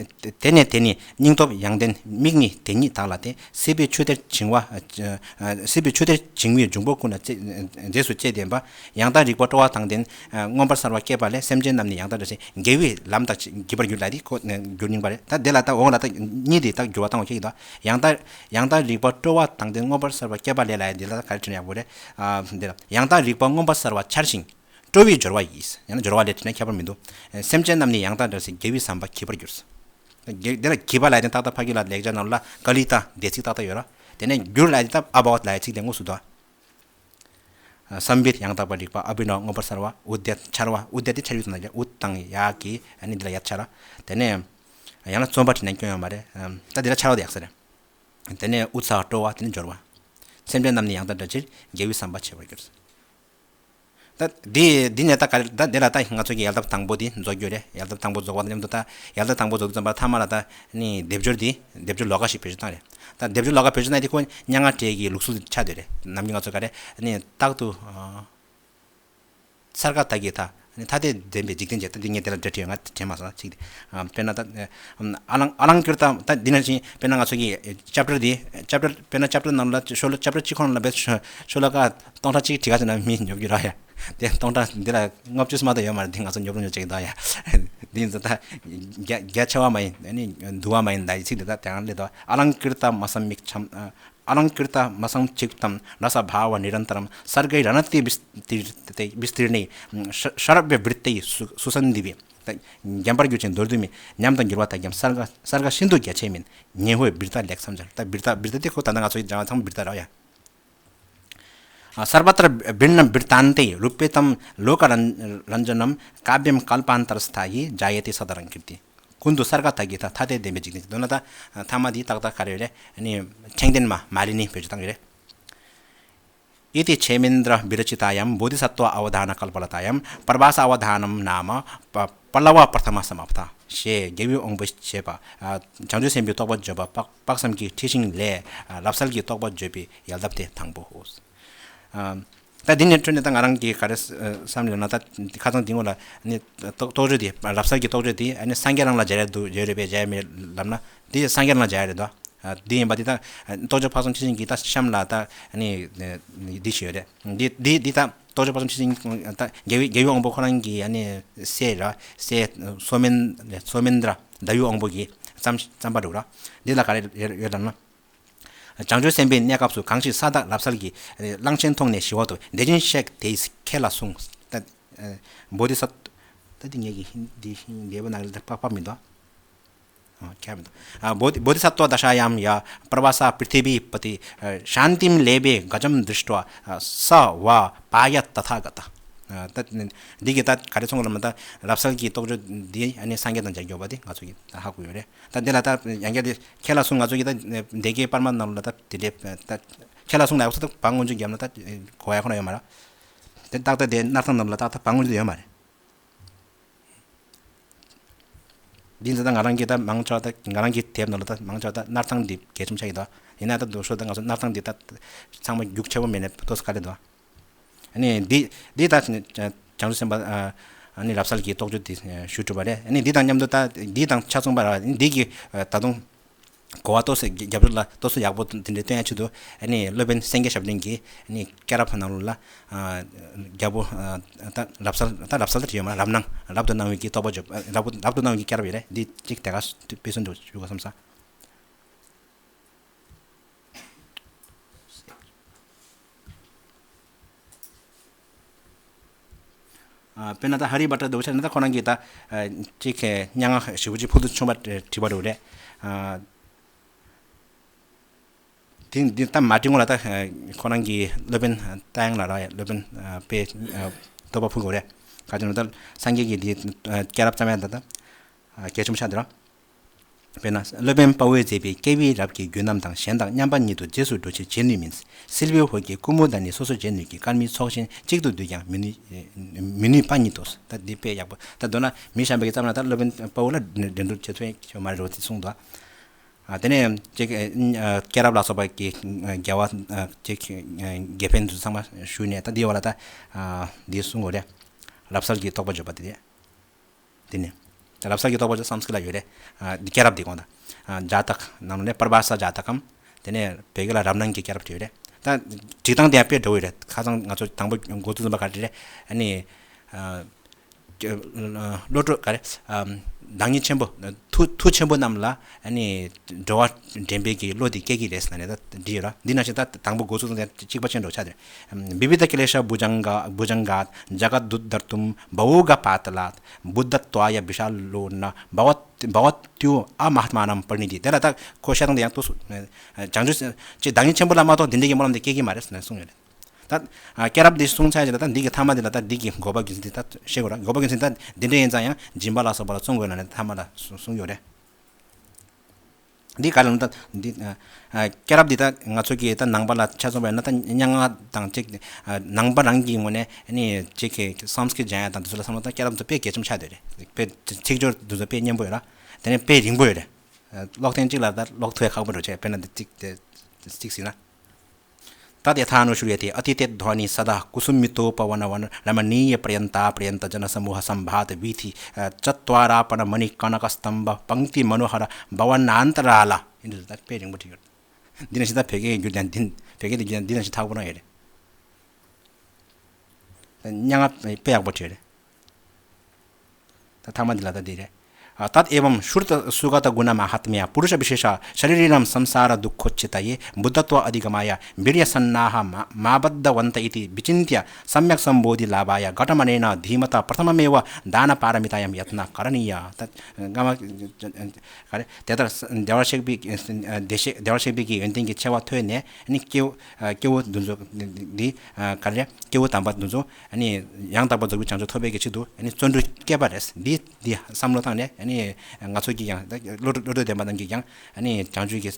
དེ་ནས་དེ་ནི་སྙིང་སྟོབས་ཡང་ལྡན་མིག་ནི་དེ་ཉིད་དག་ལ་སྟེ། སྲིད་པའི་ཆུ་གཏེར་བྱིང་བ། སྲིད་པའི་ཆུ་གཏེར་བྱིང་བའི་འབྱུང་པོ་ཀུན་ལ་རྗེས་སུ་བཅད་ལྡན་པ། ཡང་དག་རིག་པ་སྤྲོ་བ་དང་ལྡན་མངོན་པར་གསལ་བ་སྐྱེས་པ་ལས། སེམས་ཅན་རྣམས་ནི་ཡང་དག་དགེ་བའི་ལམ་དག་བགྱིད་པར་འགྱུར་ལ་དེ་ཁོ་འགྱུར་རྙིང་པ་རེད། ད་དེ་ལ་ད་འོག་ལ་ད་གཉིས་དེ་ད་འགྱུར་བ་བཏང་བ་ཁྱེད་ཀྱི་ད་ཡང་དག་ཡང་དག་རིག་པ་སྤྲོ་བ་དང་ལྡན་མངོན་པར་གསལ་བ་སྐྱེས་པ་ལས་ལ་ཡ། འདི་ལ་ག་རེ་བྲིས་ན་ཡག་པོ་རེད། ཨ་འདི་ལ་ཡང་དག་རིག་པ་མངོན་པར་གསལ་བ་འཆར་ཞིང་སྤྲོ་བའི་སྦྱོར་བ་ཡིས། ཡང་ན་སྦྱོར་བ་ལས་བྲིས་ན་ཁྱད་པར་མི་འདུག་སེམས་ཅན་རྣམས་ནི་ཡང་དག་འདྲ་ཞིང་དགེ་བའི་བསམ་པ་བགྱིད་པར་འགྱུར། འདི་ལ་བགྱིད་པ་ལ་ཡ་དེ་ཏག་ཏག་ཕ་གི་ལ་ལེགས་སྦྱར་ནང་ལ་ཀ་ལི་ཏ་འདས་ཚིག་ཏག་ཏག་ཡོད་ར། དེ་ནས་འགྱུར་ལ་ཡ་དེ་ད་ཨ་བྷ་ཝ་ལ་ཡ་ཚིག་དེ་དངོས་སུ་འདུག་བསམ་པའི་ཡང་དག་པར་རིག་པ། ཨ་བི་ནཝ་མངོན་པར་གསལ་བ། ཨུ་དེ་འཆར་བ། ཨུ་དེ་དེ་འཆར་བའི་དོན་དག་ཨུ་དང་ཡ་གི་ཨ་ནི་འདི་ལ་ཡ་འཆར་བ། དེ་ནས་ཡང་ན་རྩོམ་པ་བྲིས་ན་སྐྱོན་ཡོད་མ་རེད། ད་འདི་ལ་འཆར་བ་དེ་ཡག་ས་རེད། དེ་ནས་ཨུ་ཚ་སྤྲོ་བ། དེ་ནས་སྦྱོར་བ། སེམས་ཅན་རྣམས་ནི་ཡང་དག་འདྲ་ཕྱིར་དགེ་བའི་བསམ་པ་བྱེད་པར་འགྱུར། ད་འདི་འདི་ནས་ད་ག་ད་འདི་ལ་ད་ང་ཚོ་གི་ཡལ་འདབ་དང་པོ་འདི་རྫོགས་རྒྱུ་རེད། ཡལ་འདབ་དང་པོ་རྫོགས་པ་དང་མཉམ་དུ་ད་ཡལ་འདབ་དང་པོ་རྫོགས་དུས་ཙམ་པ་མཐའ་མ་ལ་ད་ནི་སྡེབ་སྦྱོར་འདི་སྡེབ་སྦྱོར་ལོགས་ཀ་ཞིག་བེད་སྤྱོད་བཏང་རེད། ད་སྡེབ་སྦྱོར་ལོགས་ཀ་བེད་སྤྱོད་བཏང་དེ་ཁོ་མྱ་ངན་འདས་ཀྱི་ལུགས་སྲོལ་ཆགས་བསྡད་རེད། ནམ་རྒྱུན་ང་ཚོ་ག་རེ་ནི་རྟག་ཏུ་ཨ་སརྒ་ཏ་གི་ཐ། ཐ་དད་ལྡན་པའི་འཇིག་རྟེན་ཅན། ད་འདི་ངས་དེ་ལ་འགྲེལ་བྲིས་ཡོད། ང་དྲན་མ་སོང་ཅིག་དེ། ཨ་དཔེར་ན་ད་ཨ་ལང་ཨ་ལང་ཀིར་ཏ། ད་འདི་ནང་བཞིན་དཔེར་ན་ང་ཚོ་གི་ཅེབ་ཊར་འདི་ཅེབ་ཊར་དཔེར་ན་ཅེབ་ཊར་ནང་ལ་ཤོ་ལོ་ཅེབ་ཊར་གཅིག་ཁོ་ན་ལ་བས་ཤོ་ལོ་ཀ་སྟོང་ཕྲག་གཅིག་བྲིས་ཁ་ཟེར་ན་མི་ཉོབ་རྒྱུ་ར་ཡ། དེ་སྟོང་ཕྲག་འདི་ལ་ལྔ་བཅུ་མ་གཏོགས་ཡོད་མ་རེད། འདི་ང་ཚོ་ཉོབ་རུ་ཉོ་ཅིག་ད་ཡ། འདི་ཚོ་ད་རྒྱ་རྒྱ་ཆེ་བ་མ་ཡིན། ཨ་ནི་འདུ་བ་མ་ཡིན། ད་ཡི་ཚིག་འདི་ད་དེ་རང་ལས་ད། ཨ་ལང་ཀིར་ཏ་མ་སམ་མིག་ཆམ། ཨ་ལང་ཀིར་ཏ་མ་སམ་ཅིག་ཏམ་ར་ས་བྷ་བ་ནི་རན་ཏ་རམ་སརྒ་ར་ན་ཏི་བི་སྟི་བི་སྟི་ར་ནི་ཤར་བེ་བི་རི་ཏི་སུ་སན་དི་བི། ད་འགྱམ་པར་གྱུར་ཅིང་མདོར་བསྡུས་མིན། ཉམས་དང་འགྱུར་བ་དག་ཀྱང་སརྒ་སརྒ་ཤིན་ཏུ་རྒྱ་ཆེ་མིན། ཉན་ཧོས་བིར་ཏ་ལེགས་སམ་འཆར། ད་བིར་ཏ་བིར་ཏ་དེ་ཁོ་ད་ནང་ང་ཚོ་ཡི་ལྗང་ཚང་བིར་ཏ་ར་ཡ། ཨ་སརྦ་ཏྲ་བིར་ནམ་བིར་ཏན་ཏེ་རུ་པེ་ཏམ་ལོ་ཀ་རན་རན་ཇ་ནམ་ཀ་བྱམ་ཀལ་པན་ཏར་སི་ཐ་ཡི་ཇ་ཡེ་ཏེ་ས་ད་རང་ཀིར་ཏི། ཀུན་ཏུ་སརྒ་ཏ་གི་ཐ། ཐ་དད་ལྡན་པའི་འཇིག་རྟེན་ཅན། མདོར་ན་ད་ཐ་མ་འདི་ཏག་ཏག་ག་རེ་ཡོད་རེད། ཨ་ནི་ཕྲེང་ལྡན་མ་མ་ལི་ནི་བེད་སྤྱོད་བཏང་གི་རེད། ཨི་ཏི་ཆེ་མིན་དྲ་བི་ར་ཅི་ཏཱ་ཡམ་བོ་དྷི་སཏྭ་ཨ་བ་དྷ་ན་ཀལ་པ་ལ་ཏཱ་ཡམ་པར་བྷ་ས་ཨ་བ་དྷ་ནམ་ནཱ་མ་པ་པ་ལ་བ་པྲ་ཐ་མ་སམ་ཨ་བ་ཐ་ཞེས་རྒྱལ་བའི་དབང་པོས་བྱས་པ། ཨ་བྱང་ཆུབ་སེམས་དཔའི་རྟོགས་པ་བརྗོད་པ་དཔག་དཔག་བསམ་གྱི་འཁྲི་ཤིང་ལས། ཨ་ལྷ་བསལ་གྱི་རྟོགས་པ་བརྗོད་པའི་ཡལ་འདབ་དེ་དང་པོའོ། ཨ་ ད་འདི་ནས་འཕྲོས་ནས་ད་ང་རང་གིས་ག་རེ་བསམ་ལབ་ན། ད་ཁ་སང་འདི་ངོ་ལ་ནི་རྟོགས་རྟོགས་བརྗོད་དེ། རབ་གསལ་གྱི་རྟོགས་བརྗོད་དེ་ཨ་ནི་སངས་རྒྱས་རང་ལ་སྦྱར་ཡ་འདུག་སྦྱར་རེད་པས་སྦྱར་ཡ་མེད་ལབ་ན། དེ་སངས་རྒྱས་རང་ལ་སྦྱར་ཡ་རེད་དོ། ཨ་འདི་ཡིན་པ་འདི་ད་རྟོགས་བརྗོད་དཔག་བསམ་འཁྲི་ཤིང་གི་ད་གཤམ་ལ་ད་ཨ་ནི་འདི་ཞིག་ཡོད་རེད། འདི་འདི་འདི་ད་རྟོགས་བརྗོད་དཔག་བསམ་འཁྲི་ཤིང་ད་རྒྱལ་བའི་རྒྱལ་བའི་དབང་པོ་ཁོ་རང་གི་ཨ་ནི་སྲས་ར་སྲས་སོ་མན་སོ་མནྡ་ར་ཟླ་བའི་དབང་པོ་གི་བརྩམས་བརྩམས་པ་འདུག་ར། འདི་ལ་ག་རེ་ཡོད་ལབ་ན། བྱང་ཆུབ་སེམས་དཔའི་གནས་སྐབས་སུ་གང་ཞིག་ས་བདག་རབ་གསལ་གྱིས་གླང་ཆེན་མཐོང་ནས་ཞི་བ་ཐོབ། དེ་བཞིན་གཤེགས་དེས་ཁྱེད་ལ་གསུངས། ད་ཨ་བོ་དྷི་སཏྭ། ད་འདི་ངེད་ཀྱི་ཧིན་འདི་ཧིན་འདས་པོ་ནང་ལ་ད་པག་པག་མི་འདུག་ཨ་ཁྱད་མི་འདུག་ཨ་བོ་དྷི་བོ་དྷི་སཏྭ་དཤཱ་ཡཱ་ཡ་པྲ་བཱ་ས་པྲི་ཐི་བི་པ་ཏི་ཤཱནྟིམ་ལེབྷེ་ག་ཙམ་དྲིཥྚ་ས་བ་པཱ་ཡ་ཏ་ཐཱ་ག་ཏ། ད་འདི་གི་ད་ག་རེ་གསུངས་ལབ་ན། ད་རབ་གསལ་གྱི་རྟོགས་བརྗོད་འདི་ཨ་ནི་སངས་རྒྱས་དང་སྦྱར་རྒྱུ་བ་དེ་ང་ཚོ་གིས་ད་ཧ་གོ་ཡོད་རེད། ད་འདི་ལ་ད་ཡང་བསྐྱར་དེ་ཁྱེད་ལ་གསུངས། ང་ཚོ་གིས་ད་སྡེ་དགེ་པར་མ་ནང་ལ་ད་དེ་འདྲའི་ད་ཁྱེད་ལ་གསུངས་ལ་ཡག་ས་ད་བ་མངོན་གྱུར་བརྒྱབ་ན་ད་གོ་ཡག་ཁོ་ན་ཡོད་མ་རེད། དེ་ཏག་ཏག་དེ་སྣར་ཐང་ནང་ལ་ད་ད་བ་མངོན་གྱུར་ཡོད་མ་རེད། འདི་ཚོ་ད་ང་རང་གིས་ད་མང་ཆེ་བ་ད་ང་རང་གིས་དེབ་ནང་ལ་ད་མང་ཆེ་བ་ད་སྣར་ཐང་འདི་གལ་ཆེན་ཆགས་ཀྱི་འདུག་ཡིན་ན་ད་དུང་ཤོ་ད་ང་ཚོ་སྣར་ཐང་འདི་ད་ཚང་མ་རྒྱུགས་ཆེ་པོ་མེད་ནས་ཏོག་ཙམ་དཀའ་ལས་འདུག་ཨ་ནི་འདི་འདི་ད་བྱང་ཆུབ་སེམས་དཔའ་ཨ་ནི་རབ་གསལ་གྱི་རྟོགས་བརྗོད་འདི་ཞུ་གྲུབ་པ་རེད། ཨ་ནི་འདི་དང་མཉམ་དུ་ད་འདི་དང་ཆ་མཚུངས་པ་ར་འདི་གི་ད་དུང་གོ་བ་ཏོག་ཙམ་རྒྱབ་སྐྱོར་ལ་ཏོག་ཙམ་ཡག་པོ་འདི་འདྲའི་སྟོན་ཡ་ཆེད་དུ་ཨ་ནི་སློབ་དཔོན་སེང་གེ་ཞབས་དྲུང་གིས་ཨ་ནི་སྐྱེས་རབས་ནང་ལོགས་ལ་རྒྱལ་པོ་ད་རབ་གསལ་ད་རབ་གསལ་ད་བྲིས་ཡོད་མ་རབ་སྣང་རབ་ཏུ་སྣང་བའི་གི་རྟོགས་པ་བརྗོད་རབ་རབ་ཏུ་སྣང་བའི་གི་སྐྱེས་རབས་ཡོད་རེད། འདི་གཅིག་དེ་ག་དཔེ་མཚོན་དུ་ཞུ་དགོས་བསམ་སོང་། དཔེར་ན་ད་ཧ་རི་བྷ་ཏྲ་འདུག་ཆ་ན་ད་ཁོ་རང་གིས་ད་གཅིག་སྙན་ངག་ཞེ་པོ་ཅིག་ཕུལ་དུ་བྱུང་བ་བྲིས་པ་འདུག་རེད། དེ་འདི་ད་མ་བྲིས་སྔོན་ལ་ད་ཁོ་རང་གི་སློབ་དཔོན་རྟ་དབྱངས་ལ་ར་སློབ་དཔོན་དཔེ་བསྟོད་པ་ཕུལ་དགོས་རེད། ག་ཅི་ན་ད་སངས་རྒྱས་ཀྱི་འདི་སྐྱེས་རབས་ཙམ་ཡང་ད་ད་གལ་ཆེན་པོ་ཆགས་འདི་ར། དཔེར་ན་སློབ་དཔོན་དཔའ་བོས་མཛད་པའི་སྐྱེས་བུའི་རབས་ཀྱི་རྒྱུན་རྣམས་དང་གཞན་དག་མཉམ་པ་ཉིད་དུ་རྗེས་སུ་འགྲོ་ཕྱིར་བྱེད་ནུས་མིན། སིལ་བུའི་ཧོར་གྱི་ཀུ་མུ་ད་ནི་སོ་སོར་བྱེད་ནུས་ཀྱི་དཀར་མིན་ཚོགས་ཞིང་གཅིག་ཏུ་བསྡུས་ཀྱང་མི་ནུས་མི་ནུས་པ་ཉིད་དོ། ད་འདི་དཔེ་ཡག་པོ་ད་མདོར་ན་མི་གཞན་པ་གི་ཙམ་ལ་ད་སློབ་དཔོན་དཔའ་བོ་ལ་འགྲན་བསྡུར་བྱེད་ཐུབ་ཡ་ཁྱོད་མ་རེད་རོ་དེ་གསུངས་འདུག་ཨ་དེ་ནས་ཅིག་སྐྱེས་རབས་ལ་སོགས་པ་གི་རྒྱལ་བ་ཅིག་དགེ་འཕེལ་འདི་ཚང་མ་ཞུས་ནས་ད་འདི་བ་ལ་ད་འདི་གསུང་དགོས་རེད། རབ་གསལ་གྱི་རྟོགས་པ་བརྗོད་པ་དེ་རེད། དེ་ནས་ད་རབ་གསལ་གྱི་རྟོགས་པ་བརྗོད་སམ་སྐྲི་ལ་ཡོད་རེད། འདི་སྐྱེས་རབས་འདི་གོང་ད་ཇཱ་ཏག་ནང་ནས་པར་བ་ས་ཇཱ་ཏ་ཀམ། དེ་ནས་བོད་སྐད་ལ་རབ་སྣང་གི་སྐྱེས་རབས་བྲིས་ཡོད་རེད། ད་བྲིས་སྟངས་དེ་ཡང་དཔེ་འདྲ་བོ་ཡོད་རེད། ཁ་སང་ང་ཚོ་དང་པོ་འགོ་ཚུགས་ཟིན་པ་ག་རེ་རེད། ཨ་ནི། བློ་གྲོས་ག་རེ། བདག་ཉིད་ཆེན་པོ། མཐུ་མཐུ་ཆེན་པོ་རྣམས་ལ་ཨ་ནི་འགྲོ་བ་འདྲེན་པའི་གི་བློ་དེ་སྐྱེ་གི་རེད་ཟེར་ནས་ད་བྲིས་ཡོད་ར། འདི་ནང་བཞིན་ད་དང་པོ་འགོ་ཚུགས་ཙང་གཅིག་པ་ཅན་འགྲོ་ཆགས་དེ། བིབྷཱ་ཏ་ཀི་ལེ་ཤ་བྷུ་ཇང་ག་བྷུ་ཇང་ག་ཛ་ག་དུད་དྷར་ཏུམ་བྷ་ཝུ་ག་པཱ་ཏ་ལ་བུདྡྷ་ཏྭཱ་ཡ་བི་ཤཱ་ལོ་ན་བྷ་ཝ་བྷ་ཝ་ཏུ་ཨ་མ་ཧཱ་ཏ་མ་ནམ་པ་རི་ཎི་ཏི། དེ་ལ་ད་ཁོ་བཤད་སྟངས་དེ་ཡང་ཏོག་ཙམ། བྱང་ཆུབ་ཅེས་བདག་ཉིད་ཆེན་པོ་ལ་མ་གཏོགས་དེ་འདྲའི་གི་སྨོན་ལམ་དེ་སྐྱེ་གི་མ་རེད་ཟེར་ནས་གསུངས་ཡོད་རེད། ད་ཨ་སྐྱེས་རབས་འདི་གསུངས་ཚར་རྗེས་ལ་ད་འདི་གི་ཐ་མ་འདི་ལ་ད་འདི་གི་དགོས་པ་རྒྱུ་མཚན་འདི་ད་ཤེས་དགོས་ར། དགོས་པ་རྒྱུ་མཚན་ད་འདི་འདྲ་ཡིན་ཙང་ཡང་སྦྱིན་པ་ལ་སོགས་པ་ལ་བརྩོན་དགོས་ན་ནི་ཐ་མ་ལ་གསུངས་ཡོད་རེད། འདི་ག་ལ་ད་འདི་ཨ་སྐྱེས་རབས་འདི་ད་ང་ཚོ་གི་ད་ནང་པ་ལ་ཆ་མཚོན་པ་ཡིན་ན་ད་སྙན་ངག་དང་གཅིག་ཨ་ནང་པ་རང་གི་ངོས་ནས་ཨ་ནི་གཅིག་གི་སཾ་སྐྲྀཏ་སྦྱང་ཡ་དང་དེ་ཚོ་ལ་བསམ་བློ་ད་སྐྱེས་རབས་འདི་དཔེ་གལ་ཆེན་པོ་ཆགས་བསྡད་རེད། དཔེ་ཚིག་སྦྱོར་འདི་ཚོ་དཔེ་སྙན་པོ་ཡོད་ར། དེ་ནས་དཔེ་རིང་པོ་ཡོད་རེད། ཀློག་ཐེངས་གཅིག་ལ་ད་ཀློག་ཐུབ་ཡ་ཁག་པོ་འགྲོ་བྱས། དཔེར་ན་འདི་གཅིག་དེ་གཅིག་ཟིན་ན། तद्यथानुश्रूयते अतीते ध्वनि सदा कुसुमितोपवन रमणीय पर्यन्ता पर्यन्त जन समूह संभात वीथि चत्वारापन मणि कनक स्तम्भ पंक्ति मनोहर भवनान्तराल། འདི་ད་དཔེ་རིང་པོ་བྲིས་ཡོད། འདི་ནང་བཞིན་ད་བོད་སྐད་ཀྱི་འགྱུར་ཀྱང་འདི་བོད་སྐད་དེ་འགྱུར་ཀྱང་འདི་ནང་བཞིན་ཐག་པོ་རང་ཡོད་རེད། སྙན་ངག་དཔེ་ཡག་པོ་བྲིས་རེད། ད་ཐ་མ་འདི་ལ་ད་འདི་རེད། तदेवं श्रुतसुगतगुणमाहात्म्य पुरुषविशेषशरीरिणं संसारदुःखोच्छितये बुद्धत्वाधिगमनाय वीर्यसन्नाहमाबद्धवन्त इति विचिन्त्य सम्यक्संबोधिलाभाय घटमनेन धीमता प्रथममेव दानपारमितायां यत्नः करणीयः। ད་སྔ་མ་ག་རེ་དེ་ལྟར་བདེ་བར་གཤེགས་པའི་བདེ་གཤེགས་བདེ་བར་གཤེགས་པའི་གི་ཡོན་ཏན་གྱི་ཆེ་བ་ཐོས་ནས་ནི་སྐྱེ་བོ་སྐྱེ་བོ་འདི་ཚོ་འདི་ག་རེ་སྐྱེ་བོ་དམ་པ་འདི་ཚོ་ཡང་དག་པར་རྫོགས་པའི་བྱང་ཆུབ་ཐོབ་པའི་གི་ཆེད་དུ་བརྩོན་འགྲུས་བསྐྱེད་པ་རེད། འདི་འདི་བསམ་བློ་བཏང་ནས་ང་ཚོ་གི་ཡང་བློ་གྲོས་བློ་གྲོས་ལྡན་པ་རྣམས་ཀྱིས་ཀྱང་བྱང་ཆུབ་ཀྱི་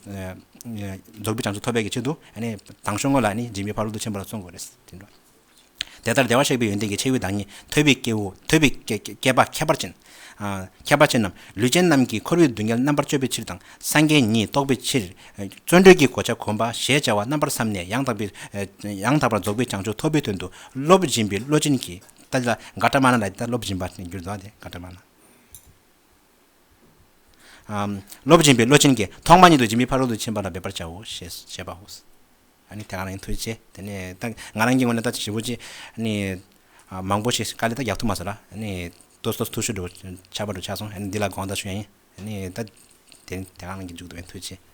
རྫོགས་པའི་བྱང་ཆུབ་ཐོབ་པའི་གི་ཆེད་དུ་དང་ཤོག་ངོ་ལ་སྦྱིན་པའི་ཕ་རོལ་ཏུ་ཕྱིན་པ་ལ་བརྩོན་དགོས་རེད། དེ་འདྲ། དེ་ལྟར་བདེ་བར་གཤེགས་པའི་ཡོན་ཏན་གྱི་ཆེ་བའི་བདག་ཉིད་ཐོས་པའི་སྐྱེ་བོ་ཐོས་པའི་སྐྱེ་སྐྱེ་བ་ཁྱད་པར་ཅན། ཁྱད་པར་ཅན་རྣམས་ལུས་ཅན་རྣམས་ཀྱི་འཁོར་བའི་སྡུག་བསྔལ་རྣམ་པར་གཅོད་པའི་ཕྱིར་དང་། སངས་རྒྱས་ཉིད་རྟོགས་པའི་ཕྱིར། བརྩོན་འགྲུས་ཀྱི་གོ་ཆ་གོམས་པ་ཞེས་བྱ་བ་རྣམ་པར་བསམས་ནས་ཡང་དག་པའི་ཡང་དག་པར་རྫོགས་པའི་བྱང་ཆུབ་ཐོབ་པའི་དོན་དུ་སློབ་སྦྱིན་པའི་བློ་ཅན་གྱིས། ད་ལྟ་ག་ཏ་མ་ན་ལ་ད་སློབ་སྦྱིན་པ་འགྱུར་འདུག་སྟེ་ག་ཏ་མ་ན། སློབ་སྦྱིན་པའི་བློ་ཅན་གྱིས་ཐོག་མ་ཉིད་དུ་སྦྱིན་པའི་ཕ་རོལ་ཏུ་ཕྱིན་པ་ལ་འབད་པར་བྱའོ་ཞེས་བྱས་པའོ། ཨ་ནི་དེ་ག་རང་ཡིན་ཐུགས་རྗེ་ཆེ། དེ་ནས་ད་ང་རང་གི་ངོས་ནས་ད་ཞེ་པོ་ཅིག་ཨ་ནི་མང་པོ་ཞིག་དཀའ་ལས་ད་རྒྱག་ཐུབ་མ་སོང་ལ། ཨ་ནི་ཏོག་ཙམ་ཐུགས་ཤུགས་འགྲོ་ཆགས་པ་འགྲོ་ཆགས་སོང་། ཨ་ནི་འདི་ལ་དགོངས་དག་ཞུ་ཡ་ཡིན། ཨ་ནི་ད་དེ་དེ་ག་རང་གི་མཇུག་ཏུ་ཡིན་ཐུགས་རྗེ་ཆེ།